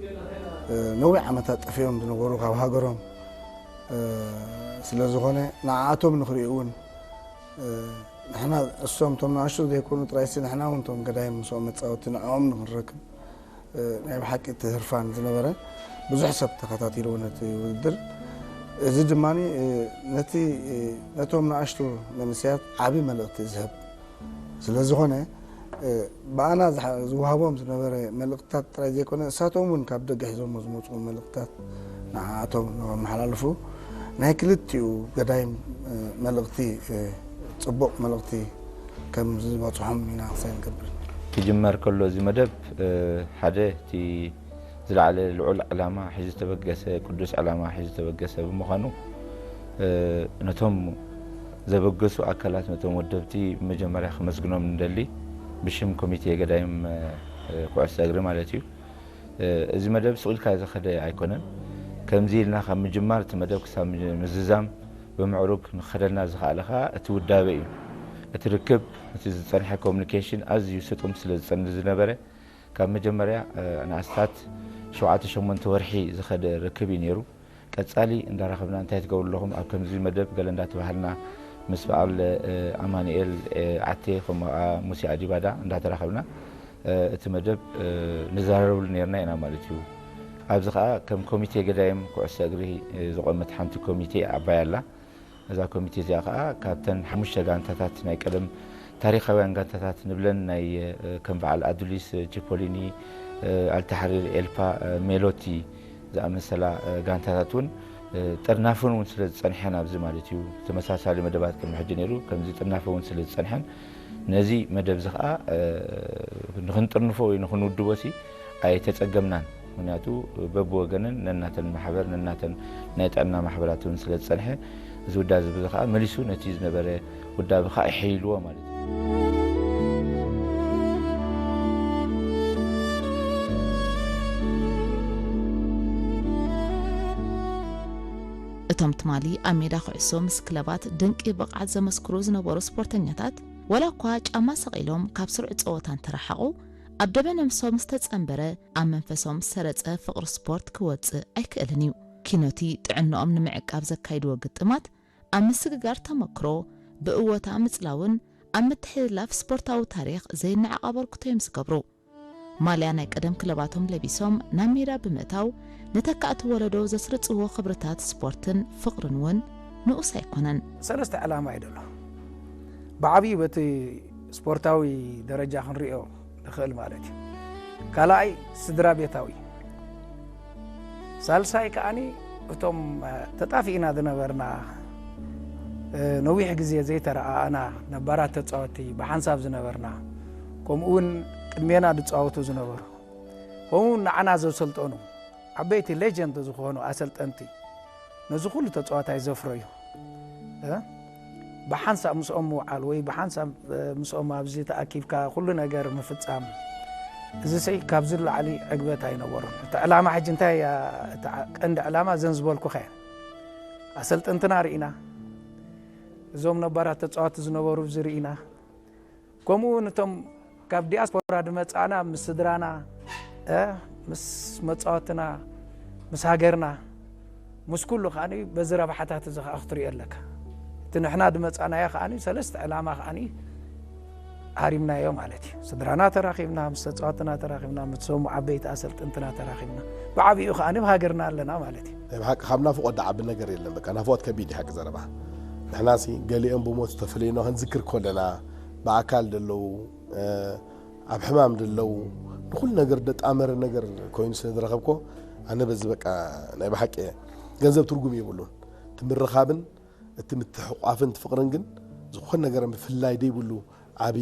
እ፣ ነዊሕ ዓመታት ጠፊኦም ዝነበሩ ካብ ሃገሮም፣ እ፣ ስለ ዝኾነ ንዓኣቶም ንኽርእዩ እውን፣ እ፣ ንሕና እሶም እቶም ንኣሽቱ ዘይኮኑ ጥራይሲ ንሕና እውን እቶም ገዳይም ምስኦም መጻወቲ ንዕኦም ንኽንረክብ እ፣ ናይ ብሓቂ እቲ ህርፋን ዝነበረ ብዙሕ ሰብ ተኸታቲልዎ ነቲ ውድድር። እዚ ድማ፣ እ፣ ነቲ፣ እ፣ ነቶም ንኣሽቱ መንእሰያት ዓቢ መልእኽቲ ዝህብ፣ ስለ ዝኾነ ብኣና ዝወሃቦም ዝነበረ መልእኽትታት ጥራይ ዘይኮነ እሳቶም እውን ካብ ደገ ሒዞሞ ዝመፁ መልእኽትታት ንዓኣቶም ንኸመሓላልፉ ናይ ክልቲኡ ገዳይም መልእኽቲ ፅቡቕ መልእኽቲ ከም ዝበፅሖም ኢና ክሳይ ንገብር። ክጅመር ከሎ እዚ መደብ ሓደ እቲ ዝለዓለ ልዑል ዕላማ ሒዙ ዝተበገሰ ቅዱስ ዕላማ ሒዙ ዝተበገሰ ብምዃኑ ነቶም ዘበገሱ ኣካላት ነቶም ወደብቲ ብመጀመርያ ክመስግኖም ንደሊ ብሽም ኮሚቴ ገዳይም ኩዕሶ እግሪ ማለት እዩ። እዚ መደብ ስቕ ኢልካ ዝኸደ ኣይኮነን። ከምዚ ኢልና ካብ ምጅማር እቲ መደብ ክሳብ ምዝዛም ብምዕሩግ ንኸደልና ዝኸኣለ ከዓ እቲ ውዳበ እዩ። እቲ ርክብ እቲ ዝፀንሐ ኮሚኒኬሽን ኣዝዩ ስጡም ስለ ዝፀንሕ ዝነበረ ካብ መጀመርያ ንኣስታት ሸውዓተ ሸሞንተ ወርሒ ዝኸደ ርክብ እዩ ነይሩ። ቀጻሊ እንዳራኸብና እንታይ ትገብሩ ኣለኹም ኣብ ከምዚ መደብ ገለ እንዳተባሃልና ምስ በዓል ኣማኑኤል ዓቴ ከምኡ ከዓ ሙሴ ኣዲባዳ እንዳተራኸብና እቲ መደብ ንዘራረብሉ ነርና ኢና ማለት እዩ። ኣብዚ ከዓ ከም ኮሚቴ ገዳይም ኩዕሶ እግሪ ዝቆመት ሓንቲ ኮሚቴ ዓባይ ኣላ። እዛ ኮሚቴ እዚኣ ከዓ ካብተን ሓሙሽተ ጋንታታት ናይ ቀደም ታሪኻውያን ጋንታታት ንብለን ናይ ከም በዓል ኣዱሊስ፣ ቺፖሊኒ፣ ኣልታሕሪር፣ ኤልፓ፣ ሜሎቲ ዝኣመሰላ ጋንታታት እውን ጥርናፈን እውን ስለ ዝፀንሐን ኣብዚ ማለት እዩ ተመሳሳሊ መደባት ቅድሚ ሕጂ ነይሩ። ከምዚ ጥርናፈ እውን ስለ ዝፀንሐን ነዚ መደብ እዚ ከዓ ንክንጥርንፎ ወይ ንክንውድቦ ሲ ኣይተፀገምናን። ምክንያቱ በብወገነን ነናተን ማሕበር ነናተን ናይ ጥዕና ማሕበራት እውን ስለ ዝፀንሐ እዚ ውዳብ እዚ ከዓ መሊሱ ነቲ ዝነበረ ውዳብ ከዓ ይሕይልዎ ማለት እዩ። እቶም ትማሊ ኣብ ሜዳ ኩዕሶ ምስ ክለባት ድንቂ ብቕዓት ዘመስክሩ ዝነበሩ ስፖርተኛታት፣ ዋላ እኳ ጫማ ሰቒሎም ካብ ስሩዕ ጸወታ እንተረሓቑ፣ ኣብ ደበ ነብሶም ዝተጸንበረ፣ ኣብ መንፈሶም ዝሰረጸ ፍቕሪ ስፖርት ክወጽእ ኣይክእልን እዩ። ኪኖቲ ጥዕንኦም ንምዕቃብ ዘካይድዎ ግጥማት፣ ኣብ ምስግጋር ተመክሮ፣ ብእወታ ምጽላውን ኣብ ምትሕልላፍ ስፖርታዊ ታሪኽ ዘይነዓቕ ኣበርክቶ እዮም ዝገብሩ። ማልያ ናይ ቀደም ክለባቶም ለቢሶም ናብ ሜዳ ብምእታው፣ ንተካእቲ ወለዶ ዘስርጽዎ ክብርታት ስፖርትን ፍቕርን እውን ንኡስ ኣይኮነን። ሰለስተ ዕላማ እዩ ዘሎ። ብዓብዩ በቲ ስፖርታዊ ደረጃ ክንሪኦ ንኽእል ማለት እዩ። ካልኣይ ስድራ ቤታዊ፣ ሳልሳይ ከኣኒ እቶም ተጣፊእና ዝነበርና ነዊሕ ግዜ ዘይተረኣኣና ነባራት ተፃወቲ ብሓንሳብ ዝነበርና፣ ከምኡ እውን ቅድሜና ዝፃወቱ ዝነበሩ፣ ከምኡ እውን ንዓና ዘሰልጠኑ ዓበይቲ ሌጀንድ ዝኾኑ ኣሰልጠንቲ ነዚ ኩሉ ተፃዋታይ ዘፍረዩ፣ ብሓንሳብ ምስኦም ምውዓል ወይ ብሓንሳብ ምስኦም ኣብዚ ተኣኪብካ ኩሉ ነገር ምፍፃም፣ እዚ ሰይ ካብዚ ላዕሊ ዕግበት ኣይነበሮን። እቲ ዕላማ ሕጂ እንታይ እያ? እቲ ቀንዲ ዕላማ እዘን ዝበልኩኻ እየን። ኣሰልጠንትና ርኢና፣ እዞም ነባራት ተፃወቲ ዝነበሩ እዚ ርኢና፣ ከምኡ እውን እቶም ካብ ዲያስፖራ ዝመፃእና ምስ ስድራና፣ ምስ መፃወትና፣ ምስ ሃገርና፣ ምስ ኩሉ ከዓ በዚ ረብሓታት እዚ ከዓ ክትሪኦ ኣለካ። እቲ ንሕና ዝመፃእናዮ ከዓ ሰለስተ ዕላማ ከዓ ሃሪምናዮ ማለት እዩ። ስድራና ተራኺብና፣ ምስ ተፃወትና ተራኺብና፣ ምስ ቶም ዓበይቲ ኣሰልጥንትና ተራኺብና፣ ብዓብኡ ከዓ ኣብ ሃገርና ኣለና ማለት እዩ። ናይ ብሓቂ ካብ ናፍቆት ዝዓቢ ነገር የለን። በቃ ናፍቆት ከቢድ እዩ ሓቂ ዘረባ። ንሕናሲ ገሊኦም ብሞት ዝተፈለዩና ክንዝክር ከለና ብኣካል ዘለዉ ኣብ ሕማም ዘለዉ ንኹሉ ነገር ዘጣመረ ነገር ኮይኑ ስለ ዝረኸብኮ ኣነ በዚ በቃ ናይ ብሓቂ ገንዘብ ትርጉም የብሉን። እቲ ምርኻብን እቲ ምትሕቋፍን እቲ ፍቕርን ግን ዝኾነ ነገር ምፍላይ ዘይብሉ ዓቢ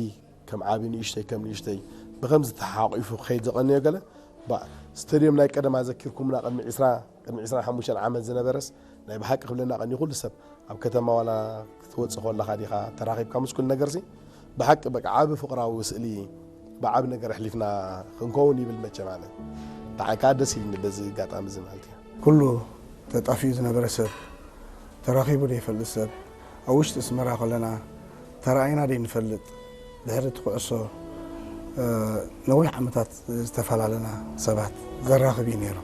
ከም ዓቢ ንእሽተይ ከም ንእሽተይ ብኸምዚ ተሓቋቒፉ ክኸይድ ዘቐነዮ ገለ ባ ስቴድዮም ናይ ቀደም ኣዘኪርኩምና ቅድሚ ዕስራ ቅድሚ ዕስራን ሓሙሽተን ዓመት ዝነበረስ ናይ ብሓቂ ክብለና ቀኒ ኩሉ ሰብ ኣብ ከተማ ዋላ ክትወጽእ ከለኻ ዲኻ ተራኺብካ ምስ ኩሉ ነገርሲ ብሓቂ በቃ ዓቢ ፍቕራዊ ስእሊ ብዓቢ ነገር ኣሕሊፍና ክንከውን ይብል መቸም ኣነ ንዓይ ከዓ ደስ ኢልኒ በዚ ኣጋጣሚ እዚ ማለት እዩ። ኩሉ ተጣፊኡ ዝነበረ ሰብ ተራኺቡ ዘይፈልጥ ሰብ ኣብ ውሽጢ ኣስመራ ከለና ተራኢና ዘይንፈልጥ ድሕሪ እቲ ኩዕሶ ነዊሕ ዓመታት ዝተፈላለና ሰባት ዘራኽብ እዩ ነይሩ።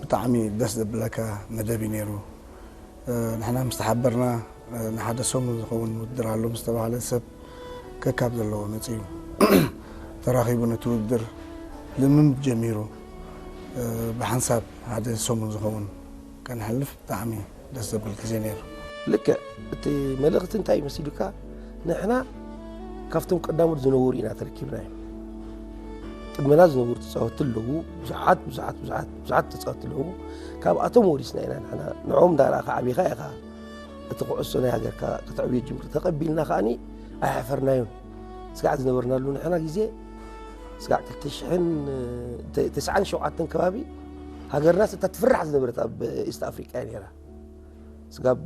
ብጣዕሚ ደስ ዘብለካ መደብ እዩ ነይሩ። ንሕና ምስ ተሓበርና ንሓደ ሰሙን ዝኸውን ውድድር ኣሎ ምስ ተባህለ ሰብ ከካብ ዘለዎ መፂኡ ተራኺቡ ነቲ ውድድር ልምምድ ጀሚሩ ብሓንሳብ ሓደ ሰሙን ዝኸውን ከነሕልፍ ብጣዕሚ ደስ ዘብል ግዜ ነይሩ። ልክዕ እቲ መልእኽቲ እንታይ መሲሉካ ንሕና ካብቶም ቀዳሞት ዝነበሩ ኢና ተረኪብና እዮም። ቅድመና ዝነበሩ ተፃወትቲ ኣለዉ። ብዙሓት ብዙሓት ብዙሓት ብዙሓት ተፃወትቲ ኣለዉ። ካብኣቶም ወሪስና ኢና ንሕና። ንዕኦም እንዳረኣኻ ዓቢኻ ኢኻ እቲ ኩዕሶ ናይ ሃገርካ ከተዕብዮ ጅምር። ተቐቢልና ከኣኒ ኣይሓፈርናዮን። ስጋዕ ዝነበርናሉ ንሕና ግዜ ስጋዕ ክልተ ሽሕን ተስዓን ሸውዓተን ከባቢ ሃገርና ስታ ትፍራሕ ዝነበረት ኣብ ኢስት ኣፍሪቃ እያ ነይራ። ስጋብ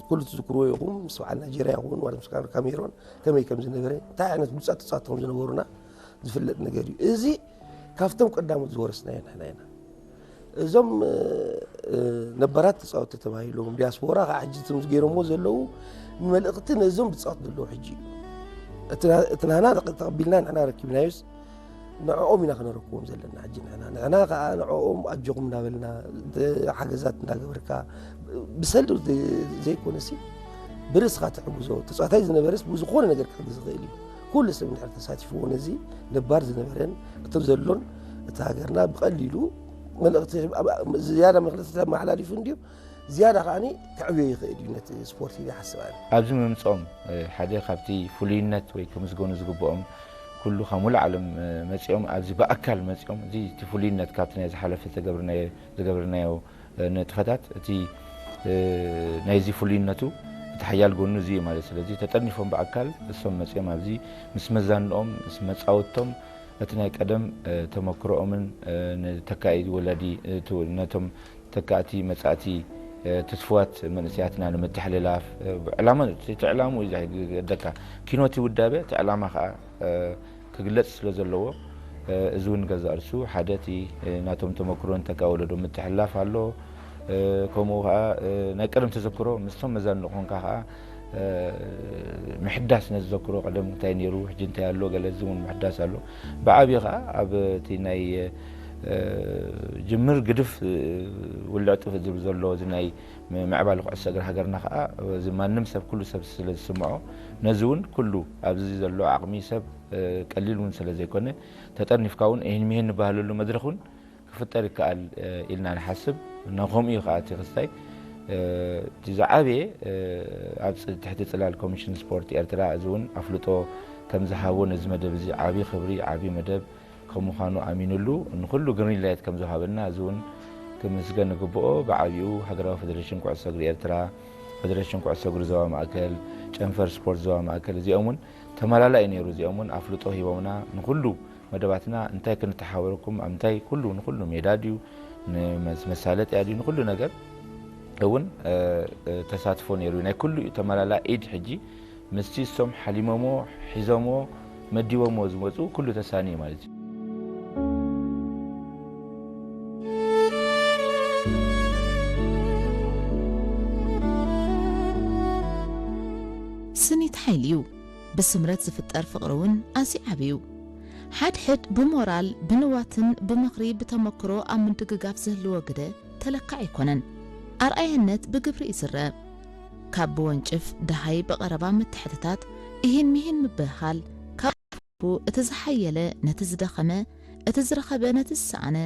ኩሉ ትዝክርዎ ኢኹም፣ ምስ በዓል ናይጀርያ ይኹን ዋላ ምስ ካሜሮን ከመይ ከም ዝነበረ፣ እንታይ ዓይነት ብሉጻት ተጻወትቲ ከም ዝነበሩና ዝፍለጥ ነገር እዩ። እዚ ካብቶም ቀዳሞት ዝወረስናዮ ንሕና ኢና። እዞም ነባራት ተጻወትቲ ተባሂሎም ዲያስፖራ ከዓ ሕጂ እቶም ዝገይሮምዎ ዘለዉ መልእኽቲ ነዞም ዝጻወቱ ዘለዉ ሕጂ እዩ። እቲ ናህና ተቐቢልና ንሕና ረኪብናዮስ ንዕኦም ኢና ክነረክቦም ዘለና። ሕጂ ንሕና ንሕና ከዓ ንዕኦም ኣጆኹም እናበልና ሓገዛት እናገበርካ ብሰልዲ ዘይኮነሲ ብርእስኻ ትሕግዞ ተፃዋታይ ዝነበረስ ብዝኾነ ነገር ክሕግዝ ይኽእል እዩ። ኩሉ ሰብ እንድሕር ተሳቲፍዎ ነዚ ነባር ዝነበረን እቲ ዘሎን እቲ ሃገርና ብቐሊሉ መልእኽቲ ዝያዳ መልእኽቲ ተመሓላሊፉ እንድዩ ዝያዳ ከዓኒ ክዕብዮ ይኽእል እዩ ነቲ ስፖርት ኢለ ይሓስብ ኣነ። ኣብዚ ምምፅኦም ሓደ ካብቲ ፍሉይነት ወይ ክምስገኑ ዝግብኦም ኩሉ ካብ ሙሉእ ዓለም መፂኦም ኣብዚ ብኣካል መፂኦም እዚ እቲ ፍሉይነት ካብቲ ናይ ዝሓለፈ ዝገበርናዮ ንጥፈታት እቲ ናይዚ ፍሉይነቱ እቲ ሓያል ጎኑ እዚ እዩ ማለት። ስለዚ ተጠርኒፎም ብኣካል እሶም መፂኦም ኣብዚ ምስ መዛንኦም ምስ መፃወቶም እቲ ናይ ቀደም ተመክሮኦምን ንተካኢ ወለዲ ነቶም ተካእቲ መጻእቲ ትስፉዋት መንእሰያትና ንምትሕልላፍ ዕላማ እቲ ዕላምኡ እዩ ዘገደካ ኪኖ እቲ ውዳበ እቲ ዕላማ ከዓ ክግለጽ ስለ ዘለዎ እዚ እውን ገዛ እርሱ ሓደ እቲ ናቶም ተመክሮ ንተካ ወለዶ ምትሕልላፍ ኣሎ። ከምኡ ከዓ ናይ ቀደም ተዘክሮ ምስቶም መዛንኡ ኮንካ ከዓ ምሕዳስ ነዚ ዘክሮ ቀደም እንታይ ነይሩ ሕጂ እንታይ ኣሎ ገለ እዚ እውን ምሕዳስ ኣሎ። ብዓብዩ ከዓ ኣብ እቲ ናይ ጅምር ግድፍ ውልዕ ጥፍእ ዝብል ዘሎ እዚ ናይ ምዕባለ ኩዕሶ እግሪ ሃገርና ከዓ እዚ ማንም ሰብ ኩሉ ሰብ ስለ ዝስምዖ ነዚ እውን ኩሉ ኣብዚ ዘሎ ዓቕሚ ሰብ ቀሊል እውን ስለ ዘይኮነ ተጠርኒፍካ እውን ይህን ሚህን ንባህለሉ መድረኽ እውን ክፍጠር ይከኣል ኢልና ንሓስብ። ንከምኡ እዩ ከዓ እቲ ክስታይ እቲ ዝዓበየ ኣብ ትሕቲ ፅላል ኮሚሽን ስፖርት ኤርትራ እዚ እውን ኣፍልጦ ከም ዝሃቦ ነዚ መደብ እዚ ዓብዪ ክብሪ ዓብዪ መደብ ከም ምዃኑ ኣሚኑሉ ንኩሉ ግሪን ላይት ከም ዝሃበና እዚ እውን ክምስገን ንግብኦ። ብዓብኡ ሃገራዊ ፌደሬሽን ኩዕሶ እግሪ ኤርትራ፣ ፌደሬሽን ኩዕሶ እግሪ ዞባ ማእከል፣ ጨንፈር ስፖርት ዞባ ማእከል እዚኦም እውን ተመላላኢ ነይሩ። እዚኦም እውን ኣፍልጦ ሂቦምና ንኩሉ መደባትና እንታይ ክንተሓበረኩም ኣብ እንታይ ኩሉ ንኩሉ ሜዳ ድዩ ንመሳለጥያ ድዩ ንኩሉ ነገር እውን ተሳትፎ ነይሩ ናይ ኩሉ እዩ ተመላላ ኢድ ሕጂ ምስቲ እሶም ሓሊሞሞ ሒዞሞ መዲቦሞ ዝመፁ ኩሉ ተሳኒ ማለት እዩ። ስኒት ሓይሊ እዩ። ብስምረት ዝፍጠር ፍቕሪ እውን ኣዝዩ ዓቢ እዩ። ሓድሕድ ብሞራል፣ ብንዋትን ብምኽሪ ብተመክሮ ኣብ ምድግጋፍ ዝህልዎ ግደ ተለካዒ ኣይኮነን። ኣርኣያነት ብግብሪ እዩ ዝረአ። ካብ ብወንጭፍ ደሃይ ብቐረባ ምትሕትታት፣ እሂን ምሂን ምብህሃል፣ ካብ እቲ ዝሓየለ ነቲ ዝደኸመ፣ እቲ ዝረኸበ ነቲ ዝሰኣነ፣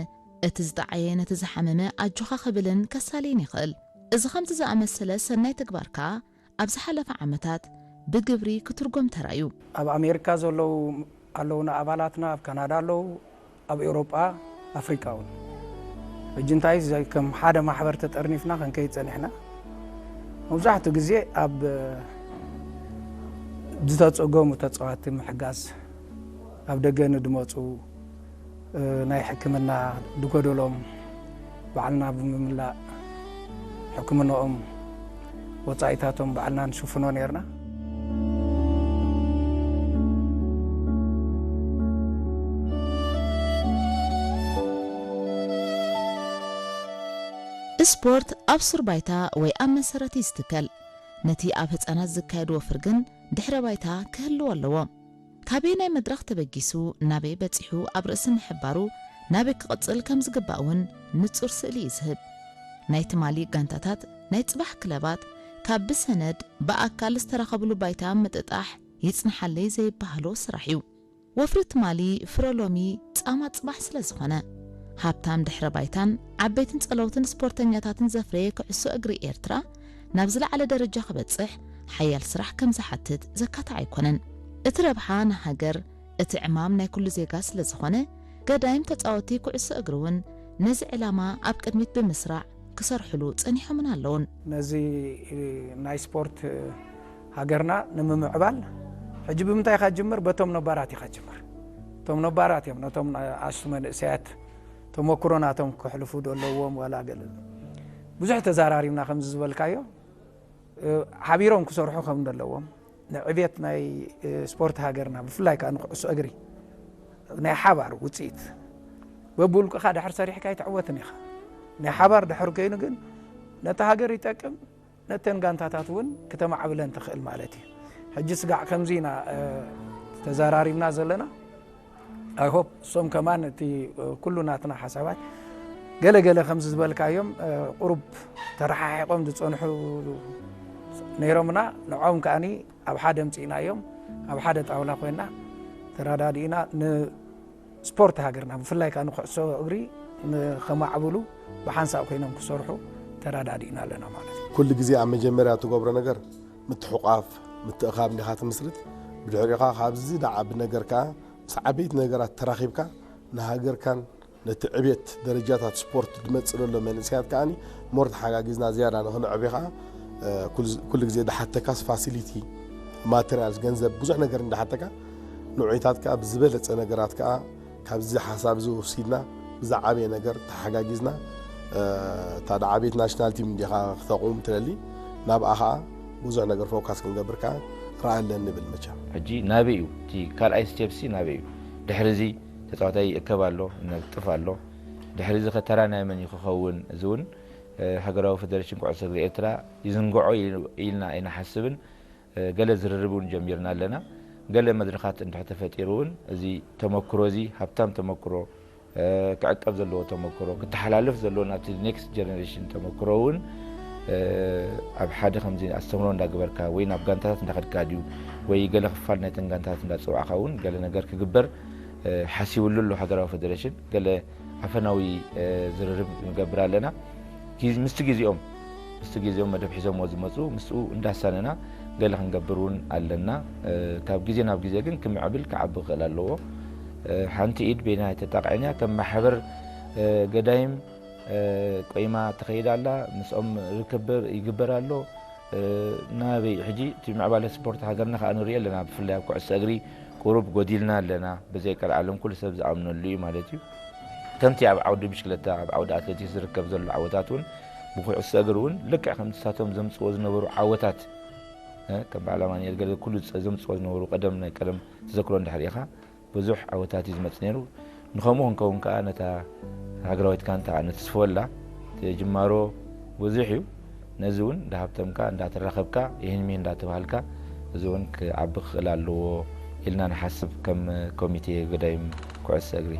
እቲ ዝጠዓየ ነቲ ዝሓመመ ኣጆኻ ክብልን ከሳልይን ይኽእል። እዚ ከምዚ ዝኣመሰለ ሰናይ ተግባር ከኣ ኣብ ዝሓለፈ ዓመታት ብግብሪ ክትርጎም ተራእዩ። ኣብ ኣሜሪካ ዘለዉ ኣለዉና ኣባላትና፣ ኣብ ካናዳ ኣለዉ፣ ኣብ ኤውሮጳ፣ ኣፍሪቃ እውን። ሕጂ እንታይ ከም ሓደ ማሕበር ተጠርኒፍና ክንከይድ ጸኒሕና። መብዛሕትኡ ግዜ ኣብ ዝተጸገሙ ተጻዋቲ ምሕጋዝ፣ ኣብ ደገ ንድመጹ ናይ ሕክምና ድጎደሎም ባዕልና ብምምላእ ሕክምንኦም ወፃኢታቶም ባዕልና ንሽፍኖ ነርና። ስፖርት ኣብ ሱር ባይታ ወይ ኣብ መሰረት እዩ ዝትከል። ነቲ ኣብ ህፃናት ዝካየድ ወፍር ግን ድሕረ ባይታ ክህልዎ ኣለዎ። ካበየናይ መድረኽ ተበጊሱ ናበይ በጺሑ ኣብ ርእሲ ምሕባሩ ናበይ ክቕጽል ከም ዝግባእ እውን ንጹር ስእሊ እዩ ዝህብ። ናይ ትማሊ ጋንታታት፣ ናይ ጽባሕ ክለባት ካብ ብሰነድ ብኣካል ዝተረኸብሉ ባይታ ምጥጣሕ ይጽንሓለይ ዘይበሃሎ ስራሕ እዩ። ወፍሪ ትማሊ ፍረ ሎሚ ጻማ ጽባሕ ስለ ዝኾነ ሃብታም ድሕረ ባይታን ዓበይትን ጸለውትን ስፖርተኛታትን ዘፍረየ ኩዕሶ እግሪ ኤርትራ ናብ ዝለዓለ ደረጃ ክበጽሕ ሓያል ስራሕ ከም ዝሓትት ዘካትዕ ኣይኮነን። እቲ ረብሓ ንሃገር፣ እቲ ዕማም ናይ ኩሉ ዜጋ ስለ ዝኾነ፣ ገዳይም ተጻወትቲ ኩዕሶ እግሪ እውን ነዚ ዕላማ ኣብ ቅድሚት ብምስራዕ ክሰርሕሉ ጸኒሖምን ኣለውን። ነዚ ናይ ስፖርት ሃገርና ንምምዕባል ሕጂ ብምንታይ ኢኻ ጅምር? በቶም ነባራት ኢኻ ጅምር። እቶም ነባራት እዮም ነቶም ኣሽቱ መንእሰያት ተመክሮ ናቶም ክሕልፉ ዘለዎም ዋላ ገለ ብዙሕ ተዛራሪብና ከምዚ ዝበልካዮ ሓቢሮም ክሰርሑ ከም ዘለዎም ንዕቤት ናይ ስፖርት ሃገርና ብፍላይ ከዓ ንኩዕሶ እግሪ ናይ ሓባር ውፅኢት በብውልቅኻ ድሕር ሰሪሕካ ኣይትዕወትን ኢኻ። ናይ ሓባር ድሕር ኮይኑ ግን ነቲ ሃገር ይጠቅም፣ ነተን ጋንታታት እውን ክተማዕብለን ትኽእል ማለት እዩ። ሕጂ ስጋዕ ከምዚ ኢና ተዘራሪብና ዘለና። I hope እሶም ከማን እቲ ኩሉ ናትና ሓሳባት ገለ ገለ ከምዚ ዝበልካዮም ቁሩብ ተረሓሒቆም ዝፀንሑ ነይሮምና። ንዖም ከኣኒ ኣብ ሓደ ምፅእናዮም ኣብ ሓደ ጣውላ ኮይና ተረዳዲእና ንስፖርት ሃገርና ብፍላይ ከዓ ንኩዕሶ እግሪ ንኸማዕብሉ ብሓንሳእ ኮይኖም ክሰርሑ ተረዳዲእና ኣለና ማለት እዩ። ኩሉ ግዜ ኣብ መጀመርያ ትገብሮ ነገር ምትሕቋፍ ምትእኻብ እንዲኻ ትምስርት። ብድሕሪኻ ካብዚ ዝዓቢ ነገር ከዓ ምስ ዓበይቲ ነገራት ተራኺብካ ንሃገርካን ነቲ ዕቤት ደረጃታት ስፖርት ዝመፅእ ዘሎ መንእሰያት ከዓኒ ሞር ተሓጋጊዝና ዝያዳ ንኽንዕቢ ከዓ ኩሉ ግዜ ዝሓተካስ ፋሲሊቲ ማቴሪያልስ ገንዘብ ብዙሕ ነገር እንዳሓተካ ንዑይታት ከዓ ብዝበለፀ ነገራት ከዓ ካብዚ ሓሳብ እዚ ወሲድና ብዝዓበየ ነገር ተሓጋጊዝና እታ ዝዓበየት ናሽናል ቲም እንዲኻ ክተቑም ትደሊ ናብኣ ከዓ ብዙሕ ነገር ፎካስ ክንገብር ከዓ ራኢ ኣለኒ ንብል መቸም። ሕጂ ናበይ እዩ እቲ ካልኣይ ስቴፕሲ ናበይ እዩ? ድሕሪ እዚ ተፃዋታይ ይእከብ ኣሎ፣ ይነጥፍ ኣሎ። ድሕሪ እዚ ከተራ ናይ መን እዩ ክኸውን? እዚ እውን ሃገራዊ ፌደሬሽን ኩዕሶ እግሪ ኤርትራ ይዝንግዖ ኢልና ኣይንሓስብን። ገለ ዝርርብ እውን ጀሚርና ኣለና። ገለ መድረኻት እንድሕር ተፈጢሩ እውን እዚ ተመክሮ እዚ ሃብታም ተመክሮ ክዕቀብ ዘለዎ ተመክሮ ክተሓላልፍ ዘለዎ ናብቲ ኔክስት ጀነሬሽን ተመክሮ እውን ኣብ ሓደ ከምዚ ኣስተምሮ እንዳገበርካ ወይ ናብ ጋንታታት እንዳኸድካ ድዩ ወይ ገለ ክፋል ናይተን ጋንታታት እንዳፀዋዕካ እውን ገለ ነገር ክግበር ሓሲብሉ ኣሎ ሃገራዊ ፌደሬሽን። ገለ ኣፈናዊ ዝርርብ ንገብር ኣለና። ምስቲ ግዜኦም ምስቲ ግዜኦም መደብ ሒዞምዎ ዝመፁ ምስኡ እንዳሳነና ገለ ክንገብር እውን ኣለና። ካብ ግዜ ናብ ግዜ ግን ክምዕብል ክዓቢ ክኽእል ኣለዎ። ሓንቲ ኢድ በይና ኣይተጣቕዕን እያ። ከም ማሕበር ገዳይም ቆይማ ትኸይድ ኣላ። ምስኦም ርክብ ይግበር ኣሎ። ናበይ ሕጂ እቲ ምዕባለ ስፖርት ሃገርና ከዓ ንሪኦ ኣለና። ብፍላይ ኣብ ኩዕሶ እግሪ ቁሩብ ጎዲልና ኣለና። ብዘይ ቀልዓለም ኩሉ ሰብ ዝኣምነሉ እዩ ማለት እዩ። ከምቲ ኣብ ዓውዲ ብሽክለታ ኣብ ዓውዲ ኣትሌቲክስ ዝርከብ ዘሎ ዓወታት እውን ብኩዕሶ እግሪ እውን ልክዕ ከምቲ ንሳቶም ዘምፅዎ ዝነበሩ ዓወታት ከም በዓል ኣማኑኤል ገለ ኩሉ ዘምፅዎ ዝነበሩ ቀደም ናይ ቀደም ተዘክሮ እንድሕር ኢኻ ብዙሕ ዓወታት እዩ ዝመፅእ ነይሩ። ንኸምኡ ክንከውን ከዓ ነታ ሃገራዊት ጋንታ ንትስፈወላ እቲ ጅማሮ ብዙሕ እዩ። ነዚ እውን እንዳሃብተምካ እንዳተራኸብካ ይህን ሚህን እንዳተባሃልካ እዚ እውን ክዓቢ ክኽእል ኣለዎ ኢልና ንሓስብ ከም ኮሚቴ ገዳይም ኩዕሶ እግሪ።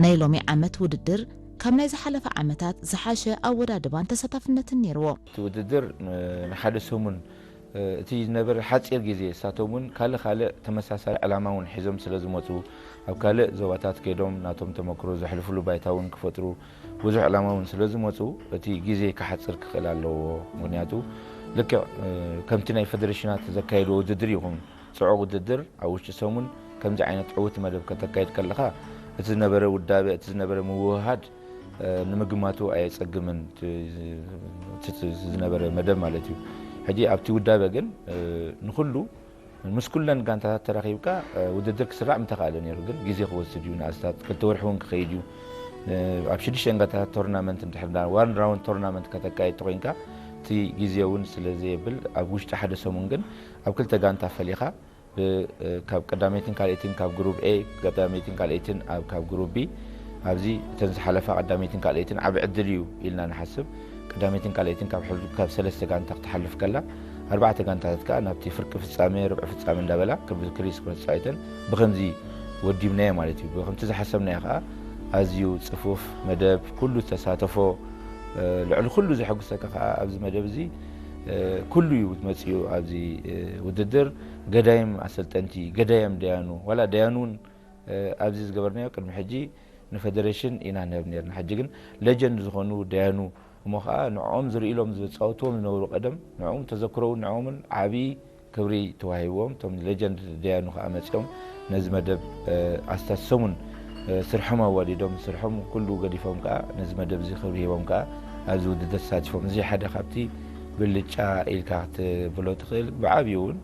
ናይ ሎሚ ዓመት ውድድር ካብ ናይ ዝሓለፈ ዓመታት ዝሓሸ ኣወዳድባን ተሳታፍነትን ነይርዎ። እቲ ውድድር ንሓደ ሰሙን እቲ ዝነበረ ሓፂር ግዜ እሳቶም እውን ካልእ ካልእ ተመሳሳሊ ዕላማ እውን ሒዞም ስለ ዝመፁ ኣብ ካልእ ዞባታት ከይዶም ናቶም ተመክሮ ዘሕልፍሉ ባይታ እውን ክፈጥሩ ብዙሕ ዕላማ እውን ስለ ዝመፁ እቲ ግዜ ክሓፅር ክኽእል ኣለዎ። ምክንያቱ ልክዕ ከምቲ ናይ ፌደሬሽናት ዘካየድዎ ውድድር ይኹን ፅዑቕ ውድድር ኣብ ውሽጢ ሰሙን ከምዚ ዓይነት ዕውት መደብ ከተካይድ ከለኻ እቲ ዝነበረ ውዳበ እቲ ዝነበረ ምውህሃድ ንምግማቱ ኣየፀግምን። ዝነበረ መደብ ማለት እዩ። ሕጂ ኣብቲ ውዳበ ግን ንኩሉ ምስ ኩለን ጋንታታት ተራኺብካ ውድድር ክስራዕ ምተኻእለ ነይሩ፣ ግን ግዜ ክወስድ እዩ። ንኣስታት ክልተ ወርሒ እውን ክኸይድ እዩ። ኣብ ሽዱሽተ ጋንታታት ቶርናመንት እንድሕር ዋን ራውንድ ቶርናመንት ከተካየድ ተኮይንካ እቲ ግዜ እውን ስለ ዘየብል ኣብ ውሽጢ ሓደ ሰሙን ግን ኣብ ክልተ ጋንታ ፈሊኻ ካብ ቀዳመይትን ካልኣይትን ካብ ግሩብ ኤ ቀዳመይትን ካልኣይትን ኣብ ካብ ግሩብ ቢ ኣብዚ እተን ዝሓለፋ ቀዳመይትን ካልኣይትን ዓብ ዕድል እዩ ኢልና ንሓስብ። ቀዳመይትን ካልኣይትን ካብ ሕል- ካብ ሰለስተ ጋንታ ክትሓልፍ ከላ ኣርባዕተ ጋንታታት ከዓ ናብቲ ፍርቂ ፍጻሜ ርብዒ ፍጻሜ እንዳበላ ክብ ክሪስ ክመፃ እተን ብከምዚ ወዲብናዮ ማለት እዩ። ብከምቲ ዝሓሰብናዮ ከዓ ኣዝዩ ፅፉፍ መደብ ኩሉ ዝተሳተፎ ልዕሊ ኩሉ ዘሐጉሰካ ከዓ ኣብዚ መደብ እዚ ኩሉ እዩ መፅኡ ኣብዚ ውድድር። ገዳይም ኣሰልጠንቲ፣ ገዳይም ደያኑ፣ ዋላ ደያኑ እውን ኣብዚ ዝገበርናዮ ቅድሚ ሕጂ ንፌደሬሽን ኢና ንህብ ነርና። ሕጂ ግን ሌጀንድ ዝኾኑ ደያኑ፣ እሞ ከዓ ንዕኦም ዝርእሎም ዝፃወትዎም ዝነበሩ ቀደም፣ ንዕኦም ተዘክሮውን ንዕኦምን ዓብዪ ክብሪ ተዋሂብዎም። እቶም ሌጀንድ ደያኑ ከዓ መፂኦም ነዚ መደብ ኣስታት ሰሙን ስርሖም ኣዋዲዶም፣ ስርሖም ኩሉ ገዲፎም ከዓ ነዚ መደብ እዚ ክብሪ ሂቦም ከዓ ኣብዚ ውድድር ተሳቲፎም። እዚ ሓደ ካብቲ ብልጫ ኢልካ ክትብሎ ትኽእል። ብዓብዩ እውን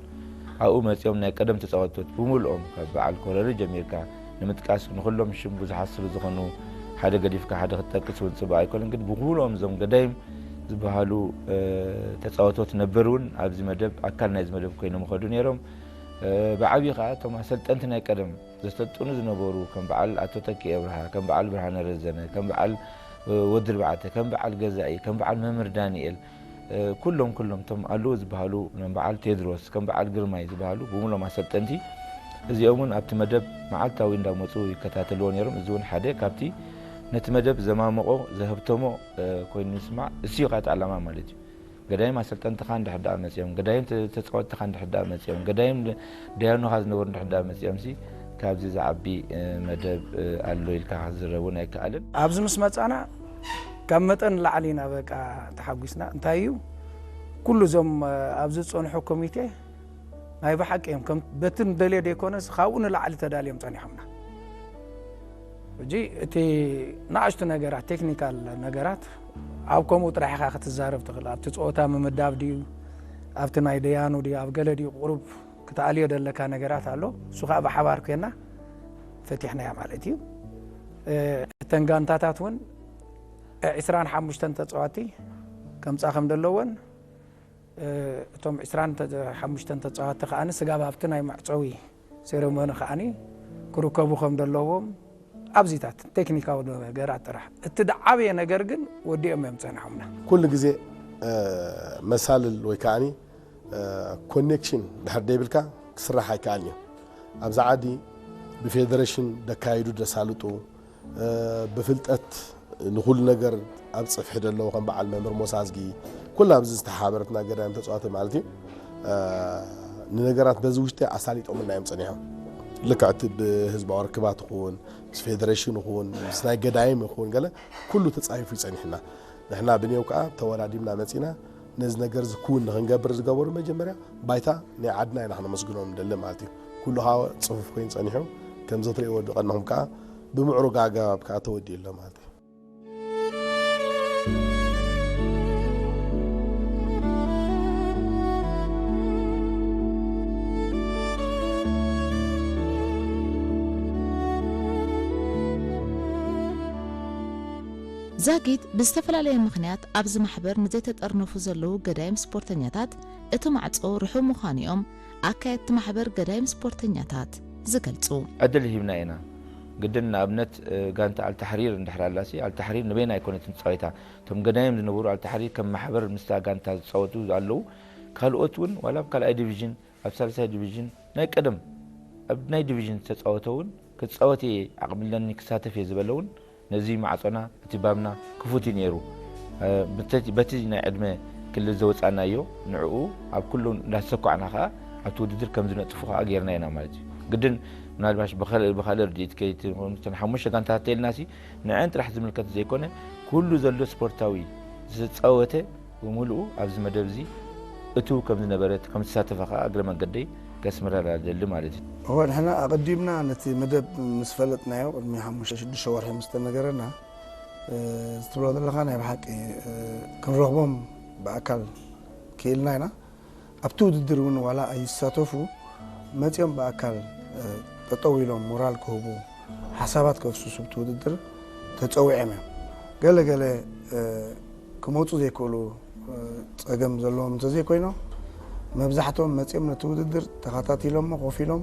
ኣብኡ መፂኦም ናይ ቀደም ተፃወቶት ብምልኦም ካብ በዓል ኮረሪ ጀሚርካ ንምጥቃስ ንኩሎም ሽም ብዙሓት ስለ ዝኾኑ ሓደ ገዲፍካ ሓደ ክትጠቅስ እውን ፅቡቅ ኣይኮነን። ግን ብምልኦም እዞም ገዳይም ዝበሃሉ ተፃወቶት ነበር እውን ኣብዚ መደብ ኣካል ናይዚ መደብ ኮይኖም ይኸዱ ነይሮም። ብዓብዩ ከዓ እቶም ኣሰልጠንቲ ናይ ቀደም ዘሰልጥኑ ዝነበሩ ከም በዓል ኣቶ ተኪ ኣብርሃ፣ ከም በዓል ብርሃነ ረዘነ፣ ከም በዓል ወዲ ርባዕተ፣ ከም በዓል ገዛኢ፣ ከም በዓል መምህር ዳንኤል፣ ኩሎም ኩሎም እቶም ኣለዉ ዝበሃሉ፣ ከም በዓል ቴድሮስ፣ ከም በዓል ግርማይ ዝበሃሉ ብምሎም ኣሰልጠንቲ እዚኦም እውን ኣብቲ መደብ መዓልታዊ እንዳመፁ ይከታተልዎ ነይሮም። እዚ እውን ሓደ ካብቲ ነቲ መደብ ዘማመቆ ዘህብተሞ ኮይኑ ይስማዕ። እሱ እዩ ከዓ እቲ ዓላማ ማለት እዩ። ገዳይም ኣሰልጠንትኻ እንድሕር ደኣ መፂኦም፣ ገዳይም ተ- ተፃወትትኻ እንድሕር ደኣ መፂኦም፣ ገዳይም ደ- ደያኑኻ ዝነበሩ እንድሕር ደኣ መፂኦም ሲ ካብዚ ዝዓቢ መደብ ኣሎ ኢልካ ክዝረብ እውን ኣይከኣልን። ኣብዚ ምስ መፃና ካብ መጠን ላዕሊ ኢና በቃ ተሓጒስና። እንታይ እዩ ኩሉ እዞም ኣብዚ ዝፀንሑ ኮሚቴ ናይ ብሓቂ እዮም ከም በቲ ንደልዮ ዘይኮነስ ካብኡ ንላዕሊ ተዳልዮም ፀኒሖምና። ሕጂ እቲ ንኣሽቱ ነገራት ቴክኒካል ነገራት ኣብ ከምኡ ጥራሕ ኢኻ ክትዛረብ ትኽእል። ኣብቲ ፀወታ ምምዳብ ድዩ ኣብቲ ናይ ደያኑ ድዩ ኣብ ገለ ድዩ ቁሩብ ክትኣልዮ ደለካ ነገራት ኣሎ። እሱ ከዓ ብሓባር ኮይና ፈቲሕናያ ማለት እዩ። እተን ጋንታታት እውን ዕስራን ሓሙሽተን ተፃዋቲ ከምፃ ከም ዘለወን እቶም ዕስራን ሓሙሽተን ተፃዋቲ ከዓኒ ስጋብ ኣብቲ ናይ መዕፀዊ ሴረሞኒ ከዓኒ ክርከቡ ከም ዘለዎም ኣብዚታት ቴክኒካዊ ነገራት ጥራሕ። እቲ ዝዓበየ ነገር ግን ወዲኦም እዮም ፀኒሖምና። ኩሉ ግዜ መሳልል ወይ ከዓኒ ኮኔክሽን ድሕር ደይብልካ ክስራሕ ኣይከኣልን እዩ። ኣብዚ ዓዲ ብፌደሬሽን ደካይዱ ደሳልጡ ብፍልጠት ንኩሉ ነገር ኣብ ፅፍሒ ደለዉ ከም በዓል መምህር ሞሳዝጊ ኩላ ኣብዚ ዝተሓበረትና ገዳይም ተፃዋቲ ማለት እዩ። ንነገራት በዚ ውሽጢ ኣሳሊጦምልና እዮም ፀኒሖም። ልክዕቲ ብህዝባዊ ርክባት ይኹን ምስ ፌደሬሽን ይኹን ምስ ናይ ገዳይም ይኹን ገለ ኩሉ ተፃሂፉ ይፀኒሕና። ንሕና ብኔው ከዓ ተወዳዲብና መፂና ነዚ ነገር እዚ ክውን ንክንገብር ዝገበሩ መጀመርያ ባይታ ናይ ዓድና ኢና ክነመስግኖም ንደሊ ማለት እዩ። ኩሉ ከዓ ፅፉፍ ኮይኑ ፀኒሑ ከምዚ ትርእይዎ ዶ ቀድመኹም ከዓ ብምዕሩግ ኣገባብ ከዓ ተወዲኡ ኣሎ ማለት እዩ። ዛጊት ብዝተፈላለየ ምኽንያት ኣብዚ ማሕበር ንዘይተጠርነፉ ዘለዉ ገዳይም ስፖርተኛታት እቲ ማዕጾ ርሑው ምዃኑ'ዮም ኣካየድቲ ማሕበር ገዳይም ስፖርተኛታት ዝገልጹ። ዕድል ሂብና ኢና። ግድን ንኣብነት ጋንታ ኣልታሕሪር እንድሕር ኣላሲ ኣልታሕሪር ንበይና ኣይኮነትን ትጻወታ። እቶም ገዳይም ዝነበሩ ኣልታሕሪር ከም ማሕበር ምስታ ጋንታ ዝጻወቱ ኣለዉ። ካልኦት እውን ዋላ ኣብ ካልኣይ ዲቪዥን ኣብ ሳልሳይ ዲቪዥን ናይ ቀደም ኣብ ናይ ዲቪዥን ዝተፃወተ እውን ክፃወት እየ ዓቕሚ ኣለኒ ክሳተፍ እየ ዝበለ እውን ነዚ ማዕፆና እቲ ባብና ክፉት እዩ ነይሩ። በቲ ናይ ዕድመ ክልል ዘውፃእናዮ ንዕኡ ኣብ ኩሉ እንዳተሰኳዕና ከዓ ኣብቲ ውድድር ከም ዝነጥፉ ከዓ ገይርና ኢና ማለት እዩ። ግድን ምናልባሽ ብካልእ ርድኢት ከይትኾኑ እተን ሓሙሽተ ጋንታታት ተልና ሲ ንዐን ጥራሕ ዝምልከት ዘይኮነ ኩሉ ዘሎ ስፖርታዊ ዝተፃወተ ብምሉኡ ኣብዚ መደብ እዚ እትው ከም ዝነበረ ከም ዝተሳተፈ ከዓ እግረ መንገደይ ከስምረላ ደሊ ማለት እዩ። እወ ንሕና ኣቐዲምና ነቲ መደብ ምስ ፈለጥናዮ ቅድሚ ሓሙሽተ ሽዱሽተ ወርሒ ምስ ተነገረና ዝትብሎ ዘለኻ ናይ ብሓቂ ክንረኽቦም ብኣካል ክኢልና ኢና። ኣብቲ ውድድር እውን ዋላ ኣይሳተፉ መፂኦም ብኣካል ጠጠው ኢሎም ሞራል ክህቡ ሓሳባት ከፍስሱ ኣብቲ ውድድር ተፀዊዖም እዮም። ገለ ገለ ክመፁ ዘይክእሉ ፀገም ዘለዎም እንተዘይኮይኖም መብዛሕትኦም መፂኦም ነቲ ውድድር ተኸታቲሎሞ ኮፍ ኢሎም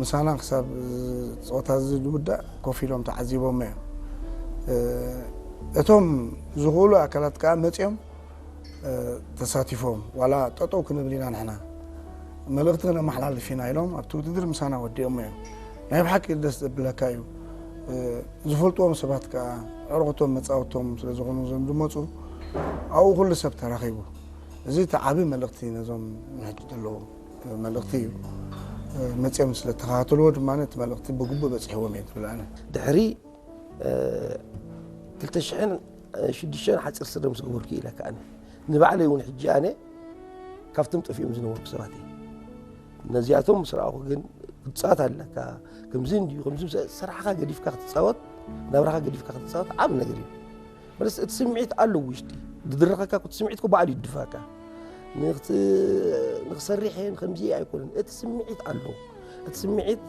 ምሳና ክሳብ ፀወታ እዚ ዝውዳእ ኮፍ ኢሎም ተዓዚቦሞ እዮም። እቶም ዝኽእሉ ኣካላት ከዓ መፂኦም ተሳቲፎም ዋላ ጠጠው ክንብል ኢና ንሕና መልእኽቲ ክነመሓላልፍ ኢና ኢሎም ኣብቲ ውድድር ምሳና ወዲኦሞ እዮም። ናይ ብሓቂ ደስ ዘብለካ እዩ። ዝፈልጥዎም ሰባት ከዓ ኣዕሩኽቶም መፃወቶም ስለዝኾኑ እዞም ዝመፁ ኣብኡ ኩሉ ሰብ ተራኺቡ እዚ እቲ ዓቢ መልእኽቲ ነዞም ንሕጂ ዘለዉ መልእኽቲ እዩ። መጺኦም ስለ ተኸታተልዎ ድማ እቲ መልእኽቲ ብግቡእ በጺሕዎም እየ ዝብል ኣነ። ድሕሪ ክልተ ሽሕን ሽዱሽተን ሓፂር ስረ ምስ ገበርኩ ኢለ ከኣኒ ንባዕለይ እውን ሕጂ ኣነ ካብቶም ጠፊኦም ዝነበርኩ ሰባት እየ። ነዚኣቶም ምስ ረኣኹ ግን ክትፃወት ኣለካ፣ ከምዚ እንድዩ፣ ከምዚ ምስ-፣ ስራሕኻ ገዲፍካ ክትፃወት፣ ናብራኻ ገዲፍካ ክትፃወት ዓብ ነገር እዩ። ማለት እቲ ስምዒት ኣሎ ውሽጢ፣ ዝድረኸካ እቲ ስምዒት እኮ ባዕሉ ይድፋካ። ንክት-፣ ንክሰርሕ እየ፣ ንከምዚ እየ ኣይኮነን። እቲ ስምዒት ኣሎ። እቲ ስምዒት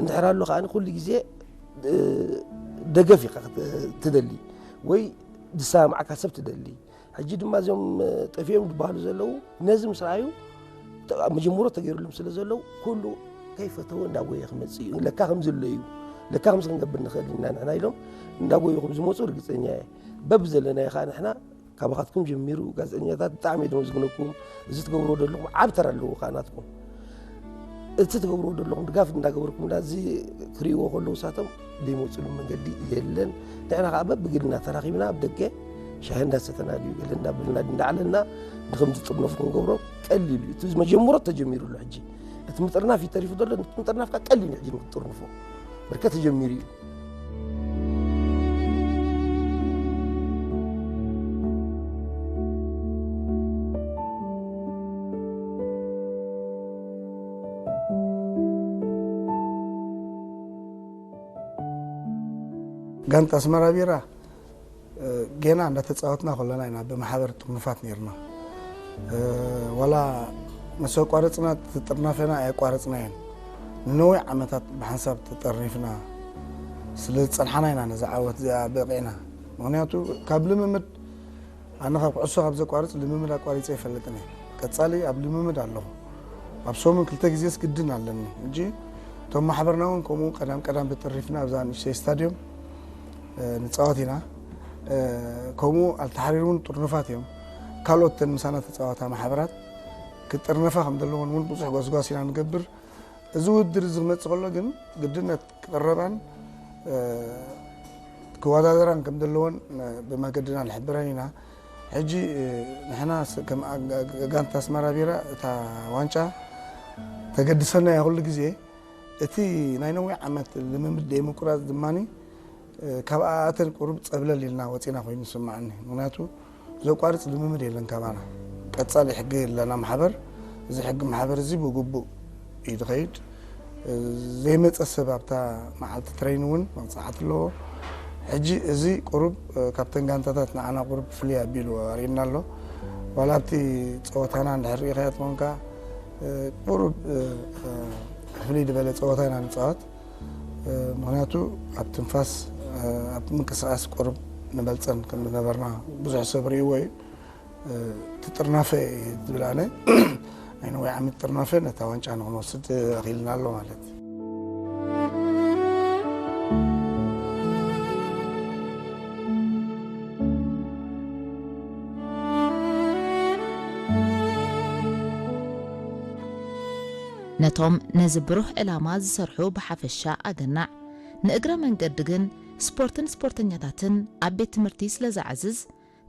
እንድሕር ኣሎ ከኣ ኩሉ ግዜ፣ እ፣ ደገፍ ኢኻ ክት-፣ ትደሊ ወይ ዝሰማማዓካ ሰብ ትደሊ። ሕጂ ድማ እዞም ጠፊኦም ዝበሃሉ ዘለዉ ነዚ ምስ ረኣዩ ተ-፣ መጀመርያ ተገይሩሎም ስለ ዘለዉ ኩሉ ከይፈተወ እንዳጎየ ክመጽእ እዩ። ለካ ከም ዘሎ እዩ። ለካ ከምዚ ክንገብር ንኽእል ኢና ንሕና ኢሎም እንዳጎዩ ከም ዝመጹ ርግጸኛ እየ። በብዘለናዮ ከኣ ንሕና ካባኻትኩም ጀሚሩ ጋዜጠኛታት ብጣዕሚ እየ ዘመስግነኩም። እዚ ትገብርዎ ዘለኹም ዓቢ ተራ ኣለዎ ከኣ ናትኩም። እቲ ትገብርዎ ዘለኹም ድጋፍ እንዳገበርኩም እና እዚ ክርእይዎ ከለዉ ሳቶም ዘይመፅሉ መንገዲ የለን። ንሕና ከዓ በብግልና ተራኺብና ኣብ ደገ ሻሂ እንዳሰተና ድዩ ገለ እንዳበልና እንዳዓለልና ንከም ዝጥርነፉ ክንገብሮ ቀሊል እዩ። እቲ መጀመሮ ተጀሚሩ ኣሎ። ሕጂ እቲ ምጥርናፍ እዩ ተሪፉ ዘሎ። እቲ ምጥርናፍ ከዓ ቀሊል እዩ። ሕጂ ንክትጥርንፎ በርከ ተጀሚሩ እዩ። ጋንታ ኣስመራ ቢራ፣ እ፣ ጌና እንዳተጻወትና ከለና ኢና ብማሕበር ጥርኑፋት ነይርና። እ፣ ዋላ ምስ ኣቋረጽና፣ እቲ ጥርናፈና ኣየቋረጽናዮን። ንነዊሕ ዓመታት ብሓንሳብ ተጠርኒፍና ስለ ዝጸንሓና ኢና ነዛ ዓወት እዚኣ በቒዕና። ምኽንያቱ፣ ካብ ልምምድ፣ ኣነ ካብ ኩዕሶ ካብ ዘቋርጽ ልምምድ ኣቋሪጸ ኣይፈልጥን እየ። ቀጻሊ ኣብ ልምምድ ኣለኹ። ኣብ ሰሙን ክልተ ግዜስ ግድን ኣለኒ። ሕጂ እቶም ማሕበርና እውን ከምኡ ቀዳም ቀዳም ተጠሪፍና ኣብዛ ንእሽተይ ስታድዮም፣ እ፣ ንጻወት ኢና። እ፣ ከምኡ ኣልተሓሪር እውን ጥርኑፋት እዮም። ካልኦት ተን ምሳና ተጻወታ ማሕበራት ክጥርነፋ ከም ዘለዎን እውን ብዙሕ ጎስጓስ ኢና ንገብር። እዚ ውድድር እዚ ክመጽእ ከሎ ግን ግድነት ክቕረባን፣ እ፣ ክወዳደራን ከም ዘለዎን፣ እ፣ ብመገድና ንሕብረን ኢና። ሕጂ፣ እ፣ ንሕና ስ-፣ ከም ኣ-፣ ጋ-፣ ጋ-፣ ጋንታ ኣስመራ ቢራ እታ ዋንጫ ተገድሰና እያ ኩሉ ግዜ። እቲ ናይ ነዊሕ ዓመት ልምምድ ዘይምቁራጽ ድማኒ፣ እ፣ ካብኣተን ቁሩብ ጸብለል ኢልና ወጺና ኮይኑ ዝስምዓኒ። ምኽንያቱ ዘቋርጽ ልምምድ የለን ካባና። ቀጻሊ ሕጊ ኣለና ማሕበር። እዚ ሕጊ ማሕበር እዚ ብግቡእ እዩ ዝኸይድ። እ፣ ዘይመጸ ሰብ ኣብታ መዓልቲ ትሬን እውን መቕጻዕቲ ኣለዎ። ሕጂ እዚ ቁሩብ፣ እ፣ ካብተን ጋንታታት ንዓና ቁሩብ ፍልይ ኣቢሉ ኣርእዩና ኣሎ። ዋላ ኣብቲ ጸወታና እንድሕር ርኢኻዮ ትኾንካ፣ እ፣ ቁሩብ፣ እ፣ እ፣ ፍልይ ዝበለ ጸወታ ኢና ንጻወት። እ፣ ምኽንያቱ ኣብ ትንፋስ፣ እ፣ ኣብ ምንቅስቓስ ቁሩብ ንበልጸን ከም ዝነበርና ብዙሕ ሰብ ርእይዎ እዩ። እ፣ እቲ ጥርናፈ እዩ ዝብል ኣነ። ናይ ነዊሕ ዓመት ጥርናፈ ነታ ዋንጫ ንኽንወስድ ኣኽኢልና ኣሎ ማለት እዩ። ነቶም ነዚ ብሩህ ዕላማ ዝሰርሑ ብሓፈሻ ኣገናዕ፣ ንእግረ መንገዲ ግን ስፖርትን ስፖርተኛታትን ኣብ ቤት ትምህርቲ ስለ ዘዕዝዝ፣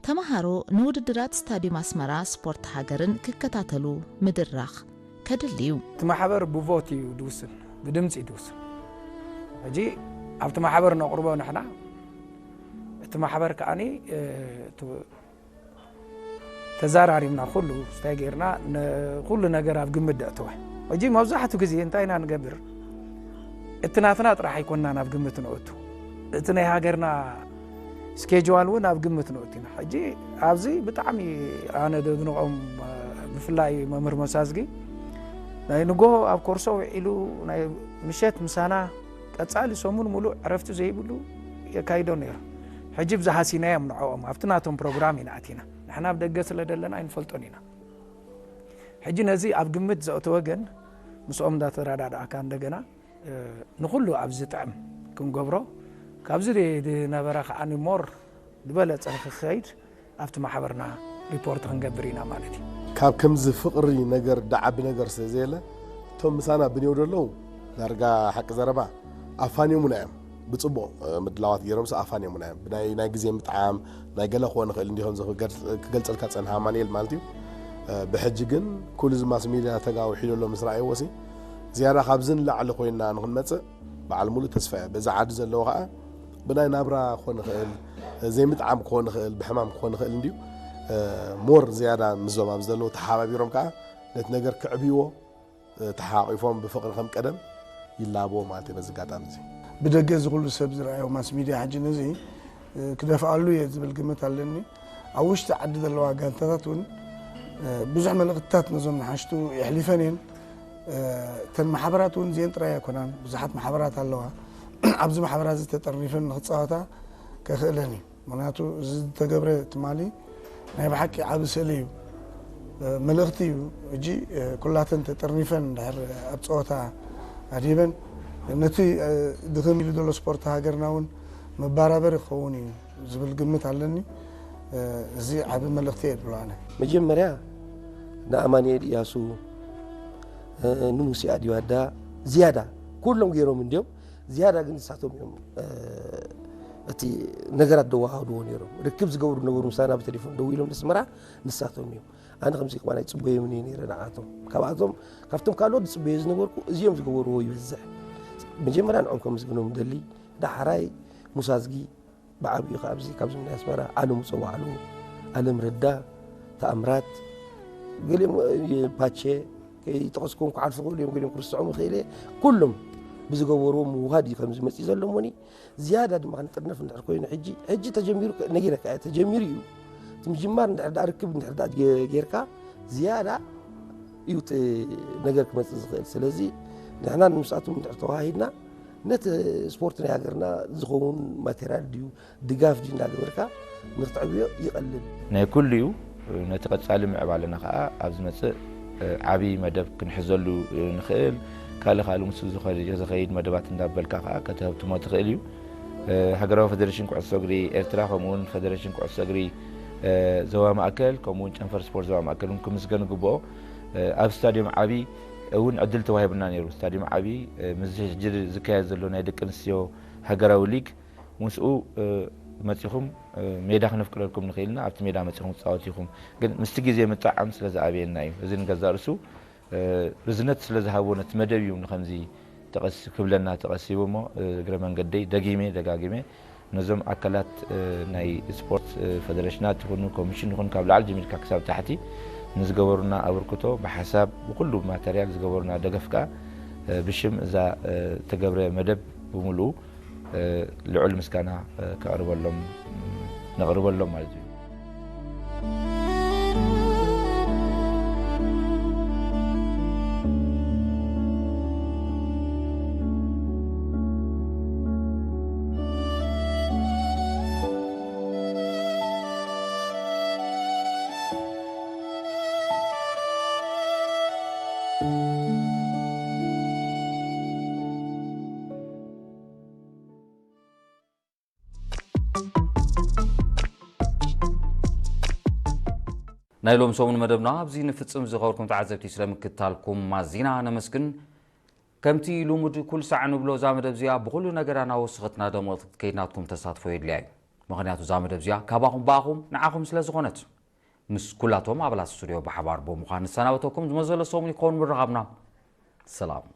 ተመሃሮ ንውድድራት ስታድዩም ኣስመራ ስፖርት ሃገርን ክከታተሉ ምድራኽ ከድሊ እዩ። እቲ ማሕበር ብቮት እዩ ድውስን፣ ብድምፂ እዩ ድውስን። ሕጂ ኣብቲ ማሕበር ነቕርቦ ንሕና፣ እቲ ማሕበር ከኣኒ፣ እ፣ እቲ ተዛራሪብና ኩሉ ስታይ ጌርና ን-፣ ኩሉ ነገር ኣብ ግምት ደእተወ። ሕጂ መብዛሕቱ ግዜ እንታይ ኢና ንገብር? እቲ ናትና ጥራሕ ኣይኮንና ናብ ግምት ነእቱ። እቲ ናይ ሃገርና ስኬጅዋል እውን ኣብ ግምት ነእቱ ኢና። ሕጂ ኣብዚ ብጣዕሚ ኣነ ደድንቖም፣ ብፍላይ መምህር መሳዝጊ ናይ ንጎሆ ኣብ ኮርሶ ውዒሉ ናይ ምሸት ምሳና ቀጻሊ ሰሙን ሙሉእ ዕረፍቲ ዘይብሉ የካይዶ ነይሩ። ሕጂ ብዚ ሃሲናዮም ንዕኦም ኣብቲ ናቶም ፕሮግራም ኢና ኣቲና። ንሕና ኣብ ደገ ስለ ደለና ኣይንፈልጦን ኢና። ሕጂ ነዚ ኣብ ግምት ዘእተወ ግን ምስኦም እንዳተረዳዳእካ እንደገና፣ እ፣ ንኹሉ ኣብ ዝጥዕም ክንገብሮ ካብዚ ድ-፣ ድነበረ ከዓኒ ሞር ዝበለጸ ንክኸይድ ኣብቲ ማሕበርና ሪፖርት ክንገብር ኢና ማለት እዩ። ካብ ከምዚ ፍቕሪ ነገር ደዓቢ ነገር ስለ ዘየለ እቶም ምሳና ብንየው ደለዉ ዳርጋ ሓቂ ዘረባ ኣፋንዮሙና እዮም። ብጽቡቕ፣ እ፣ ምድላዋት ገይሮምስ ኣፋንዮሙና እዮም። ብናይ፣ ናይ ግዜ ምጥዓም፣ ናይ ገለ ክኾን ይኽእል እንዲኹም ዝኽገል-፣ ክገልጸልካ ጸንሃ ኣማኑኤል ማለት እዩ። ብሕጂ ግን ኩሉ እዚ ማስ ሚድያ ተጋዊሑ ዘሎ ምስ ረኣይዎ ሲ ዝያዳ ካብዚ ንላዕሊ ኮይንና ንክንመፅእ በዓል ሙሉእ ተስፋ እየ። በዛ ዓዲ ዘለዎ ከዓ ብናይ ናብራ ክኾን ይኽእል፣ ዘይምጥዓም ክኾን ይኽእል፣ ብሕማም ክኾን ይኽእል እንድዩ። ሞር ዝያዳ ምስዞም ኣብዚ ዘለዉ ተሓባቢሮም ከዓ ነቲ ነገር ክዕብይዎ ተሓቋቒፎም ብፍቕሪ ከም ቀደም ይላቦ ማለት እዩ። በዚ ኣጋጣሚ እዚ ብደገ እዚ ኩሉ ሰብ ዝረኣዮ ማስ ሚድያ ሕጂ ነዚ ክደፍኣሉ እየ ዝብል ግምት ኣለኒ። ኣብ ውሽጢ ዓዲ ዘለዋ ጋንታታት እውን ብዙሕ መልእኽትታት ነዞም ንሓሽቱ የሕሊፈን እየን። እተን ማሕበራት እውን እዚአን ጥራይ ኣይኮናን፣ ብዙሓት ማሕበራት ኣለዋ። ኣብዚ ማሕበራት እዚ ተጠርኒፈን ንክፃወታ ከኽእለን እዩ። ምክንያቱ እዚ ዝተገብረ ትማሊ ናይ ብሓቂ ዓቢ ስእሊ እዩ፣ መልእኽቲ እዩ። ሕጂ ኩላተን ተጠርኒፈን እንድሕር ኣብ ፀወታ ኣድሂበን ነቲ ድኽም ኢሉ ዘሎ ስፖርት ሃገርና እውን መባራበሪ ክኸውን እዩ ዝብል ግምት ኣለኒ። እዚ ዓቢ መልእኽቲ እየ ዝብሎ ኣነ። መጀመርያ ንኣማኑኤል እያሱ፣ ንሙሴ ኣዲዋዳ ዝያዳ ኩሎም ገይሮም እንድዮም። ዝያዳ ግን ንሳቶም እዮም እቲ ነገራት ደወሃድዎ ነይሮም። ርክብ ዝገብሩ ነበሩ ምሳና ብቴሌፎን ደው ኢሎም ኣስመራ ንሳቶም እዮም። ኣነ ከምዚ ከማን ኣይፅበዮምን እየ ነይረ ንዓቶም። ካብኣቶም ካብቶም ካልኦት ዝፅበዮ ዝነበርኩ እዚኦም ዝገበርዎ ይበዝሕ። መጀመርያ ንዖም ከምስግኖም ደሊ፣ ዳሕራይ ሙሳዝጊ ብዓብዩ ካብዚ ካብዞም ናይ ኣስመራ ዓለም ውፀ ባዕሉ፣ ኣለም ረዳ፣ ተኣምራት፣ ገሊኦም እ፣ ፓቼ ከይጠቐስኩም ክሓልፉ ክእሉ እዮም፣ ገሊኦም ክርስዖም ይኽእል እየ። ኩሎም ብዝገበርዎ ምውሃድ እዩ ከምዚ መፂእ ዘሎ እሞኒ ዝያዳ ድማ ክንጥርነፍ እንድሕር ኮይኑ ሕጂ ሕጂ ተጀሚሩ ከ- ነጊረካ እየ ተጀሚሩ እዩ። እቲ ምጅማር እንድሕር ዳ ርክብ እንድሕር ዳ ገ- ጌርካ ዝያዳ እዩ እቲ ነገር ክመፅእ ዝኽእል። ስለዚ ንሕና ንምስኣቶም እንድሕር ተዋሂድና ነቲ ስፖርት ናይ ሃገርና ዝኸውን ማቴሪያል ድዩ ድጋፍ ድዩ እናገበርካ ንክትዕብዮ ይቐልል። ናይ ኩሉ እዩ። ነቲ ቀጻሊ ምዕባለና ከኣ ኣብ ዝመጽእ ዓቢ መደብ ክንሕዘሉ ንኽእል። ካልእ ካልእ ምስ ዝኸ- ዝኸይድ መደባት እንዳበልካ ከኣ ከተህብትሞ ትኽእል እዩ። ሃገራዊ ፈደረሽን ኩዕሶ እግሪ ኤርትራ ከምኡ እውን ፈደረሽን ኩዕሶ እግሪ ዞባ ማእከል ከምኡ እውን ጨንፈር ስፖርት ዞባ ማእከል እውን ክምስገን ይግብኦ። ኣብ ስታድዮም ዓቢ እውን ዕድል ተዋሂቡና ነይሩ። ስታድዮም ዓቢ ምስዚ ሕጂ ዝካየድ ዘሎ ናይ ደቂ ኣንስትዮ ሃገራዊ ሊግ ምስኡ መጺኹም ሜዳ ክነፍቅደልኩም ንኽእል ኢና፣ ኣብቲ ሜዳ መጺኹም ትጻወቱ ኢኹም። ግን ምስቲ ግዜ ምጥዓም ስለ ዝኣበየና እዩ። እዚ ንገዛእ ርእሱ ርዝነት ስለ ዝሃቦ ነቲ መደብ እዩ ንኸምዚ ተቐስ- ክብለና ተቐሲቡ እሞ እግረ መንገደይ ደጊመ ደጋጊመ ነዞም ኣካላት ናይ ስፖርት ፈደረሽናት ይኹኑ ኮሚሽን ይኹን ካብ ላዕሊ ጀሚርካ ክሳብ ታሕቲ ንዝገበሩና ኣበርክቶ ብሓሳብ ብኩሉ ማተርያል ዝገበሩና ደገፍ ከኣ ብሽም እዛ ተገብረ መደብ ብምሉኡ ልዑል ምስጋና ከቕርበሎም ነቕርበሎም ማለት እዩ። ናይ ሎም ሰሙን መደብና ኣብዚ ንፍጽም። ዝኸበርኩም ተዓዘብቲ ስለ ምክትታልኩም ማዚና ነመስግን። ከምቲ ልሙድ ኩሉ ሳዕ ንብሎ እዛ መደብ እዚኣ ብኹሉ ነገራ እናወሰኸት እናደመቐት ክትከይድ ናትኩም ተሳትፎ የድልያ እዩ። ምኽንያቱ እዛ መደብ እዚኣ ካባኹም ብኣኹም ንዓኹም ስለ ዝኾነት። ምስ ኩላቶም ኣባላት ስቱድዮ ብሓባር ብምዃን ንሰናበተኩም። ዝመዘለ ሰሙን ይኸውን ምርኻብና። ሰላም።